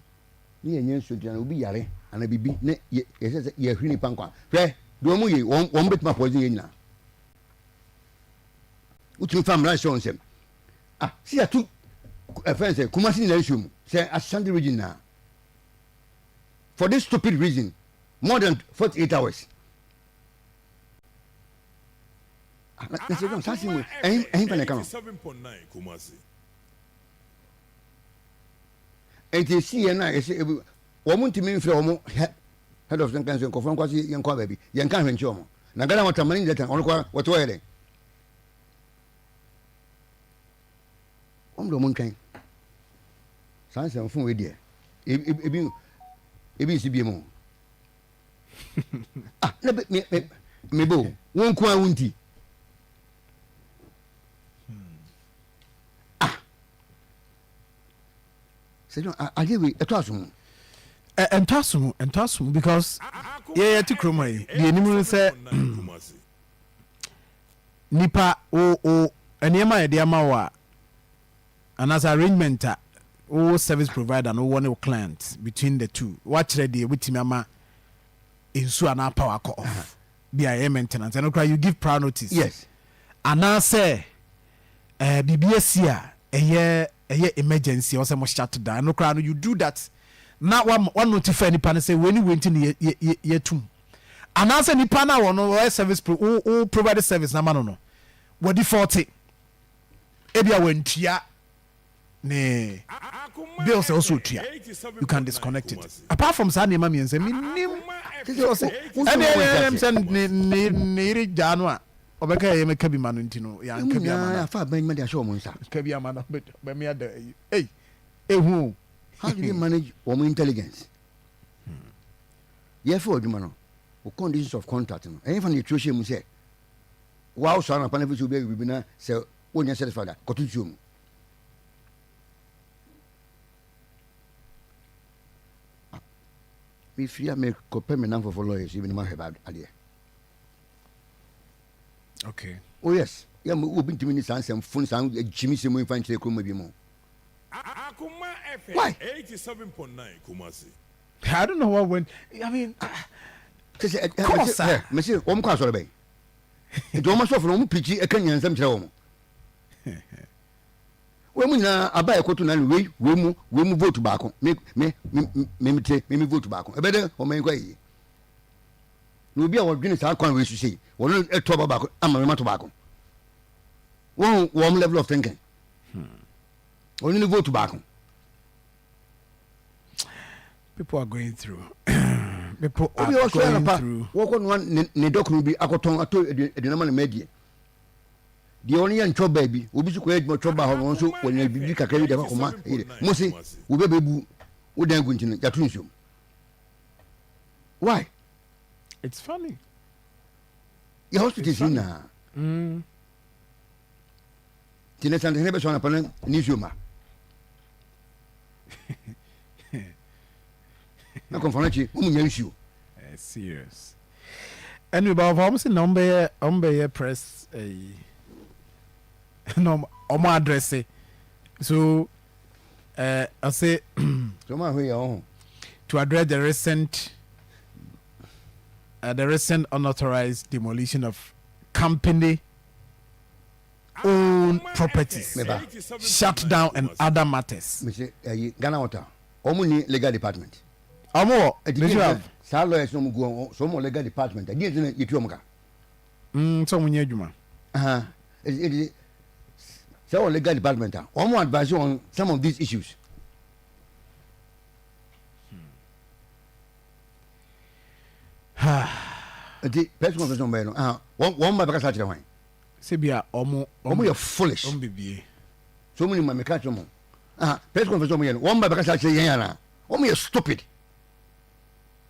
[SPEAKER 10] ne yɛnyɛ nsuo nti na obi yare ana bibi ne yɛ yɛsɛ sɛ yɛhwere nipa nkwa hwɛ deɛ wɔn yɛ wɔn wɔn bɛtumi apɔison yɛ nyinaa wotumi fa mmara hyɛ wɔn nsam ah si yɛato ɛfɛn sɛ Kumasi nyinaa nsuo mu sɛ Ashanti region nyinaa for this stupid reason more than 48 hours ah, na sɛ dɔn saa sɛ mu ɛhin ɛhin fa na ɛka no nti esi yɛn a yɛsɛ ebi wɔn ntumi nfrɛ wɔn hɛ head of nkan sɛ nkɔfɔ nkɔ ase yɛn kɔ baabi yɛn ka ahwɛ nkyɛn wɔn na Ghana wɔn tamani nyɛ tan wɔn kɔ wɔte hɔ yɛ dɛ wɔn de wɔn ntwɛn saa nsɛm fún wei deɛ ebi ebi nsi bie mu ah na me me me bo wɔn nko ara wɔn ti ah sɛ adeɛ wei ɛtɔ aso mu.
[SPEAKER 1] Ɛntɔ aso mu ɛntɔ aso mu because yɛyɛ te kurom ha yi deɛ anim no sɛ nipa wo wo nneɛma a yɛde ama wo a anaasɛ arrangement a wo service provider no wɔ ne wo client between the two wakyerɛ deɛ wobɛtumi ama nsuo anaa power akɔ off bi a ɛyɛ maintenance ɛno koraa you give prior notice
[SPEAKER 10] yes
[SPEAKER 1] anaasɛ ɛɛ biribi asi a ɛyɛ ɛyɛ emergency ɔsɛ mo shut down ɛno koraa no you do that na wa wa notify nipa no sɛ wei ne wei nti ne yɛ yɛ yɛ yɛtum anaasɛ nipa no a wɔn ɔyɛ service pro wo wo provide service na ma no no wɔ default ebi a wɔntua ne bills a ɔsɛ otua you can disconnect it apart from saa nneɛma mmiɛnsa mi nim ɛne ɛne sɛ ne ne ne yere gyaa no a ɔbɛka yɛ mɛka bi ma no nti no yɛanka bi ama no
[SPEAKER 10] afa abɛn ma de ahyɛ wɔn nsa
[SPEAKER 1] ka bi ama no bɛmi ada ei ehu
[SPEAKER 10] how do they manage wɔn intelligence yɛfɛ adwuma no o conditions of contract no ɛyɛ fa na yɛtwerɛ hyɛ mu sɛ wa wosɔ anapa no fi sɛ obi ayɛ biribi na sɛ wonyɛ satisfied a kɔto nsuo mu mefiri a mekɔpɛ me namfɔfo lawyers bi no mahwɛ adeɛ
[SPEAKER 1] okay
[SPEAKER 10] oh yes. Yɛ mo obi ntumi ne saa nsɛm fon saa gyimi sɛm yi fa nkyerɛ kurom bi mu.
[SPEAKER 3] Akoma FM
[SPEAKER 10] Why?
[SPEAKER 3] 87.9 Kumasi.
[SPEAKER 1] I don't know what went. I mean, ah,
[SPEAKER 10] Kyɛ sɛ ɛ- ɛ-
[SPEAKER 1] Kɔɔ
[SPEAKER 10] mese
[SPEAKER 1] saa.
[SPEAKER 10] hɛ, mese wɔn kɔ asɔre bɛn? Nti wɔn asɔfo no wɔn pirikyi ɛka nyansam kyerɛ wɔn. Wɔn mu nyinaa aba a ɛkɔto na no wei wei mu wei mu vote baako me me me me me te me me vote baako ɛbɛ dɛ wɔn ani kɔ ayie. Na obi a wɔdwene saa kwan wei so sei wɔn ɛto aba baako ama me ma to baako. Wɔn wɔn level of thinking. Wɔn ne vote baako.
[SPEAKER 1] People are going through. People
[SPEAKER 10] Obi
[SPEAKER 1] are
[SPEAKER 10] a ɔsɔre
[SPEAKER 1] going
[SPEAKER 10] anɔpa
[SPEAKER 1] through.
[SPEAKER 10] wɔkɔ noa ne ne dɔkono bi akɔtɔn atɔ aduane ama ne mma adie. Deɛ ɔno yɛ ntwɔ baa bi, obi nso kɔyɛ adwuma twɔ baa hɔ no, ɔno nso wɔnya biribi kakra bi de akɔ akɔma yere. Mo se wo bɛ bɛbu wo dan gu nti no, yɛato nsuom. Why?
[SPEAKER 1] It's funny.
[SPEAKER 10] Yɛ hospitals yi nyinaa. Nti ne santehene bɛsɔ anɔpa no ne nsuo ma. Na kɔnfa no akyi, wɔn nya nsuo.
[SPEAKER 1] Eh, serious. Anyway, but wɔn sɛ na wɔn bɛyɛ wɔn bɛyɛ press ɛyi na wɔn address so ɛɛ ɔsɛ.
[SPEAKER 10] So wɔn ahwɛ yɛ wɔn ho.
[SPEAKER 1] To address the recent the recent unauthorized demolition of company owned properties, shut down and other matters.
[SPEAKER 10] Mese ɛyi Ghana water wɔn ni legal department.
[SPEAKER 1] Wɔn wɔ
[SPEAKER 10] they should have. Saa lawyers na wɔn gu wɔn so wɔn wɔ legal department ɛdi nti na yɛtu wɔn ka.
[SPEAKER 1] Mm, sɛ wɔn nyɛ adwuma.
[SPEAKER 10] Ɛdi sɛ wɔ legal department a wɔn advise on some of these issues. Nti press conference wɔn bɛyɛ no wɔn wɔn ba bɛkasa kyerɛ wɔn.
[SPEAKER 1] Sɛ bi a wɔn
[SPEAKER 10] wɔn yɛ foolish.
[SPEAKER 1] Wɔn bebie.
[SPEAKER 10] So wɔn ni ma meka kyerɛ wɔn press conference wɔn yɛ no wɔn ba bɛkasa kyerɛ yɛn ana wɔn yɛ stupid.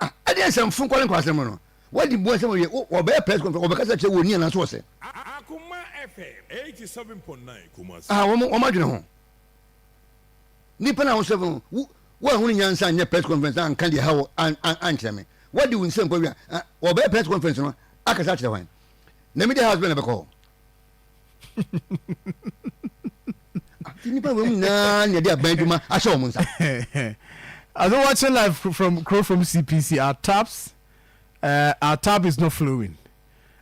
[SPEAKER 10] Ah ɛdeɛ nsɛm fo nkɔle nkɔ asɛm no wɔdi bu nsɛm yɛ wɔbɛyɛ press conference wɔbɛkasa kyerɛ wɔn ni ana so wɔsɛ.
[SPEAKER 3] Akoma FM 87.9 Kumasi.
[SPEAKER 10] Ah wɔn wɔn adwene ho. Nipa na wosɛ no wo woahunu nyansa anyɛ press conference anka deɛ ɛha wo ankyerɛ me wadi wo nsɛm kɔ wia wɔbɛyɛ press conference no akasa akyerɛ hwan na media house bɛ na bɛkɔ hɔ nti nipa wɔ mu nyinaa na ɛde aban adwuma ahyɛ wɔn nsa.
[SPEAKER 1] I was watching live from Crow from CPC. Our taps, our tap is not flowing.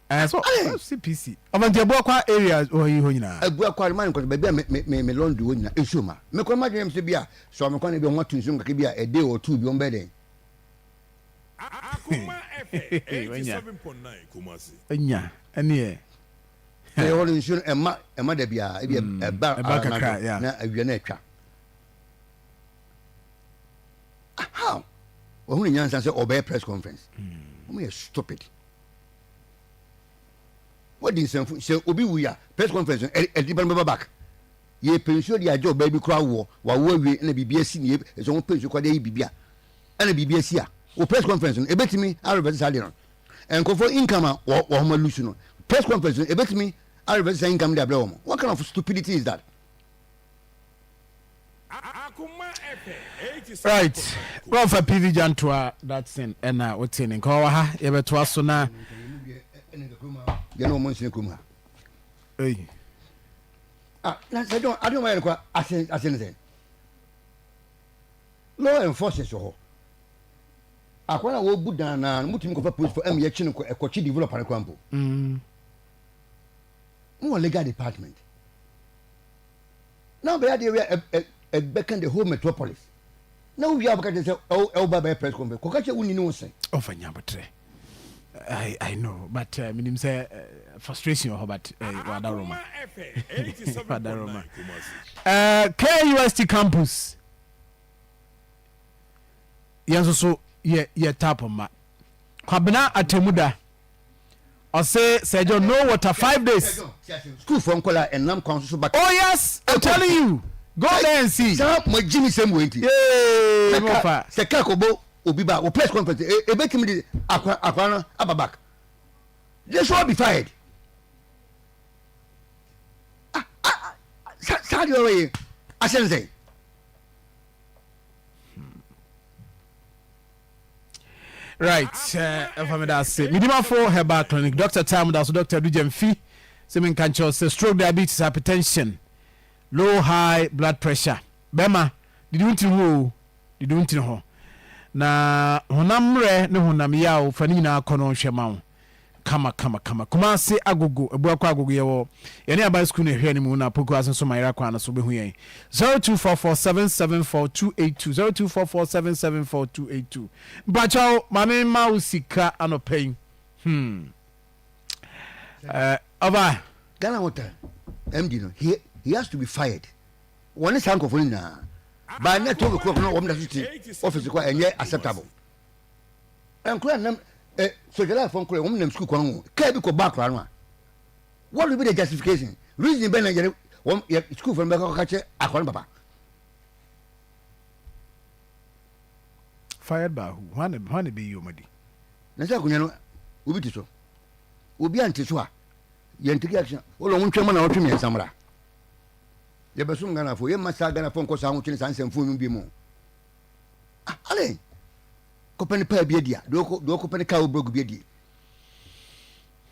[SPEAKER 1] So CPC. Ɔfɔ nti Abuakwa area hɔ yi hɔ nyinaa.
[SPEAKER 10] Abuakwa ma nkɔsɔ baabi a me me me me laundry hɔ nyinaa nsuo ma. Me kɔ ma dwene sɛ bi a sɔ me kwan bi wɔn ato nsuo mu kakra bi a a day or two bi wɔn bɛyɛ dɛn.
[SPEAKER 3] Akoma FM 87.9 Kumasi.
[SPEAKER 1] Nya ɛneɛ.
[SPEAKER 10] Ɛyɛ hɔ no nsuo no ɛma ɛma da biara ebi ɛba
[SPEAKER 1] ɛba kakra ya
[SPEAKER 10] na awia na atwa. How? Wɔn ho nyansa sɛ ɔbɛyɛ press conference. Wɔn yɛ stupid. Wadi nsɛmfo sɛ obi wui a press conference no ɛde nipa no bɛba back. Yɛpɛ nsuo de agye ɔbaa bi koraa woɔ wawo awie ɛna biribi asi ne yɛ sɛ wɔn pɛ nsuo koraa de ayi biribi a ɛna biribi asi a wɔ press conference no ebetumi arevɛse saa deɛ no nkurɔfoɔ income a wɔ wɔn alusu no press conference no ebetumi arevɛse saa income de abrɛ wɔn what kind of stupidity is that?
[SPEAKER 1] Right, wɔfa PV Gyantoa Datsun ɛna wote ne nka ɔwɔ ha yɛbɛtoa so na.
[SPEAKER 10] Yɛn wɔn nsene kurom ha.
[SPEAKER 1] Ei.
[SPEAKER 10] Ah, na sɛ dɔn adi wɔn ayɛ no kora ase ase ne sɛn. Law enforcers wɔ hɔ. Akwa na wɔbu dan naa no mutumi kɔfa police fo ɛmu yɛkyi no kɔ ɛkɔkyi developer no kora mpo. Mo wɔ legal department. Na ɔbɛyɛ adeɛ wei a ɛbɛka the whole metropolis. Na wowie a wobɛka kyerɛ sɛ ɛwo ba bɛyɛ press conference. Kɔka kyerɛ wo ni ne wo sɛn.
[SPEAKER 1] Ɔfa nyabotrɛ. I, I know, but menim sɛ frustration wɔ hɔ but wada Roma. Wada Roma. KUST campus. Yɛn nso so yɛ yɛ tap mma. Kwabena Atemuda. Ɔse Sir John no water 5 days.
[SPEAKER 10] School for nkɔla ɛnam kwan so so ba.
[SPEAKER 1] Oh yes, I'm telling you. Go there and see.
[SPEAKER 10] Saa mo gyi mi sɛm wɔ nti.
[SPEAKER 1] Yee, mo fa.
[SPEAKER 10] Sɛ kaa kɔbɔ obi ba wɔ press conference ebetumi de akwa akwa no aba back. They should all be fired. Ah ah saa deɛ ɔyɛ ahyɛ nsɛn.
[SPEAKER 1] Right, ɛfa me da ase. Medimafo Herbal Clinic, Dr. Time da so, Dr. Adu Gyamfi. Sɛ menka nkyerɛ wo sɛ stroke, diabetes, hypertension, low high blood pressure. Bɛrima, didi wo ntini ho o, didi wo ntini ho. Na honam mmerɛ ne honam yaw fa ne nyinaa kɔ no nhwɛ ma wo. Kama kama kama. Kumasi Agogo, Abuakwa Agogo yɛwɔ yɛne Aban Sukuu no ɛhwɛ anim na Poku ase nso Mayera kwan no so wobɛhu yɛn. 0244774282 0244774282. Mpakyɛw ma me mma wo sika anɔpa yi. Hmm. Eh, ɔba.
[SPEAKER 10] Ghana Water MD no he he has to be fired. Wɔne saa nkurɔfoɔ no nyinaa. By now 12 o'clock no wɔn da so te office kɔ ɛnyɛ acceptable. Nkora nam eh, socialite nkora wɔn nam sukuu kwan ho kaa bi kɔ ba akora no a what will be the justification reason bɛn na yɛde wɔn yɛ sukuu fo no bɛkɔ kɔka kyerɛ akora no papa.
[SPEAKER 1] Fired by who? Hwan na hwan na ɛbɛyi wɔn adi?
[SPEAKER 10] Na sɛ akonnwa no obi te so obi ante so a yɛn take action wɔn wɔn ntwɛn mu na wɔtwe mmiɛnsa mmra yɛbɛsom Ghanafoɔ yɛmma saa Ghanafoɔ nkɔ saa ahokyere saa nsɛmfo no bi mu. Ah, ale kɔpɛ ne paa bi adi a deɛ ɔkɔ deɛ ɔkɔpɛ ne kaa obrɔgu bi adi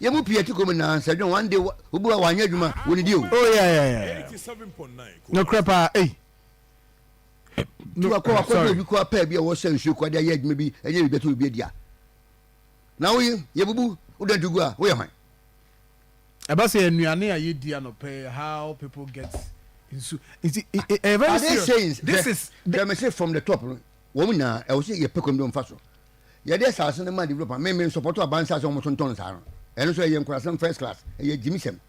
[SPEAKER 10] yɛ mu pii ɛte kɔm na sɛ dwon one day obi wa wanyɛ adwuma wɔ ne di o.
[SPEAKER 1] Oh yeah yeah yeah. Nokorɛ paa ei.
[SPEAKER 10] Ti wakɔ wakɔ de obi kɔ paa bi a wɔsɛ nsuo kɔ de ayɛ adwuma bi ɛnyɛ biribi ato obi adi a na woyi yɛ bubu wodan to gu a woyɛ hwan.
[SPEAKER 1] Ɛba sɛ nnuane a yɛdi anɔpa yi how people get nsu nti ɛyɛ very serious.
[SPEAKER 10] Saying,
[SPEAKER 1] this is.
[SPEAKER 10] Hwɛ me se from the top no wɔn nyinaa ɛwɔ sɛ yɛpɛ kwan bi wɔn fa so yɛde asase no ma developer me me nsɔpɔtɔ aban nsase wɔn tontɔn saa no ɛno nso ɛyɛ nkurasɛm first class ɛyɛ gyimisɛm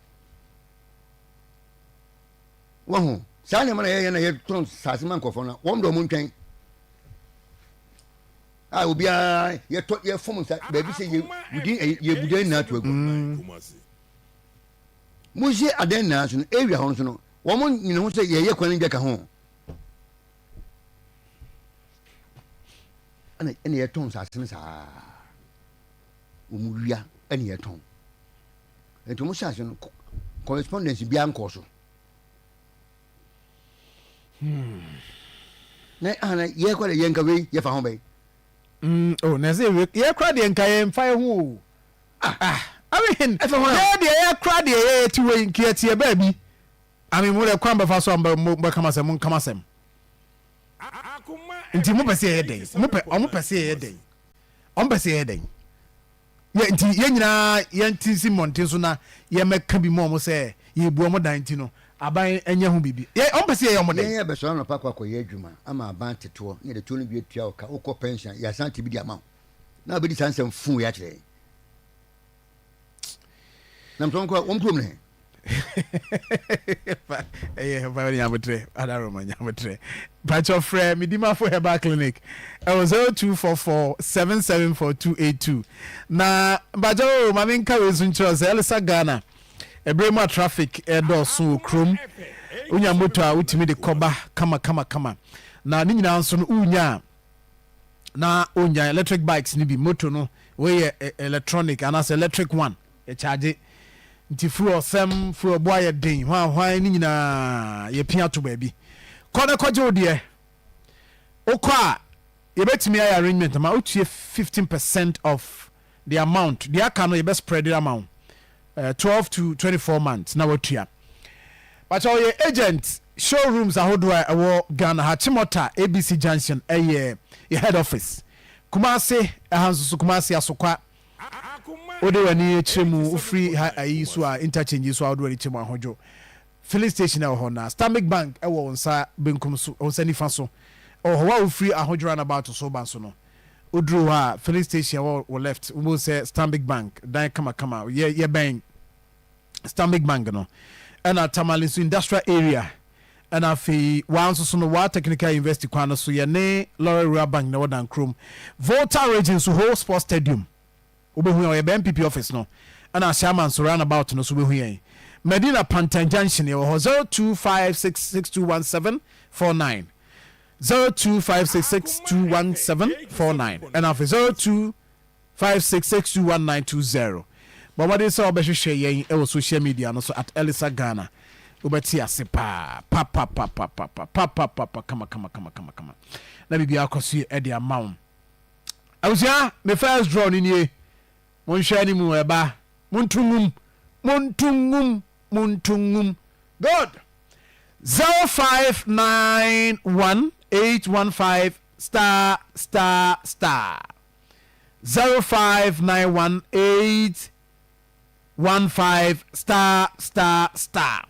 [SPEAKER 10] wɔn ho saa nneɛma na yɛyɛ na yɛtɔn sase ma nkurɔfoɔ no wɔn de wɔn ntwɛn a obiara yɛtɔ yɛfom nsa baabi sɛ yɛ within ɛyɛ yɛ budan nyinaa to agu mo nsie adan nyinaa so no area hɔ nso no wɔn nyina ho sɛ yɛyɛ kwan no bi aka ho ɛna ɛna yɛtɔn nsase no saa wɔn wia ɛna yɛtɔn nti wɔn hyɛ ase no correspondence biara nkɔɔ so. Hmm. Na ana yɛ kɔ de yɛ nka wei yɛ fa ho bɛyi.
[SPEAKER 1] Mm, oh, na sɛ yɛ kora deɛ nka yɛ nfa yɛ ho o. Ah, ah, I mean, yɛ deɛ yɛ kora deɛ yɛ yɛ ti wei nka yɛ ti yɛ baabi. I mean, mo deɛ kwan bɛfa so a mo bɛ kama sɛm mo nkama sɛm. Nti mo pɛ sɛ yɛ yɛ dɛn? Mo pɛ ɔmo pɛ sɛ yɛ yɛ dɛn? Ɔmo pɛ sɛ yɛ yɛ dɛn? Yɛ nti yɛn nyinaa yɛnte nsi mmɔnten so na yɛmmɛka bi ma wɔn sɛ yɛrebu wɔn dan nti no, aban nyɛ ho biribi. Yɛ, wɔn pɛ sɛ yɛyɛ wɔn dɛn?
[SPEAKER 10] Yɛn yɛbɛsɔre anɔpa akɔ akɔyɛ adwuma ama aban ate toɔ na yɛde toɔ no bi atua wo ka, wokɔ pension a, yɛasan ate bi de ama wo na wabɛdi saa nsɛm fuu wei akyerɛ yɛn. Na mtɔ nkɔ wɔn kurom ne.
[SPEAKER 1] Ɛyɛ fa nyabotrɛ adaroma nyabotrɛ pakyɛ frɛ medimafo herbal clinic ɛwɔ 0244 774282 na mpakyɛ o ma menka wei nso nkyerɛ sɛ Elsa Ghana ɛberɛ mu a traffic ɛdɔɔso wɔ kurom wonya moto a wotumi de kɔba kama kama kama na ne nyinaa nso no wonya a na onya electric bikes no bi moto no wei yɛ electronic anaasɛ electric one yɛkyagye nti fuel sɛm fuel bo ayɛ den hwan hwan ne nyinaa yɛpia to baabi kɔ na kɔgye wo deɛ wokɔ a yɛbɛtumi ayɛ arrangement ma wotua 15 percent of the amount deɛ aka no yɛbɛ spread ama wo 12 to 24 months na watua. Pakyɛ ɔyɛ agent showrooms ahodoɔ a ɛwɔ Ghana ha Chimota ABC junction ɛyɛ yɛ head office Kumasi ɛha nso so Kumasi Asokwa wode w'ani kyerɛ mu wofiri ha ayi so a interchange yi so a wode w'ani kyerɛ mu ahodwo filling station ɛwɔ hɔ na Stanbic Bank ɛwɔ wo nsa benkum so wo nsa nifa so ɛwɔ hɔ wa wofiri ahodwo roundabout so ba nso no Woduru hɔ a, filling station a ɛwɔ wo left, wobɛhu sɛ Stanbic Bank dan kamakama. Yɛ yɛbɛn Stanbic Bank no. Ɛna Tamale nso industrial area. Ɛna afei waa nso so no, waa Technical University kwan no so, yɛne Lorry Rural Bank na ɛwɔ Dankurom. Volta Region nso, Ho Sports Stadium. Wobɛhu yɛn, yɛbɛn NPP office no. Ɛna Ashaiman nso roundabout no so wobɛhu yɛn. Medina Pantan Junction yɛwɔ hɔ 0256621749. 0256621749 ɛna afei 0256621920. Bɔ mmɔden sɛ wobɛhwehwɛ yɛn wɔ social media no so at Elisa Ghana. Wobɛte ase paa papapapapa papapapa kama kama kama kama kama na biribi akɔ so yɛ de ama wo. Abusua, me first draw no nie. Monhwɛ anim ɛba. Monto ngum. Monto ngum, monto ngum. Good. 0591 815 star star star. 0591 815 star star star.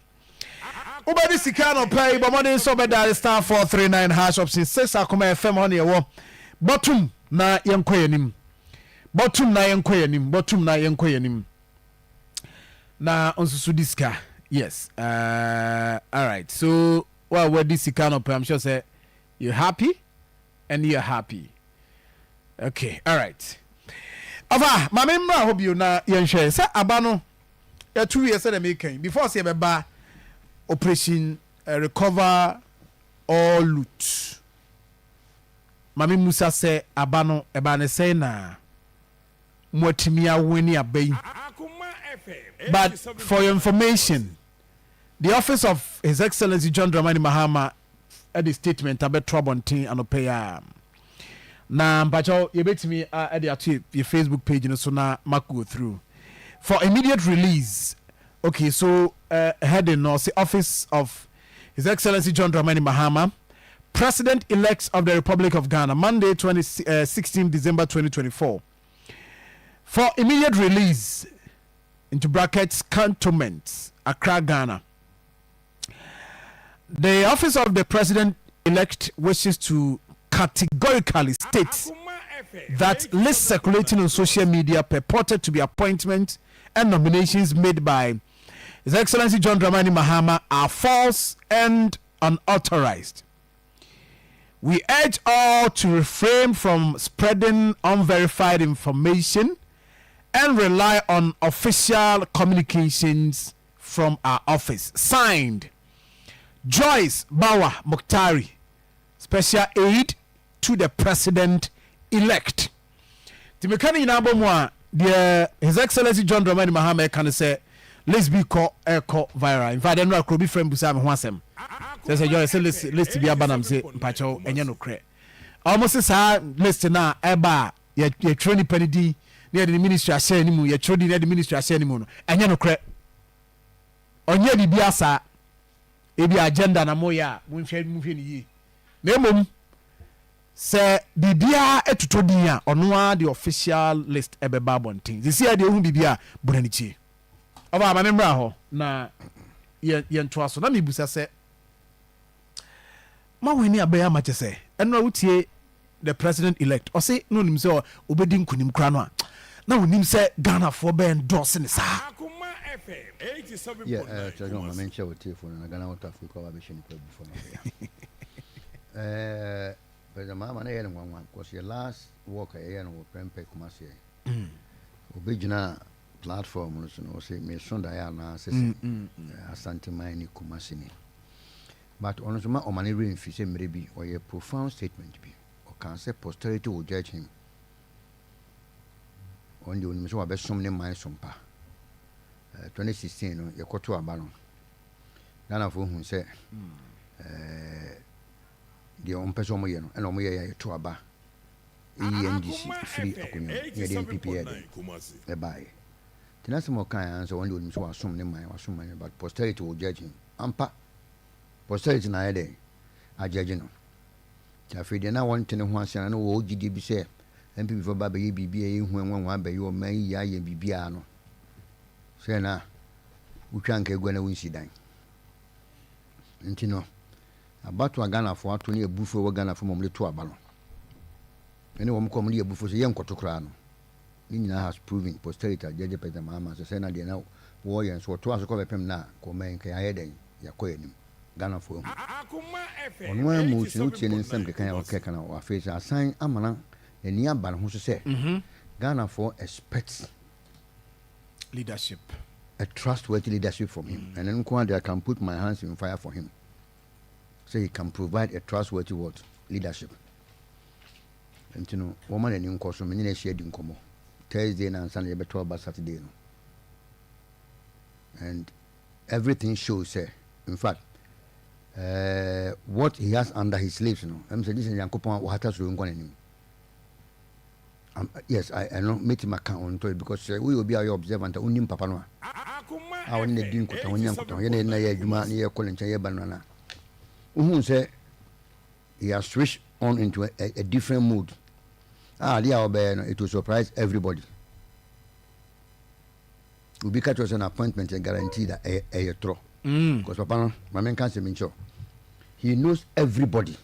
[SPEAKER 1] Wobɛdi sika anɔpa yi, bɔ mmɔden sɛ wobɛdale star 439 hash option 6 Akoma FM hɔ ne ɛwɔ. Bɔtom na yɛnkɔ yɛn anim. Bɔtom na yɛnkɔ yɛn anim. Bɔtom na yɛnkɔ yɛn anim. Na nso di sika. Yes. All right. So, well, wadi sika anɔpa, I'm sure sɛ you're happy and you're happy. Okay, all right. Ɔfa, maame mmra hɔ bio na yɛnhwɛ sɛ aba no yɛto wie sɛ dɛ meka yi before sɛ yɛbɛba operation recover all loot. Maame musa sɛ aba no ɛbaa ne sɛn na mo atumi awene aba yi. But for your information, the office of His Excellency John Dramani Mahama ɛde statement abɛto abɔnten anɔpɛ yi a, na mpakyɛw yɛbɛtumi ɛde ato yɛ Facebook page no so na ma go through for immediate release. Okay, so heading no sɛ Office of His Excellency John Dramani Mahama, President-elect of the Republic of Ghana, Monday 20, 16 December 2024, for immediate release, into brackets, Cantonment, Accra, Ghana. The office of the President-elect wishes to categorically state that lists circulating on social media purported to be appointments and nominations made by His Excellency John Dramani Mahama are false and unauthorized. We urge all to refrain from spreading unverified information and rely on official communications from our office. Signed, Joyce Bawa Mogtari, Special Aide to the President elect. Nti meka no nyinaa bɔ mu a, deɛ His Excellency John Dramani Mahama ɛka no sɛ list bi kɔ ɛkɔ viral. In fact, ɛnora kuro bi frɛ busa me ho asɛm sɛ Joyce sɛ list bi aba nam sɛ mpakyɛw ɛnyɛ nokorɛ. Ɔmo se saa list no a ɛba a yɛtwerɛ nipa no din na yɛde ne ministry ahyɛ anim, yɛtwerɛ din na yɛde ministry ahyɛ anim no, ɛnyɛ nokorɛ. Ɔnyɛ biribi asa ebi agenda na moyɛ a monhwɛ ne yie, na mmom sɛ biribiara ɛtotɔ din a, ɔno ara de official list ɛbɛba abɔnten. Sisi a deɛ ehu biribi a bɔnna ne tie ɔba ama me mmra hɔ na yɛntoa so na mebusa sɛ ma wɔn ani abɛyɛ ama kyɛ sɛ ɛnora wotie the President elect, ɔse na onim sɛ obɛdi nkunim kora no a, na onim sɛ Ghanafoɔ bɛyɛ ndɔɔse ne saa.
[SPEAKER 10] Yeah, kyerɛ sɛ ɔma menkyɛ wɔ tiefo no na Ghana Water afei kɔ aba bɛhyɛ nipa abufuo no bɛyɛ. President Mahama na ɛyɛ no nwanwa because yɛ last work a yɛyɛ no wɔ Prempeh Kumasi ɛ. Obɛgyina platform no so no, ɔsɛ meso daeɛ anaa sɛ Asanteman ne Kumasi ni. But ɔno nso ma ɔma ne werɛ mfi sɛ mmerɛ bi ɔyɛ profound statement bi. Ɔkaa sɛ posterity will judge him. Ɔno deɛ onim sɛ wabɛsom ne man som pa. 2016 no yɛkɔto aba no, Ghanafoɔ hu sɛ deɛ ɔmpɛ sɛ ɔmoyɛ no ɛna ɔmoyɛ yɛ yɛto aba ɛyi NDC firi akonnwa mu ne yɛde NPP yɛ dɛn ɛbaeɛ. Nti n'asɛm a ɔkaeɛ ara sɛ ɔno deɛ onim sɛ wasom ne man, wasom man, but posterity will judge him. Ampa, posterity na ayɛ dɛn agyɛgye no. Nti afei deɛ na wɔnte ne ho ase na wɔwɔ gyidie bi sɛ NPP foɔ ba bɛyɛ biribi a ɛyɛ hu nwanwa abɛyɛ ɔman yi ayɛ biribiara no, sɛ na wotwa nka agua na wonsi dan. Nti no abato a Ghanafoɔ ato ne abufuo a ɛwɔ Ghanafoɔ mu a wɔde to aba no ɛne wɔn kɔ wɔn de abufuo sɛ yɛnkɔto koraa no, ne nyinaa has proven posterity agyɛgye President Mahama sɛ na deɛ na wɔyɛ nso wɔtoa so kɔ bɛpem no a kɔma nka yɛayɛ dɛn yɛakɔ yɛn anim. Ghanafoɔ ahu ɔno ara mu sɛ wotie ne nsɛm keka a ɔkeka no, afei sɛ asan ama no n'ani aba ne ho so sɛ Ghanafoɔ expect
[SPEAKER 1] leadership,
[SPEAKER 10] a trustworthy leadership from him. And then nko I can put my hands in fire for him so he can provide a trustworthy what leadership. Nti no wɔma n'ani nkɔ so. Menye no ahyia di nkɔmmɔ Thursday na ansa na yɛbɛtɔ aba Saturday no, and everything shows sɛ in fact what he has under his sleeves no sɛ gye sɛ Nyankopɔn a wɔhata soro nkɔ n'anim. Yes, I ɛno mɛtumi aka on top because sɛ woyɛ obi a ɔyɛ observant a wonim papa no a. a ɔne no di nkutaho nya nkutaho, yɛne no yɛ adwuma ne yɛkɔ ne nkyɛn yɛba no ana, wohu sɛ he has switched on into a, a, a different mood. A adeɛ a ɔbɛyɛ no, it will surprise everybody. Obi ka kyerɛ sɛ na appointment yɛ guaranteed a, ɛyɛ ɛyɛ torɔ. Because papa no, ma menka asɛm nkyerɛ wo. He knows everybody.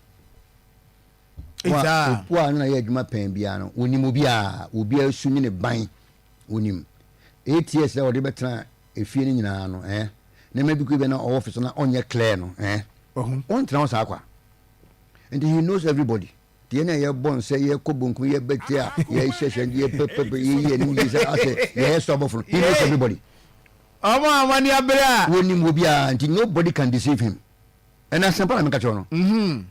[SPEAKER 10] Wo a wo a ne na yɛ adwuma pɛn biara no, wonim obiara, obiara su ne ne ban, wonim. ATS a wɔde bɛtena efie no nyinaa no, eh, nneɛma bi kɔ bi na ɔwɔ office na ɔnyɛ clear no, eh, ɔntena hɔ saa kwa. Nti he knows everybody. Nti yɛn a yɛbɔ nsɛ, yɛkɔ bonkum, yɛbɛte a, yɛhyɛhyɛ, yɛpɛpɛpɛ, yɛyi yɛn anim yi sɛ asɛ yɛyɛ sɔ abɔfo no, he knows everybody.
[SPEAKER 1] Ɔmo a wɔn ani abere a.
[SPEAKER 10] Wonim obiara, nti nobody can deceive him. Ɛna asɛmpa na meka kyerɛ no.
[SPEAKER 1] Mm-hmm.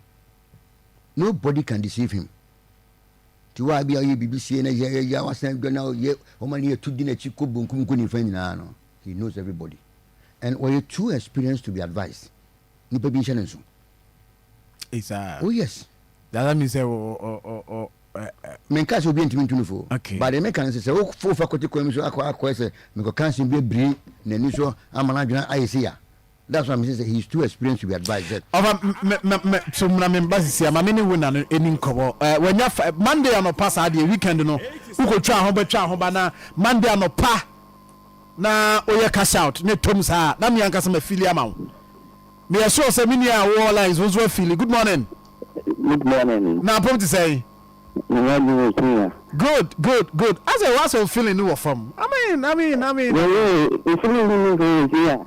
[SPEAKER 10] Nobody can deceive him. Nti wo a bi a ɔyɛ biribi sie na yɛ yɛ wasan adwa na ɔyɛ ɔma ne yɛtu di n'akyi kɔ bonkum kɔ nifa nyinaa no, he knows everybody. And ɔyɛ too experienced to be advised. Nipa bi nhyɛ ne nso.
[SPEAKER 1] Saa.
[SPEAKER 10] Oh yes.
[SPEAKER 1] That means sɛ ɔ ɔ ɔ ɔ.
[SPEAKER 10] Menka sɛ obi ntumi ntu no fo.
[SPEAKER 1] Okay.
[SPEAKER 10] But deɛ meka no sɛ sɛ wofa kɔte kwan bi so akɔ akɔyɛ sɛ mekɔka asɛm bi abiri n'ani so ama n'adwene ayɛ sei a, That's why me say he is too experienced to be advised sɛ.
[SPEAKER 1] Ɔfa me me me so na me ba sisi ama me ne wo na no ɛni nkɔmɔ ɛɛ wanya fa Monday anɔpa saa deɛ weekend no wokɔ twa ho bɛtwa ho ba na Monday anɔpa na oyɛ cash out ne tom saa na me ankasa ma fili ama wo meyɛ sure sɛ me nua a wowɔ lines wo nso afili. Good morning.
[SPEAKER 4] Good morning.
[SPEAKER 1] Na apom te sɛn? Good good good asɛ wasɛ wo feeling no wɔ fam I mean I mean I mean.
[SPEAKER 4] Yeye feeling no ni fam nti a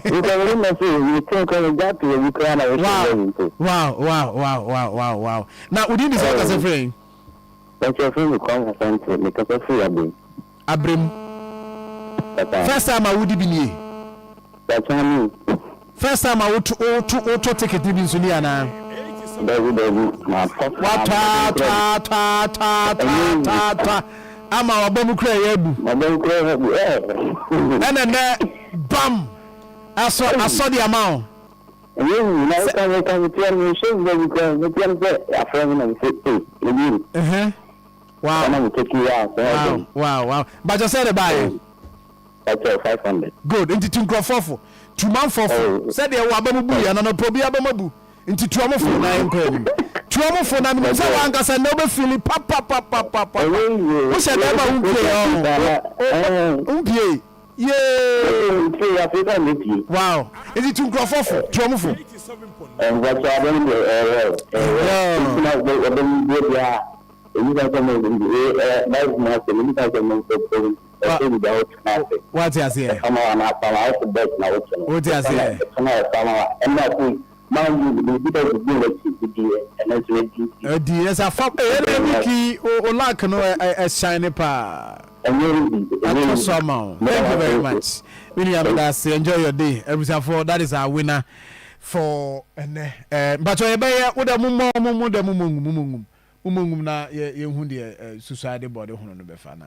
[SPEAKER 4] nka me na so me te nka me gya to obi koraa na wohyɛ
[SPEAKER 1] bɛ mpo. Wow wow wow wow wow wow na wodin de sɛ wokasa firi ɛn?
[SPEAKER 4] Bɛkyɛ firi me Kwame Asante me kasa firi Abrem.
[SPEAKER 1] Abrem. First time a wodi bi nie.
[SPEAKER 4] Bɛkyɛ me.
[SPEAKER 1] First time a woto woto wotɔ ticket no bi nso ni anaa?
[SPEAKER 4] Dabi dabi, matɔ
[SPEAKER 1] saa. Watɔ atɔ atɔ atɔ atɔ atɔ atɔ ama waba mu kura ɛyɛ abu.
[SPEAKER 4] Maba mu kura ɛyɛ abu ɛɛ.
[SPEAKER 1] Ɛna nɛ bam asɔ asɔ de ama wo.
[SPEAKER 4] Ɛnyɛ easy na meka meka metia no mehyɛ mu baabi kura metia no sɛ afrɛ me na mese ee ebi
[SPEAKER 1] ni. Wow.
[SPEAKER 4] Ɛna me take yi a sɛ
[SPEAKER 1] ɛdɛn. Wow wow wow. Bàtɛ sɛ ɛde baayɛ.
[SPEAKER 4] Pakyɛw 500.
[SPEAKER 1] Good nti tu nkurɔfoɔ fo, tu manfoɔ fo sɛdeɛ wo aba mu bu yɛ no anɔpa obi aba mu abu nti tu ɔmo fo na yɛnkɔ anim. Tu ɔmo fo na menim sɛ w'ankasa nnɛ wobɛ feeli papapapapapa. Wohyɛ dɛm a wompie ɔho, wompie yee. Wow nti tu nkurɔfoɔ fo, tu ɔmo fo. Wate aseɛ? Wote aseɛ? Adi ɛsɛ afa ɛyɛ na Nikki o luck no ɛshine ne paa. Ɛtɔ so ama wo. Thank you very much. Me nua meda ase. Enjoy your day. Abusuafoɔ that is our winner for ɛnɛ. Ɛɛ mpatsɔ yɛbɛyɛ wo dɛ mo mmɔ mo mo dɛ mo mmɔ ngum mo mmɔ ngum mo mmɔ ngum na yɛ yɛnhu deɛ susuade bɔde hono no bɛfa na.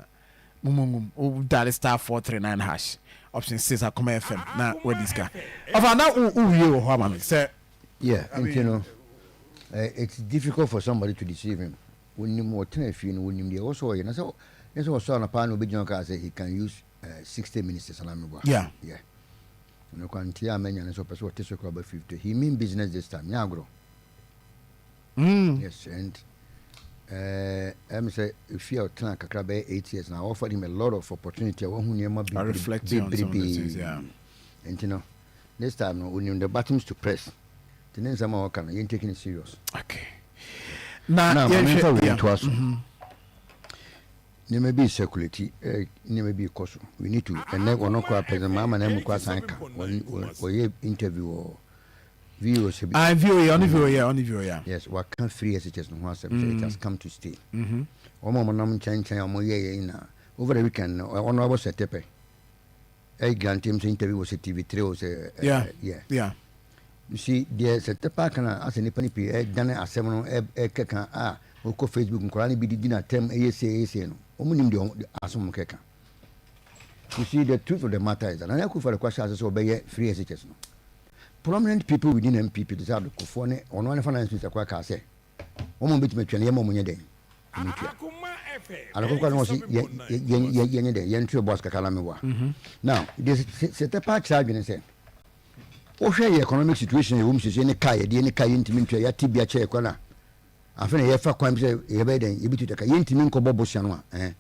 [SPEAKER 1] Momo ngum wo dial star 439 hash option 6 Akoma FM na wadi sika. Ɔfa na wo wie wɔ hɔ ama me sɛ.
[SPEAKER 10] Yeah, nti no eh, it's difficult for somebody to deceive him. Wonim wɔtena fie no, wonim deɛ ɛwɔ sɛ ɔyɛ. Na sɛ ne sɛ ɔsɔ anɔpa na obɛgyina hɔ kaa sɛ he can use uh, 60 minutes sanaa meboa.
[SPEAKER 1] Yeah.
[SPEAKER 10] Yeah. No kwanteɛ a manya ne sɛ ɔpɛ sɛ ɔte so kora ba 50. He mean business this time. Nyɛ agorɔ.
[SPEAKER 1] Mm.
[SPEAKER 10] Yes, and eh, ɛm sɛ efi a ɔtena kakra bɛyɛ 8 years na offered him a lot of opportunity a wahu nneɛma bebrebe. Nti no, this time no, onim the buttons to press. Nti ne nsɛm a ɔka no, yɛn taking it serious.
[SPEAKER 1] Okay. Na,
[SPEAKER 10] na
[SPEAKER 1] yɛnhwɛ
[SPEAKER 10] maame wei ntoa so. Nneɛma bi circulate, eh, nneɛma bi kɔ so. We need to, ɛnɛ ɔno koraa President Mahama na mu koraa san ka. Wɔyɛ interview wɔ VO sɛ bi.
[SPEAKER 1] Ah, VOA, ɔne VOA, yeah, ɔne VOA, yeah.
[SPEAKER 10] Yes, waka free SHS no ho asɛm sɛ it has come to stay. Wɔn a wɔnam nkyɛnkyɛn a wɔyɛ yɛ nyinaa over the weekend no, Honourable Sir Tepe ɛyɛ grant him sɛ interview wɔ sɛ TV3 o sɛ
[SPEAKER 1] Yeah,
[SPEAKER 10] yeah.
[SPEAKER 1] yeah.
[SPEAKER 10] You see, deɛ Sir Tepe aka no asɛ nipa no pii ɛdane asɛm no ɛkɛka a wɔkɔ Facebook nkwadaa no bi didi n'atɛm ɛyɛ sei ɛyɛ sei no, wɔn nim deɛ asɛm wɔn kɛka. You see, the truth of the matter is that Nana Akufo-Addo kɔ ahyɛ ase sɛ ɔbɛyɛ free SHS no. Prominent people within NPP te sɛ Ado Kufuor ne ɔno ara ne finance minister koraa kaa sɛ wɔn a wɔbɛtumi atua no yɛmma wɔn nyɛ dɛn? Wɔn ntua. Anokokwa no wɔsi yɛ yɛ yɛ yɛnyɛ dɛ yɛnto yɛ bo ase kakra na meboa. Now deɛ sɛ tɛpɛ akyerɛ adwene sɛ wohwɛ yɛ economic situation a yɛwɔ mu sese ne kaa yɛdeɛ ne kaa yɛntumi ntua yɛate bi akyɛ yɛ kwan a afei na yɛfa kwan bi sɛ yɛbɛyɛ dɛn yɛbɛtu ka yɛntumi nkɔbɔ bosea no a ɛn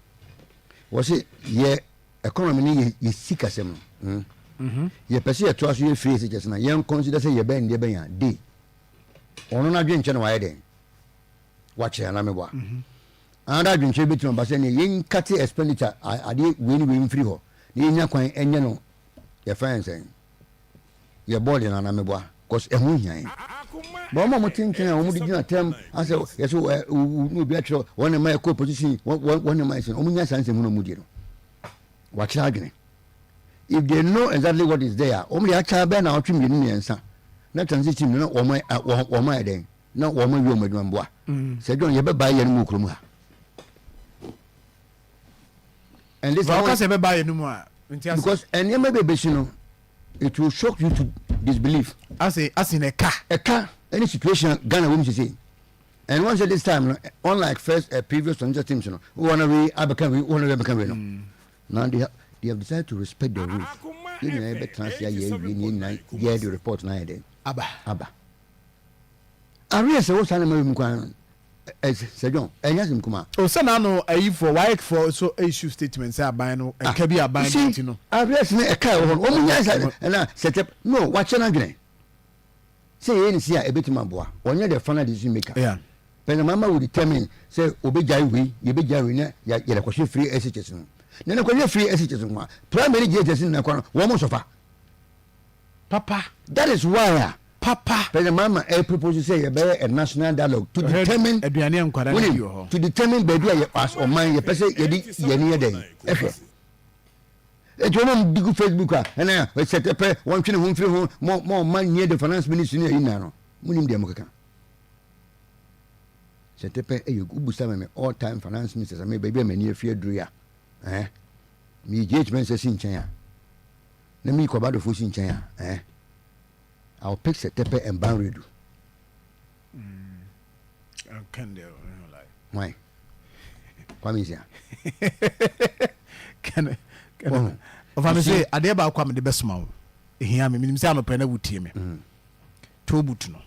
[SPEAKER 10] wɔsi yɛ economy ne yɛ yɛ sikasɛm no mm. Yɛpɛ sɛ yɛtoa so yɛ free SHS na yɛn consider sɛ yɛbɛn deɛ bɛn a day ɔno n'adwenkyɛ na wayɛ dɛn wakyerɛ anaa meboa another adwenkyerɛ bɛtumi aba sɛ neɛ yɛnkate expenditure adeɛ wei ne wei mfiri hɔ na yɛnya kwan ɛnyɛ no yɛfrɛ yɛn sɛn yɛ bɔɔde no anaa meboa cause ɛho hia yɛn ba wɔn a wɔte nkyɛn a wɔn de gyina tɛm asɛ yɛsɛ ɛ ne obi atwerɛ wɔn na ɛma yɛkɔ opposition wɔn na ɛma yɛsɛ wɔn nya saa nsɛm na wɔn die no wakyerɛ adwene if they know exactly what is there wɔn de akyɛ bɛn na ɔtwe mmienu mmiɛnsa na transition no na wɔn wɔn ayɛ dɛn na wɔn awie wɔn adwuma mboa mm. sɛ john yɛbɛba yɛn mu kurom ha
[SPEAKER 1] and this one sɛ yɛbɛba yɛn mu a
[SPEAKER 10] nti ase because nneɛma bi ebesi no it will shock you to disbelief
[SPEAKER 1] ase ase na ɛka
[SPEAKER 10] ɛka any situation Ghana wɔm sese and one say this time no unlike first previous transition teams no wɔn na wei abɛka wei wɔn na wei abɛka wei no mm. now they have they have decided to respect the rules yɛn nyinaa yɛbɛtena ase ayɛ awie ne yɛn nyinaa yɛ de report na ayɛ dɛ
[SPEAKER 1] aba
[SPEAKER 10] aba. Arrears ɛwɔ saa nneɛma wei mu koraa no, ɛ Sir John, ɛnyɛ asɛm kumaa.
[SPEAKER 1] O sɛ n'ano ayifoɔ, WAEC foɔ nso issue statement sɛ aban no, ɛka bi a aban no nti no.
[SPEAKER 10] Arrears ne ɛka ɛwɔ hɔ no, wɔn nyae saa ɛna sɛtɛp, no, wakyɛ n'adwene sɛ yɛyɛ ne si a ɛbɛtumi aboa, ɔnyɛ the final decision maker.
[SPEAKER 1] Yeah.
[SPEAKER 10] President Mahama will determine sɛ obɛgyae wei, yɛbɛgyae wei na yɛde akɔhyɛ free SHS no. Na ne kɔhyɛ free SHS nko a, primary JHS no na ɛkɔ no, wɔn sɔfa.
[SPEAKER 1] Papa.
[SPEAKER 10] That is why a.
[SPEAKER 1] Papa.
[SPEAKER 10] President Mahama ɛ propose sɛ yɛbɛyɛ a national dialogue to determine.
[SPEAKER 1] Aduane a nkwadaa no di wɔ hɔ.
[SPEAKER 10] To determine baabi a yɛ as ɔman yɛpɛ sɛ yɛde yɛn ani yɛ dɛn ɛhwɛ. Eti wɔn a wɔde gu Facebook a ɛna sɛ pɛ wɔntwe ne ho mfiri ho mo mo ɔma nyɛ the finance ministry ne ayi nyinaa no mo nim deɛ mo keka. Sɛ tɛpɛ ɛyɛ wobusa me me all time finance minister sɛ me baabi a m'ani afi aduru ya ɛɛ me GH Mensah si nkyɛn a. Na mi kɔ Badofo si nkyɛn a eh I will pick Sɛtɛpɛ and Banredu.
[SPEAKER 1] Mm.
[SPEAKER 10] Why? Kwame Nsia.
[SPEAKER 1] Kɛnɛ kɛnɛ. Ɔfa mi sɛ adeɛ baako a mede bɛsoma wo ehia mi menim sɛ anɔpɛ na wotie me. Mm. Toll booth no.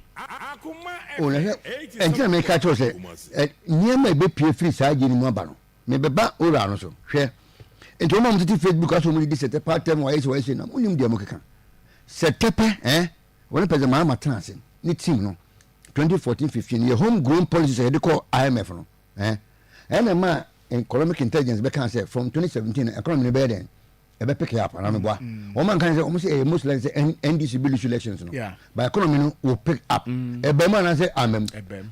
[SPEAKER 10] O na hwɛ ɛnti na meka kyerɛ sɛ nneɛma a ɛbɛpue firi saa gye no mu aba no Mebɛba owura no so. Hwɛ! Enti wɔn a wɔtete Facebook asɛ wɔn didi sɛtɛpɛ atɛm wɔayɛ sɛ wɔayɛ sɛ na monim deɛ mokeka. Sɛtɛpɛ eh wɔne President Mahama tena ase ne team no 2014-15 yɛ home grown policies a yɛde kɔɔ IMF no eh ɛna ɛma economic intelligence bɛka sɛ from 2017 no economy no bɛyɛ dɛn ɛbɛ pick up anaa meboa mm. wɔn anka sɛ wɔn sɛ ɛyɛ most likely sɛ NDC bɛ lose elections no but economy no will pick up mm. ɛbɛn mu anaasɛ amam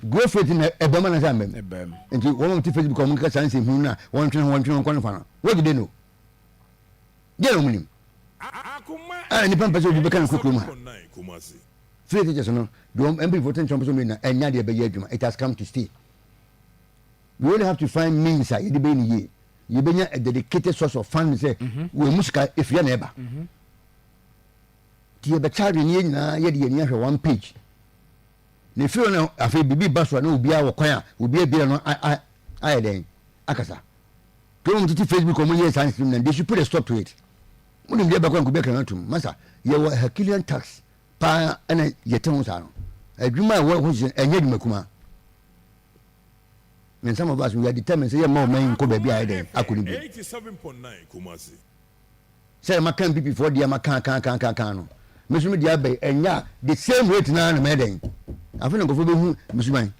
[SPEAKER 10] growth rate na ɛbɛn mu anaasɛ amam nti wɔn ti Facebook wɔn keka saa nsɛm hunu na wɔn twene ho wɔn twene ho nkɔ ne fa no what do they know deɛ na wɔn nim a nipa mpɛ sɛ obi bɛka no kɔ kurom ha free teachers no deɛ wɔn MP foɔ tɛntɛn pɛ sɛ wɔn na ɛnya deɛ ɛbɛyɛ adwuma it has come to stay we only have to find means a yɛde bɛyɛ ne yie. Yɛbɛnya a dedicated source of funding sɛ wɔn mu sika efiri na ɛba. Nti yɛbɛkyɛ adwene yɛn nyinaa yɛde yɛn ani ahwɛ one page. Na efiri hɔ na afei biribi ba so a na obiara wɔ kwan a obiara biara no ayɛ dɛn akasa. Nti wɔn tete Facebook wɔn yɛ saa nsɛm na they should put a stop to it. Mo nim deɛ ɛbɛkɔ nko bi akana atum. Masa yɛwɔ Herculean tax paa ɛna yɛte ho saa no. Adwuma a ɛwɔ ho sɛ ɛnyɛ adwuma kumaa. And some of us we are determined sɛ yɛmma ɔman yi nkɔ baabi a ayɛ dɛn akɔ no bio. Sɛ maka NPP foɔ deɛ maka ka ka ka ka no, me nso me deɛ abɛn ɛnyɛ a the same rate naa na mɛyɛ dɛn. Afei na nkurɔfoɔ bɛhu me suban.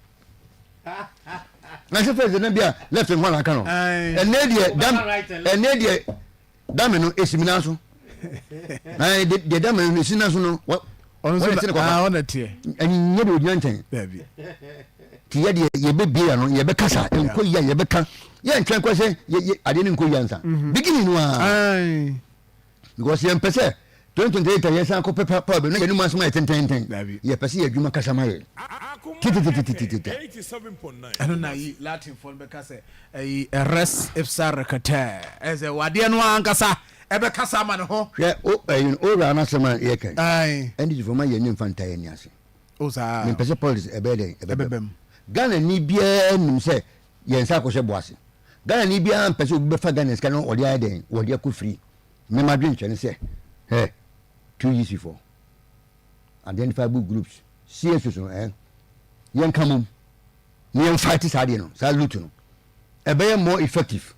[SPEAKER 10] Na sɛ first na bi a left nko na aka no. Ɛnɛ deɛ dam ɛnɛ deɛ Dame no esi me nan so. Ɛɛ de deɛ dame no esi nan so no wɔ
[SPEAKER 1] Ɔno nso
[SPEAKER 10] wɔn na
[SPEAKER 1] ah ɔna teɛ.
[SPEAKER 10] Ɛnyɛ deɛ ogyina nkyɛn.
[SPEAKER 1] Dabi.
[SPEAKER 10] Ti yɛ deɛ yɛbɛbie ano yɛbɛkasa nkɔ yie a yɛbɛka yɛntwɛn kɔ sɛ yɛ yɛ adeɛ no nkɔ yie ansa. Mhm. Beginning no ara.
[SPEAKER 1] Ayi.
[SPEAKER 10] Because yɛmpɛ sɛ 2028 a yɛsan kɔ pɛ power bi na yɛn anum asɛm ayɛ tententen.
[SPEAKER 1] Dabi.
[SPEAKER 10] Yɛpɛ sɛ yɛ adwuma kasa ma yɛ. Titititititita.
[SPEAKER 1] Ɛno na yi Latinfoɔ no bɛka sɛ Ɛyi res ipsa requete, ɛyɛ sɛ wadeɛ no ankasa ɛbɛkasa ama ne ho.
[SPEAKER 10] Hwɛ o ɛyi no owura no asɛm a yɛka yi.
[SPEAKER 1] Ae.
[SPEAKER 10] NDC foɔ ma yɛn ani nfa ntaa yɛn ani ase.
[SPEAKER 1] O saa.
[SPEAKER 10] Mempɛ sɛ politics ɛbɛyɛ dɛn
[SPEAKER 1] ɛbɛba mu.
[SPEAKER 10] Ghana ni biara nim sɛ yɛn nsa akɔhyɛ bo ase. Ghana ni biara mpɛ sɛ obi bɛfa Ghana sika no ɔde ayɛ dɛn wɔde akɔ free. Me m'adwene kyerɛ ne sɛ hɛ 2GC foɔ identifiable groups CSOs no eh yɛnka mom na yɛn fight saa adeɛ no saa loot no ɛbɛyɛ more effective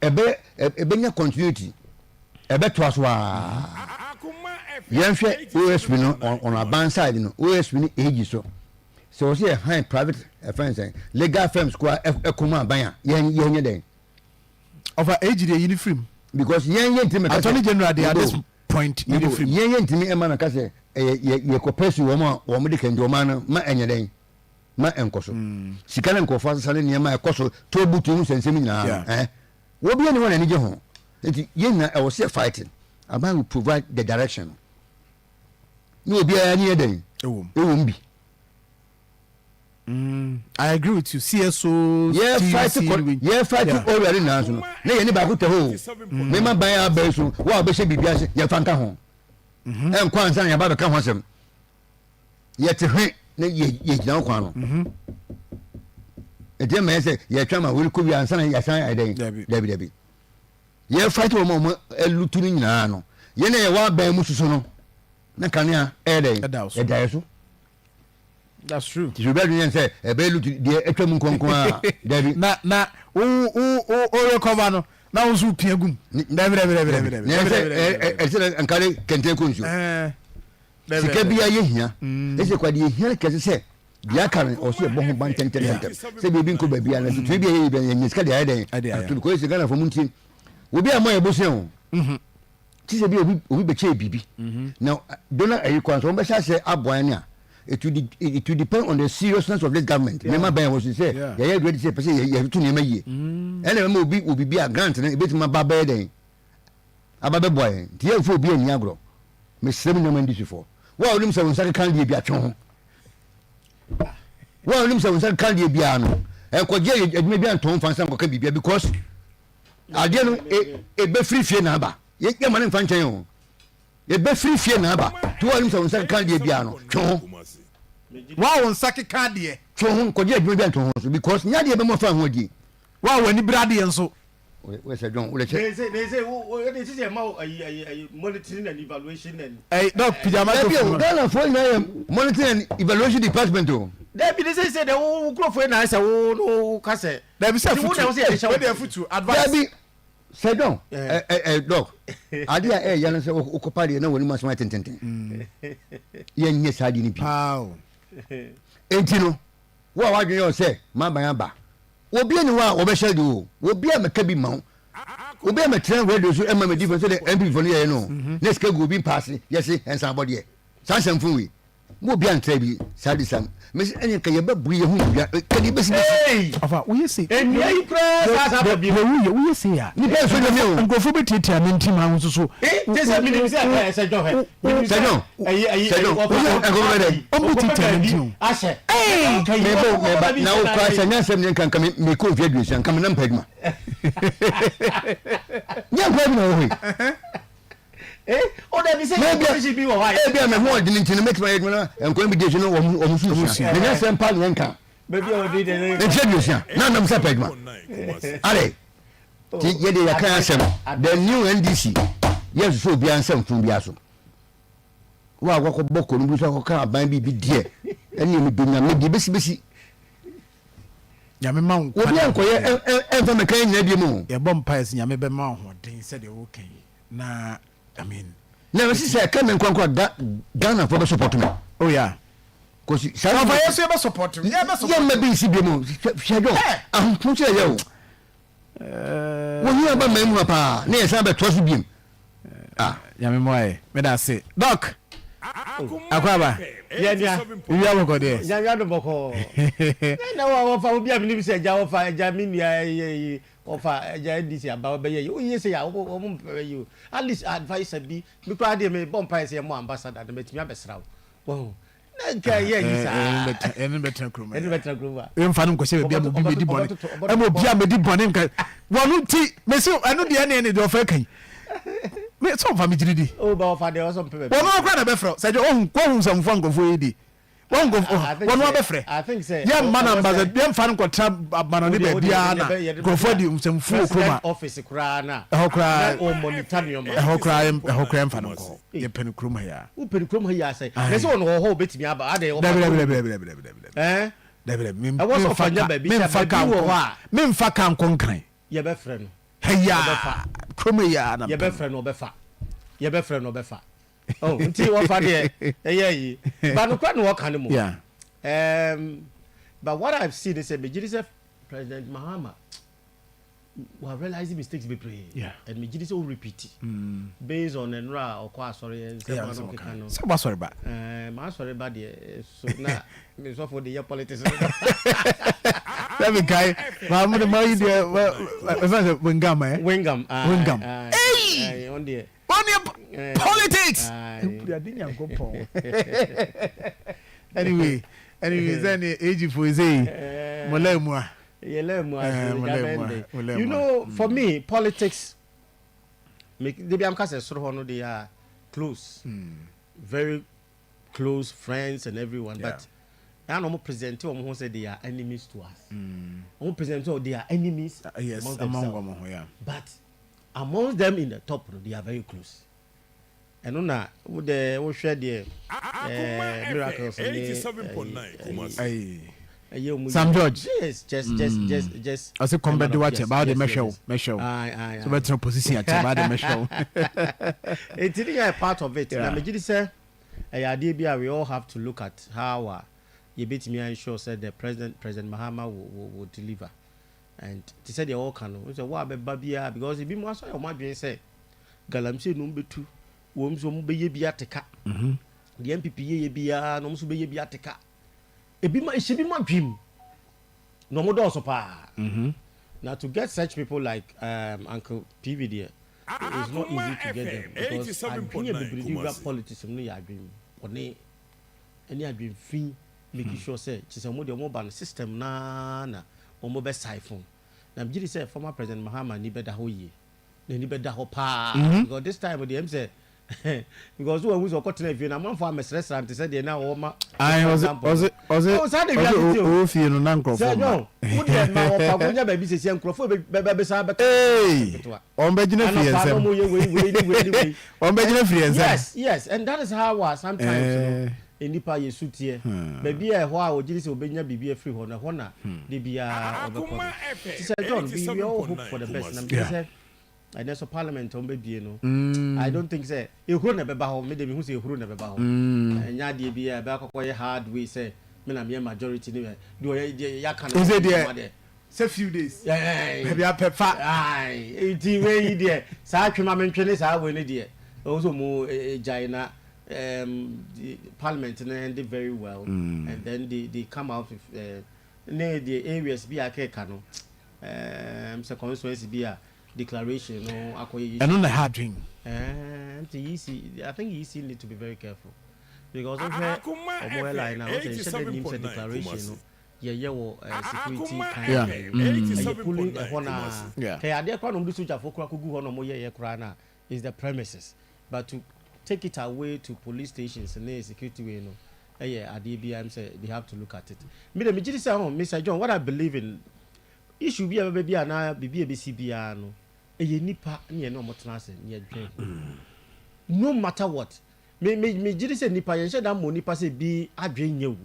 [SPEAKER 10] ɛbɛyɛ ɛbɛnya continuity ɛbɛtoa so aa yɛnhwɛ OSP no on aban side no OSP no AG so sɛ wɔ sɛ yɛ han private ɛfɛn sɛn legal firms koraa ɛkɔm aban a yɛn yɛnyɛ dɛn.
[SPEAKER 1] Ɔfa AG deɛ yi ne firim.
[SPEAKER 10] Because yɛn yɛn ntumi mɛka sɛ
[SPEAKER 1] Attorney General deɛ at this point yi ne firim.
[SPEAKER 10] Yɛn yɛn ntumi ɛma mɛka sɛ ɛyɛ yɛ yɛ kɔ pɛsi wɔn a wɔn de kɛntɛ wɔn ano ma ɛnyɛ dɛn ma ɛnkɔ so sika ne nkurɔfoɔ asesa ne nneɛma ɛkɔ so toll booth ho nsɛnsɛm nyinaa no ɛn wɔbi ɛni hɔ na ani gye ho nti yɛn nyinaa ɛwɔ sɛ yɛ fighting aban will provide the direction ne obiara ani yɛ dɛn ɛwɔ mu bi.
[SPEAKER 1] Mm, I agree with you. CSO,
[SPEAKER 10] yɛ fight kɔ yɛ fight owura ne nyinaa so no na yɛn ni baako tɛ hɔ o mɛma ban abɛn so wo a wɔbɛhyɛ biribi ase yɛn fa nka ho ɛnkɔ ansa na yɛaba bɛka ho asɛm yɛte hwe na yɛgyina wo kwan no ɛti ɛma yɛ sɛ yɛtwa ma wei kɔ wie ansa na yɛasan ayɛ dɛn dabi dabi yɛ fight wɔn a wɔn alutu no nyinaa no yɛn a yɛwɔ aban mu soso no na kanea ɛyɛ dɛn ɛda yɛ so
[SPEAKER 1] That's true.
[SPEAKER 10] Ti sɛ obi adwene yɛn sɛ ɛbɛyɛ lutu deɛ atwa mu nkonko a dabi.
[SPEAKER 1] Na na wo wo wo wo recover no na wo nso pia gum. Dabi dabi dabi dabi dabi.
[SPEAKER 10] Na ɛsɛ ɛsɛ dɛ nkare kɛntɛn kɔ nsuo. Sika bi ayɛ hia. Ɛsɛ kwa deɛ hia kɛse sɛ deɛ aka no ɔsɛ yɛbɔ ho ban tɛntɛntɛntɛm sɛ biribi nkɔ baabi a na tumi bi ayɛ yɛ yɛnyɛ sika deɛ ayɛ dɛn ato because ɛsɛ Ghana fo mu ntie obi a mɔ yɛ bosea o ti sɛ bi obi obi bɛkyɛ biribi na dona ɛyi kwan so wɔn bɛhyɛ aseɛ aboa ne a it will it will depend on the seriousness of this government nneɛma bɛn wɔ so sɛ yɛyɛ ready sɛ pɛ sɛ yɛtoto nneɛma yie ɛna ɛma obi obi bi a grant no ebɛtumi aba bɛyɛ dɛn aba bɛboa yɛn nti yɛmfa obi anni agorɔ mesrɛ mu nneɛma ndisifoɔ wo a wonim sɛ wo nsa keka deɛ bi atwe ho wo a wonim sɛ wo nsa keka deɛ biara no ɛnkɔgye adwuma bi antɔn mfa nsa nkɔka biribia because adeɛ no ɛbɛfiri fie na aba yɛma no mfa nkyɛn o ɛbɛfiri fie na aba nti wo a wonim sɛ wo nsa keka deɛ biara no twe ho
[SPEAKER 1] wo a wo nsa keka deɛ
[SPEAKER 10] twe ho nkɔgye adwuma bi antɔn ho so because nyɛ adeɛ bɛma fa ho adie
[SPEAKER 1] wo a w'ani bere adeɛ nso
[SPEAKER 10] Wait, John, wait,
[SPEAKER 11] They say, they say, oh, they say, ayi, ayi, monitoring and evaluation and.
[SPEAKER 1] Hey, doc, pija microphone.
[SPEAKER 10] Ghana for nyinaa yɛ monitoring and evaluation department o.
[SPEAKER 11] Dabi de sɛ sɛ de wo nkurɔfoɔ yi na ayɛ sɛ wo no wo ka sɛ.
[SPEAKER 1] Dabi sɛ futu, wei deɛ futu, advice.
[SPEAKER 10] Dabi sɛ dɔn ɛ ɛ dɔk ade a ɛyɛ no sɛ wokɔpa deɛ na wɔn anim asɛm ayɛ tententen yɛnyɛ saa adeɛ no bi. Enti no wo a wadwene yɛ sɛ maban aba Obi nni hɔ a wɔbɛhyɛ de o, obi a mɛka bi ma wo, obi a mɛtena radio so ɛma medi fɛ sɛdeɛ NPP fo no yɛyɛ no, mhm. na sika gu obi mpaase yɛse ɛnsan abɔdeɛ saa nsɛm fo wei mo obi antra bi saa de sam mesi ɛne nka yɛbɛbu yɛ ho nnua kɛde bɛsi bɛsi.
[SPEAKER 1] Ɔfa woyɛ se.
[SPEAKER 11] Nnua yi koraa saa saa ba bi.
[SPEAKER 1] Woyɛ woyɛ se a.
[SPEAKER 10] Nipa nso nyame o.
[SPEAKER 1] Nkurɔfoɔ bɛtiatia ne nti ma nso so.
[SPEAKER 11] Te sɛ menim sɛ ɛsɛ dwɔ hɛ.
[SPEAKER 10] Sɛ John, sɛ John, wosɛ nkɔmɔ bɛ dɛ.
[SPEAKER 1] Ɔmo tiatia ne nti o.
[SPEAKER 11] Ahyɛ.
[SPEAKER 10] Meba o, meba na wokɔ asɛ nyɛ asɛm ne nka nka me kɔ mfe aduosia nka me nam pɛ adwuma. Nyɛ nkɔ adwuma wɔ hɔ yi. Ebi a me ho ɔdene nti no mɛtumi ayɛ adwuma na nkɔmɔ bi di akyi no wɔn so sua. Menya asɛm pa ne nka. Mfe aduosia na nam sɛ pɛ adwuma. Adɛ. Ti yɛ deɛ yɛka asɛm the new NDC yɛ nsusu obiara nsa mfunu biara so. Wo a wakɔ bɔ kɔn bi so akɔka aban bi bi deɛ ɛne ɛmi do nyame deɛ besi besi.
[SPEAKER 1] Nyame ma wo nkwa.
[SPEAKER 10] Obi ankɔyɛ ɛnfa mɛka yɛ nyina bi mu.
[SPEAKER 1] Yɛbɔ mpaeɛ sɛ nyame bɛma wo ahoɔden sɛdeɛ woka yi na I mean.
[SPEAKER 10] Na ɛsi sɛ ɛka me nkorankora ga Ghana fo bɛ support me.
[SPEAKER 1] Oh yeah.
[SPEAKER 10] Kosi saa.
[SPEAKER 1] Ɔfa yɛ so yɛ bɛ support. Yɛ bɛ support.
[SPEAKER 10] Yɛ mma bi nsi bi mu hwɛ dwon ahokyerɛ yɛ o. Wohia aba man mu ha paa na yɛsan bɛtoa so biom. Ah.
[SPEAKER 1] Nyame mmoa yɛ. Meda ase. Doc. Akwaaba.
[SPEAKER 11] Yɛ nua.
[SPEAKER 1] Wia bɔkɔ deɛ.
[SPEAKER 11] Nyame adom bɔkɔɔ. Na wa wɔfa obi a menim sɛ agya wɔfa agya me nua ɛyɛ wɔfa agya NDC aba wɔbɛyɛ yi woyɛ sɛ yɛ a wɔn mpɛ yi o. At least adviser bi me koraa deɛ mebɔ mpaeɛ sɛ yɛmmɔ ambassador na matumi abɛsra wo. Wahu. Na nka ɛyɛ ayi saa.
[SPEAKER 1] Ɛne bɛtena kurom.
[SPEAKER 11] Ɛne bɛtena kurom a.
[SPEAKER 1] Ɛmfa no nkɔhyɛ baabi a ma obi mɛdi bɔne. Ɛma obi a mɛdi bɔne nka. Wɔn ti mesi ɛno deɛ ɛne ɛne deɛ ɔfɛ kan. Me sɛ ɔfa me gyiri di.
[SPEAKER 11] O ba ɔfa deɛ ɔsɔ mpɛ baabi.
[SPEAKER 1] Wɔn akora na bɛfrɛ sɛ ohun kɔ ohun sɛmfo nkurɔfoɔ yi di. Wɔn nkɔfo wɔn abɛfrɛ. Yɛ mma na mbaza yɛ nfa no nkɔtra amanɔne baabiara na nkurɔfoɔ adi nsɛmfo wɔ kurom a. Ɛhɔ koraa ɛhɔ koraa ɛhɔ koraa yɛmfa no nkɔ hɔ. Yɛpɛ no kurom ha yi ara.
[SPEAKER 11] Wopɛ no kurom ha yi ara sɛ. Na sɛ ɔno wɔ hɔ obetumi aba adɛn ɔfa
[SPEAKER 1] Dabi dabi dabi dabi dabi dabi dabi. Dabi dabi memfa ka memfa ka nkɔ memfa ka nkɔ nkran.
[SPEAKER 11] Yɛbɛfrɛ no.
[SPEAKER 1] Ha yi ara kurom ha yi ara na mpɛ no.
[SPEAKER 11] Yɛbɛfrɛ no ɔbɛfa. Yɛbɛfrɛ no ɔbɛfa. Oh, nti wɔfa deɛ ɛyɛ yi. But nokorɛ na wɔka no mu.
[SPEAKER 1] Yeah.
[SPEAKER 11] Um, but what I've seen is sɛ megye di sɛ President Mahama wa realize mistakes bebree.
[SPEAKER 1] Yeah.
[SPEAKER 11] And megye di sɛ o repeat.
[SPEAKER 1] Mm.
[SPEAKER 11] Based on nnora a ɔkɔ asɔre yɛ nsɛm
[SPEAKER 1] Yeah,
[SPEAKER 11] a na
[SPEAKER 1] nsɛm
[SPEAKER 11] ɔkeka
[SPEAKER 1] ɔka.
[SPEAKER 11] no.
[SPEAKER 1] Sɛ wasɔre ba.
[SPEAKER 11] Eh, m'asɔre ba deɛ so na me sɔfo de yɛ politics no.
[SPEAKER 1] Sɛ mekae, maa mo de maa yi deɛ, ɛfɛ sɛ Wengam ɛ.
[SPEAKER 11] Wengam.
[SPEAKER 1] Wengam.
[SPEAKER 11] Ei! Ɔn deɛ.
[SPEAKER 1] Ɔne politics. Awurade Nyankopɔn. Anyway, anyway, sɛ ne AG fo sɛ yi, mo lɛ mu a.
[SPEAKER 11] Yɛ lɛ mu a. You know, for me, politics, me, de bi am ka sɛ soro hɔ no they are close.
[SPEAKER 1] Mm.
[SPEAKER 11] Very close friends and everyone, yeah. but na wɔn present wɔn ho sɛ they are enemies to us.
[SPEAKER 1] Mm.
[SPEAKER 11] Wɔn present wɔn they are enemies
[SPEAKER 1] yes,
[SPEAKER 11] among
[SPEAKER 1] among
[SPEAKER 11] themselves.
[SPEAKER 1] Wɔn, yeah.
[SPEAKER 11] But Amongst them in the top no they are very close ɛno na wo dɛ wo hwɛ deɛ ɛɛ miracles ne
[SPEAKER 1] ɛyi
[SPEAKER 11] ɛyɛ ɔmo
[SPEAKER 1] Sam George
[SPEAKER 11] yes just just just just
[SPEAKER 1] ɔsi kɔn bɛ di wa kyɛ baa de mɛhwɛ wo mɛhwɛ wo so bɛ tena position akyɛ baa de mɛhwɛ wo.
[SPEAKER 11] Eti ne yɛ part of it na megye di sɛ ɛyɛ adeɛ bi a we all have to look at how a yɛbɛtumi a ensure sɛ the president President Mahama will will will deliver. And te sɛ deɛ wɔka no, wohu sɛ wo a bɛba biara because ebinom asɔ yɛ wɔn adwene sɛ galamsey no wɔbɛtu, wɔn nso wɔbɛyɛ bi ateka.
[SPEAKER 1] Mhm.
[SPEAKER 11] Deɛ NPP yɛyɛ biara no wɔn nso bɛyɛ bi ateka. Ebi ma ɛhyɛ bi ma adwene mu na wɔn dɔɔso paa.
[SPEAKER 1] Mhm.
[SPEAKER 11] Na to get such people like um, Uncle PV deɛ, it's not easy to get them because adwene a bebree de wura politics mu no yɛ adwene bɔne. ne adwen fi make sure sɛ kyesɛ ɔmo deɛ ɔmo ba no system no ara na ɔmo bɛ siphon na megye di sɛ former president Mahama ani bɛda hɔ yie n'ani bɛda hɔ paa because this time deɛ ɛm sɛ because wahu sɛ ɔkɔ tena fie no amanfoɔ amɛsrɛsrɛ no te sɛ deɛ na ɔma
[SPEAKER 1] Ayi ɔse
[SPEAKER 11] example
[SPEAKER 1] ɔse ɔse
[SPEAKER 11] oh saa de
[SPEAKER 1] ɔse
[SPEAKER 11] wiase te o
[SPEAKER 1] ɔwɔ fie no na nkurɔfoɔ
[SPEAKER 11] sɛ
[SPEAKER 1] mma
[SPEAKER 11] John wo deɛ ma ɔfa ko nya baabi sɛsi nkurɔfoɔ bɛ bɛ bɛsa bɛka
[SPEAKER 1] Ee
[SPEAKER 11] ketewa
[SPEAKER 1] wɔn bɛgyina firi yɛn
[SPEAKER 11] Anɔpa no
[SPEAKER 1] nsam
[SPEAKER 11] ɔmo yɛ wei wei ne wei ne wei.
[SPEAKER 1] wɔn bɛgyina firi yɛn nsam
[SPEAKER 11] Yes yes and that is how a sometimes no
[SPEAKER 1] Ɛɛ
[SPEAKER 11] nnipa yɛ su teɛ.
[SPEAKER 1] hmm.
[SPEAKER 11] Baabi a ɛhɔ a ɔgye di sɛ ɔbɛnya biribi afiri hɔ no ɛhɔ na da biara ɔbɛkɔ no. Te sɛ John we we all hope for the best na megye di
[SPEAKER 1] Yeah.
[SPEAKER 11] sɛ ɛnɛ so parliament a wɔbɛbie no
[SPEAKER 1] Mm.
[SPEAKER 11] I don't think sɛ ehuro na ɛbɛba hɔ me de mehu sɛ ehuro na ɛbɛba hɔ.
[SPEAKER 1] Mm.
[SPEAKER 11] Ɛnyɛ adeɛ bi a ɛbɛakɔkɔ yɛ hard way sɛ me na meyɛ majority ne deɛ ɔyɛ deɛ yɛaka no
[SPEAKER 1] Ɛsɛ deɛ
[SPEAKER 11] deɛ.
[SPEAKER 1] Sɛ few days baabi apɛ fa.
[SPEAKER 11] Ae nti wei yi deɛ saa twe ma mentwe ne saa wei no deɛ ɛwɔ sɛ ɔmo gyae na um, the parliament no end very well mm. and then they, they come out with uh, ne deɛ areas bi a akeka no um, sɛ constituency bi a declaration no akɔyɛ yi
[SPEAKER 1] ɛno na ɛha adwen
[SPEAKER 11] nti EC I think EC need to be very careful because wohwɛ ɔmo airline na wɔsɛ nhyɛ dɛ nim sɛ declaration no yɛyɛ wɔ security kan
[SPEAKER 1] Yeah.
[SPEAKER 11] yɛ
[SPEAKER 1] Mm.
[SPEAKER 11] ɛyɛ pulling ɛhɔ naa
[SPEAKER 1] Yeah.
[SPEAKER 11] kɛyɛ adeɛ koraa na wɔde sogyafoɔ koraa kɔgu hɔ na wɔyɛyɛ koraa na is the premises but to take it away to police stations ne security way no ɛyɛ adeɛ bi am sɛ they have to look at it mi de mi gyi di sɛ oh Mr John what I believe in issue bi a bɛbɛ bi a na biribi a ebesi biara no ɛyɛ nipa ne yɛn ne wɔn tena ase ne yɛ dwen ho no matter what me me me gyi di sɛ nipa yɛn hyɛ da mmɔ nipa sɛ bi adwen nyɛ wu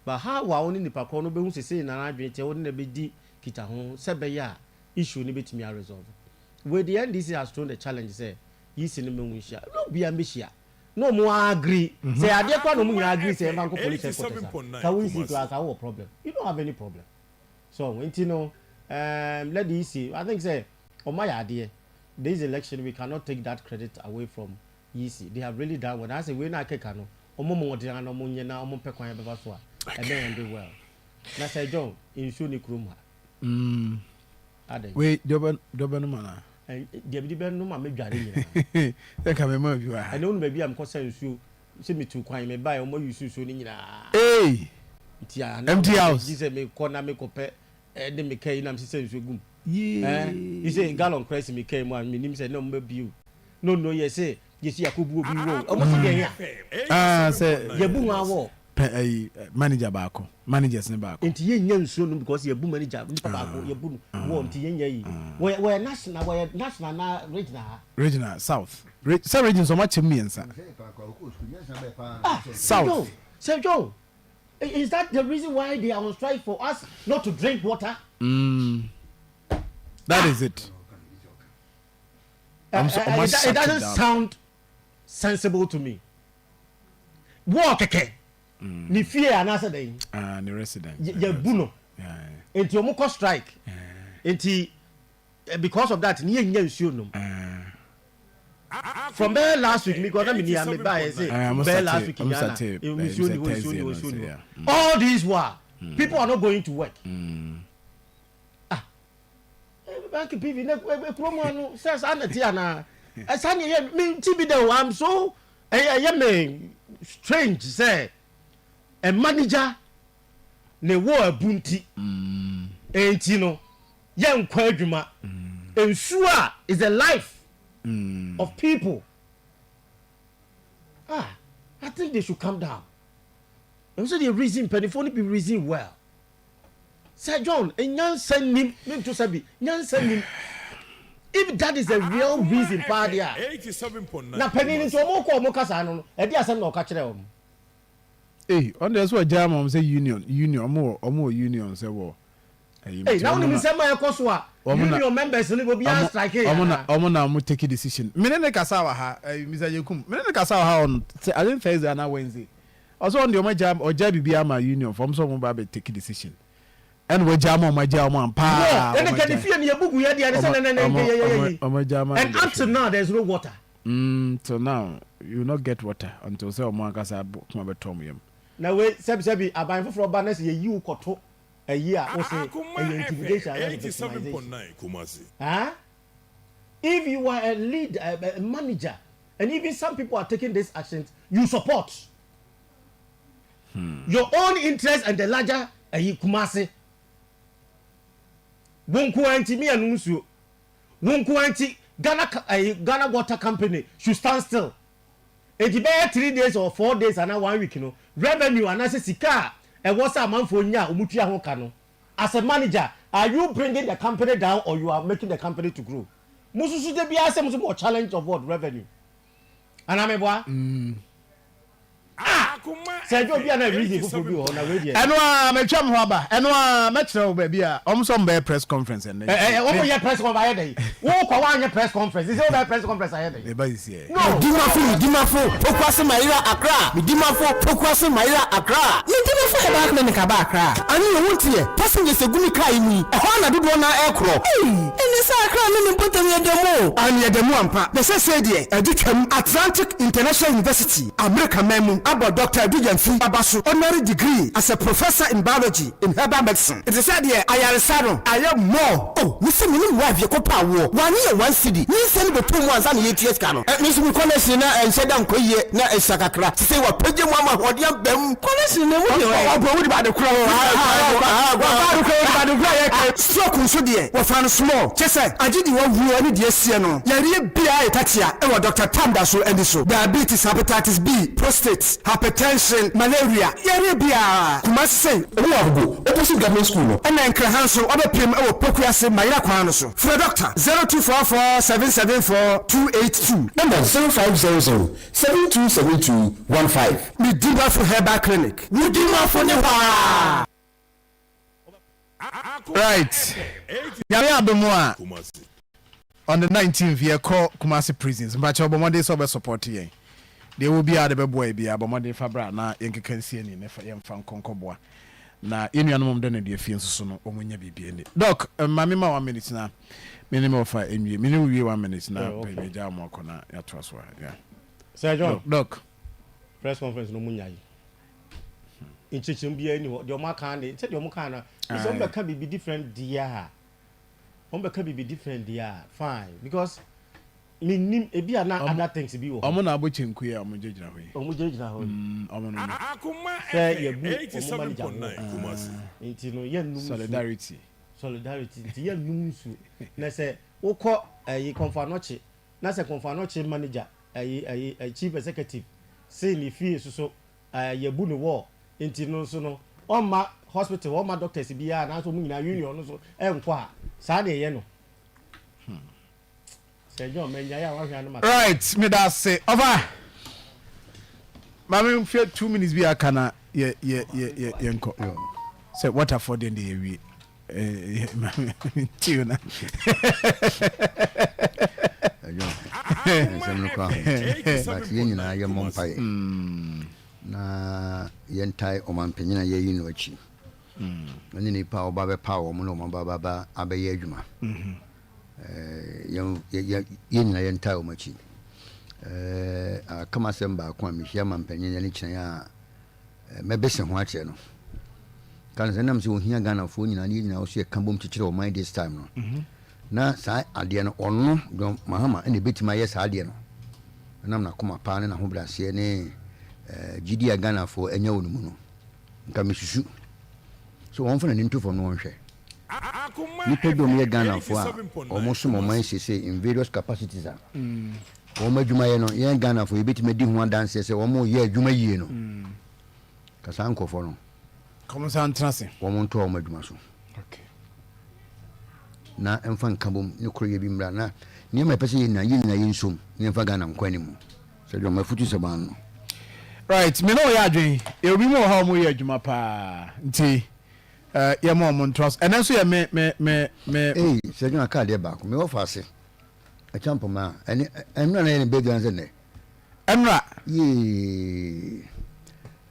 [SPEAKER 11] But how a wo ne nipa korɔ no bɛhu sɛ sei na n'adwene teɛ, wo ne no bɛdi kitaho sɛ ɛbɛyɛ a issue no bɛtumi a resolve. Wei deɛ NDC has thrown the challenge sɛ EC no mmɛhu nhyia. Na obiara mmɛhyia na wɔn agree. Sɛ ɛyɛ adeɛ koraa na wɔn nyinaa agree sɛ yɛmfa nkɔ police headquarters a, ka wo EC koraa ka wowɔ problem. You don't have any problem. So nti no um, let the EC, I think sɛ wɔn ayɛ adeɛ. This election we cannot take that credit away from EC. They have really done well. Na asɛ wei na akeka no, Ɔmo mmɔden ara na ɔmo nyɛ na ɔmo mpɛ kwan ɛbɛfa so a ɛbɛ ɛnde well. Na sir John nsuo ni kurom ha.
[SPEAKER 1] Mm.
[SPEAKER 11] Adɛn?
[SPEAKER 1] Wei deɛ ɔbɛ deɛ ɔbɛ nom anaa?
[SPEAKER 11] Deɛ mede bɛ nom a mɛ dware nyinaa.
[SPEAKER 1] Sɛ nka mɛ ma bi wɔ ha.
[SPEAKER 11] Ɛnɛ wonu baabi a mekɔ sa nsuo sɛ me tu kwan me baɛ ɔmo ayi nsuo no nyinaa.
[SPEAKER 1] Eei!
[SPEAKER 11] Nti a na
[SPEAKER 1] Empty house.
[SPEAKER 11] Gye sɛ me kɔ na me kɔ pɛ ɛde me kaa yi na me sesa nsuo gu mu.
[SPEAKER 1] Yee.
[SPEAKER 11] Ɛɛ yi sɛ gallon koraa si me kaa mu a me nim sɛ na ɔmo bɛ bio. No no yɛ sɛ Yɛsi akɔbu obi wɔ o. Ɔmo si deɛn a?
[SPEAKER 1] Ah, sɛ.
[SPEAKER 11] Yɛbu ho awɔ.
[SPEAKER 1] Pɛ ɛyi manager baako managers ne baako.
[SPEAKER 11] Nti yɛn nya nsuo nom because yɛ bu manager nipa baako yɛ bu no wɔ nti yɛn nya yi wɔyɛ wɔyɛ national wɔyɛ national na regional ha.
[SPEAKER 1] Regional south re sɛ regions wɔn akyɛ mu mmiɛnsa.
[SPEAKER 11] Ah
[SPEAKER 1] South.
[SPEAKER 11] Sir John is that the reason why they are on strike for us not to drink water?
[SPEAKER 1] Mm, that is it.
[SPEAKER 11] It doesn't sound sensible to me. Wɔɔ kɛkɛ ne fie anaasɛ dɛn?
[SPEAKER 1] Ah, ne resident.
[SPEAKER 11] Yɛbu no. Nti wɔn kɔ strike. Nti eh, because of that ne yɛ nya nsuo nom. From bɛyɛ last week mi kɔ na mi ni ya mi ba yɛ sɛ bɛyɛ last week ya na nsuo ni hɔ nsuo ni hɔ nsuo ni hɔ. All these while people are not going to work. Mm. Ah, bank PV na kurom ano sɛ saa na ti anaa ɛsa ne yɛ mi ti bi dɛ o I'm so. Ɛyɛ me strange sɛ a manager ne wɔ abu nti nti no yɛnkɔ adwuma. Nsuo a is the life of people. Ah, I think they should come down. Ɛmu sɛ deɛ reason mpanimfoɔ no bi reason well. Sir John, nyansa nnim, mento sɛ bi, nyansa nnim. If that is the real reason paa deɛ a, na panin no nti wɔn kɔ wɔn kasa no no, ɛde asɛm na ɔka kyerɛ wɔn.
[SPEAKER 1] Ei, ɔno deɛ so ɔgyaa ma wɔn sɛ union, union, wɔn wɔ, wɔn wɔ union sɛ wɔ.
[SPEAKER 11] Ei, na wonim nsɛm a ɛkɔ so a, union members no obiara strike yɛ
[SPEAKER 1] anaa? Wɔn na wɔn take decision. Mene ne kasa wɔ ha, Mr. Yekum, mene ne kasa wɔ ha on, I think Thursday anaa Wednesday. Ɔsɛ ɔno deɛ ɔmo agya ɔgya biribi ama union fo ɔmo sɛ ɔmo ba abɛ take decision ɛna wagya ama ɔmo agya ɔmo ampaa
[SPEAKER 11] Wɔ ɛne kɛ ne fie no yɛ bugu yɛ deɛ ne sɛ nɛnɛ nɛ nkɛ yɛ yɛ yi
[SPEAKER 1] ɔmo agya ama
[SPEAKER 11] and up till now there is no water.
[SPEAKER 1] Mm till now you will not get water until sɛ ɔmo ankasa kuma bɛtɔ ɔmo yam.
[SPEAKER 11] Na wei sɛbi sɛbi aban foforɔ ba na sɛ yɛ yi wo kɔto ayi a wo se
[SPEAKER 3] Akoma
[SPEAKER 11] ɛyɛ intimidation
[SPEAKER 3] FM
[SPEAKER 11] anaa sɛ victimization
[SPEAKER 3] 87.9 Kumasi.
[SPEAKER 11] haa if you are a leader a manager and even some people are taking this actions you support hmm. your own interest and the larger ayi Kumasi wo nko ara nti mi anu nsuo wo nko ara nti Ghana ayi Ghana water company should stand still eti bɛyɛ 3 days or 4 days ana one week no revenue anaasɛ sika a ɛwɔ sɛ amanfoɔ nya a wɔn tua ho ka no as a manager are you bringing the company down or you are making the company to grow mo susu de biara sɛ mo so mo wɔ challenge of what revenue anaa meboa ah sɛ ɛdwo obi a na reason foforɔ bi wɔ hɔ na wei deɛ.
[SPEAKER 1] Ɛno ara matwa me ho aba ɛno ara mɛkyerɛ wo baabi a wɔn nso wɔbɛyɛ press conference ɛnnɛ.
[SPEAKER 11] Ɛ ɛ wɔn yɛ press conference ayɛ dɛ wo kɔ wɔanyɛ press conference sɛ wɔbɛyɛ press conference ayɛ dɛ.
[SPEAKER 1] Meba sisi ɛ.
[SPEAKER 11] No.
[SPEAKER 7] Medimafo Medimafo Pokuase Mayera Accra Medimafo Pokuase Mayera Accra Medimafo Herbal Clinic aba Accra Ane yɛ wo nteɛ Passengers egu me car yi mu yi Ɛhɔ ara na dodoɔ no ara ɛrekorɔ Ei! Ɛnɛ sɛ Accra ne ne mpɔtam yɛ dɛ mu o.
[SPEAKER 8] Aane yɛda mu ampa. Na sɛsɛi deɛ ɛde twam Atlantic International University, Amerika man mu abɔ Dɔkta Adu Gyamfi aba so honorary degree as a Professor in Biology in Herbal Medicine. Te sɛ deɛ ayaresa no ayɛ more.
[SPEAKER 7] Oh me se me ne me wife yɛkɔ pɛ awoɔ wanye yɛ one cedi nyinsɛn no bɛtɔ mu ansa na yɛtua sika no. Me nso me connection na ɛnhyɛ da nkɔ yie na ɛsua kakra sesei wapagya mu ama ahoɔden aba mu.
[SPEAKER 8] Connection no emu deɛ ɔyɛ. Ɔbɔ wodi ade korɔ ɔbɔ ade korɔ wodi ade korɔ yɛ kɛ. Stroke nso deɛ wɔfa no small kyɛsɛ agye deɛ wawuo ne deɛ asie no yareɛ biaa yɛ tatia wɔ Doctor Tam da so ani so diabetes hepatitis B prostate hypertension malaria yareɛ biaa Kumasi sei.
[SPEAKER 9] Ɔmo wɔ Agogo opposite government school no.
[SPEAKER 8] Ɛna Nkraha nso wabɛpem wɔ Pokuase Mayera kwan no so frɛ Doctor 0244 774 282.
[SPEAKER 9] Ɛna 0500 7272 15.
[SPEAKER 8] Medimafo Herbal Clinic, wo dimafo ne hɔ aa.
[SPEAKER 1] Right. Nyame adom a on the 19th yɛkɔ Kumasi prisons. Mpakyɛ bɔ mmɔden sɛ wobɛ support yɛn. Deɛ ɛwɔ biara de bɛboa yɛ biara bɔ mmɔden fa bra na yɛnkeka nsi ani na yɛmfa nkɔ nkɔboa. Na yɛn nuanom a wɔda nneduafie nso so no wɔn nya biribi ani. Doc, ma me ma one minute na me ne me wɔfa nwie. Me ne wo wie one minute na
[SPEAKER 11] Oh, okay.
[SPEAKER 1] megya wɔn akɔ na yɛatoa so a. Yeah.
[SPEAKER 11] Sir John.
[SPEAKER 1] Doc.
[SPEAKER 11] Press conference no mu nya yi. Nkyerɛkyerɛmu biara nni hɔ. Deɛ wɔn aka ne sɛdeɛ wɔn kaa no sɛ wɔn bɛka biribi different deɛ a wɔn bɛka biribi different deɛ a fine because menim ebi a na other things bi wɔ hɔ.
[SPEAKER 1] Wɔn na abɔ kyenku yi a wɔn gyinagyina hɔ yi.
[SPEAKER 11] Wɔn gyinagyina hɔ yi.
[SPEAKER 1] Wɔn no no.
[SPEAKER 11] Sɛ yɛbu wɔn manager ho nti no yɛnnum nsuo.
[SPEAKER 1] Solidarity.
[SPEAKER 11] Solidarity nti yɛnnum nsuo na sɛ wokɔ ɛyi Komfo Anokye na sɛ Komfo Anokye manager ɛyi ɛyi chief executive sei ne fie soso Ɛɛ yɛbu no wɔ. Nti no nso no ɔmma hospital ɔmma doctors biara anaasɛ ɔmo nyinaa union no so ɛnkɔ a saa na ɛyɛ no. Sir John mannyae a wahwɛ a na maka.
[SPEAKER 1] Right meda ase ɔfa maame nhwɛ 2 minutes bi aka na yɛ yɛ yɛ yɛ yɛnkɔ sɛ waterfall deɛ deɛ yɛwie maame ntiw na.
[SPEAKER 10] Nsɛm no kora ho but yɛn nyinaa yɛmmɔ mpaeɛ na yɛntae ɔmanpanyin a yɛayi no akyi ne nnipa a wɔba bɛpaw wɔn na wɔn aba ba abɛyɛ adwuma. Yɛn nyinaa yɛntae wɔn akyi. Aka m'asɛm baako a mehyia mampanyin ne kyerɛ a mɛbese ho akyerɛ no. Ka no sɛ nam sɛ ohia Ghanafoɔ nyinaa ne yɛn nyinaa wɔ so yɛka bom kyekyere ɔman this time no. Na saa adeɛ no ɔno John Mahama na ɛbɛtumi ayɛ saa adeɛ no. Ɛnam n'akoma paa ne n'ahobrɛaseɛ ne gyidie a Ghanafoɔ anya wɔ ne mu no. Nka mesusu sɛ wɔmfa n'ani nto fam na wɔnhwɛ. Nnipa bi a wɔyɛ Ghanafoɔ a wɔsom ɔman seesei in various capacities a wɔn adwumayɛ no yɛn Ghanafoɔ yɛbɛtumi adi ho adanseɛ sɛ wɔyɛ adwuma yie no. Ka saa nkurɔfoɔ no.
[SPEAKER 1] Ka wɔn nsa ntena ase.
[SPEAKER 10] Wɔn ntoa wɔn adwuma so.
[SPEAKER 1] Okay.
[SPEAKER 10] Na mfa nkabom ne koroyɛ bi mmra na nneɛma ɛpɛ sɛ yɛn nyinaa yɛn nyinaa yɛnsom na yɛmfa Ghana nkɔ anim. Sɛ dwom afutu sɛ ban no.
[SPEAKER 1] Right, me ne wo yɛ adwen. Yɛwɔ bi mu wɔ hɔ a wɔn yɛ adwuma paa nti eh, yɛ ma wɔn ntoa so. Ɛnɛ nso yɛ me me me me.
[SPEAKER 10] Ei, sɛ dwom aka adeɛ baako. Me wɔ fa ase. Ɛkya mpoma a, ɛne ɛnura na yɛ ne birthday anasɛ nnɛ?
[SPEAKER 1] Ɛnura.
[SPEAKER 10] Yee.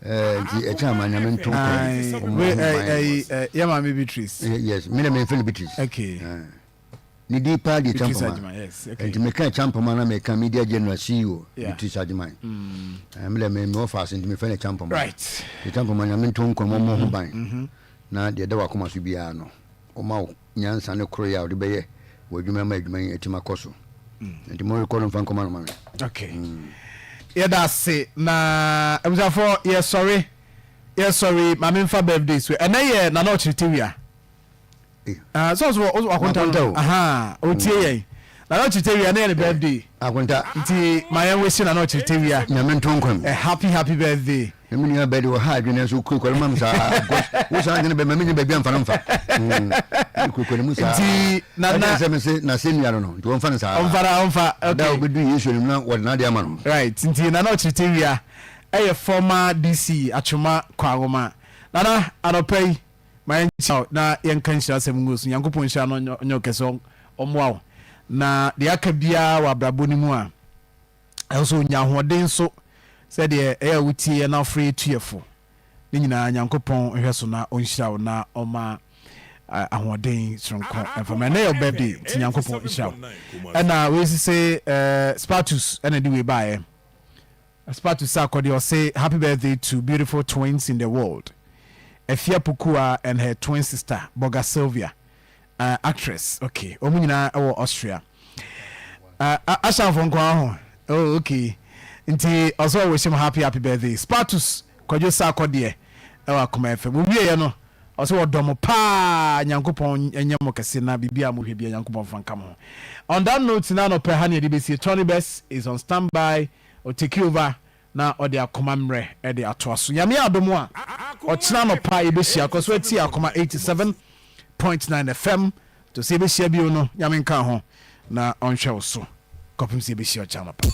[SPEAKER 10] Eh, nti ɛkyɛ ama nyame nto nkwa.
[SPEAKER 1] We eh, eh, yɛ maame Beatrice.
[SPEAKER 10] Yes, me na me fɛ no Beatrice.
[SPEAKER 1] Okay.
[SPEAKER 10] Ne din paa de Kyampoma. Nti meka Kyampoma na meka Media General CEO Beatrice Agyeman. Mm. Me dɛ me mewɔ faase nti mefrɛ no Kyampoma.
[SPEAKER 1] Right.
[SPEAKER 10] Kyampoma nyame nto nkwa mu ɔmmɔ ho ban. Mm-hmm. Na deɛ ɛda w'akoma so biara no ɔma wo nyansa ne koroyɛ a wode bɛyɛ wɔ adwuma ma adwuma yi atumi akɔ so. Mm. Nti mo rekɔ no mfa nkɔma no ma me.
[SPEAKER 1] Okay. Mm. Yɛda ase na abusuafoɔ yɛsɔre yɛsɔre maame mfa birthday so ɛnɛ yɛ Nana Ɔkyere Tewia. Ah, sɛ ɔso ɔso akonta no aha otie mm. yɛn na na ɔkyerɛ tewia na yɛ ne birthday
[SPEAKER 10] akonta
[SPEAKER 1] nti ma yɛn wesi na na ɔkyerɛ tewia
[SPEAKER 10] nyame nto nkwam
[SPEAKER 1] a happy happy birthday
[SPEAKER 10] na me nua bɛde ɔha adwene nso kurakura no mam saa wo saa adwene bɛma menyɛ baabi amfa no mfa mm. kurakura no mu saa
[SPEAKER 1] nti na na
[SPEAKER 10] sɛ me se na sɛ nua no no nti wɔmfa no saa
[SPEAKER 1] ɔmfa na ɔmfa
[SPEAKER 10] okay da wobɛdu Yesu anim na wɔde n'ade ama no
[SPEAKER 1] right nti na na ɔkyerɛ tewia ɛyɛ former DC Atwoma Kwawoma nana anɔpa yi Ma yɛnkyia wo na yɛnka nhyira asɛm ngu wo so. Nyankopɔn nhyira no ɔnyɛ wo kɛse, ɔmmoa wo. Na deɛ aka biara wɔ abrabɔ no mu a, ɛwɔ sɛ ɔnya ahoɔden nso sɛdeɛ ɛyɛ a wotie yɛn na wofrɛ yɛ tu yɛ fo. Ne nyinaa Nyankopɔn nhwɛ so na ɔnhyira wo na ɔma ahoɔden soronko mfa ma. Ɛnɛ yɛ wo birthday nti Nyankopɔn nhyira wo. Ɛna wei sese Spatus ɛna ɛde wei baeɛ. Aspatu Sarkodie ɔse happy birthday to beautiful twins in the world Afia Pokua and her twin sister Boga Sylvia uh, actress okay wɔn nyinaa ɛwɔ Austria uh, Ashanfo nko ara ho oh okay nti ɔsɛ ɔwɔ hyɛm happy happy birthday Spatus Kwadwo Sarkodie ɛwɔ Akoma FM owieɛ no ɔsɛ wɔdɔ mo paa Nyankopɔn nyɛ mo kɛse na biribi a mohwɛ bia Nyankopɔn fa nka mo ho on that note na anɔpɛ ha ne yɛde bɛsie Tony Best is on standby Ɔtake over na ɔde akoma mmerɛ de atoa so. Nyame adom a, ɔkyena anɔpa yɛbɛhyia. Kɔ so atie Akoma 87.9 FM. To sɛ yɛbɛhyia bio no, Nyame nka ho na ɔnhwɛ wo so kɔpem sɛ yɛbɛhyia ɔkyena anɔpa.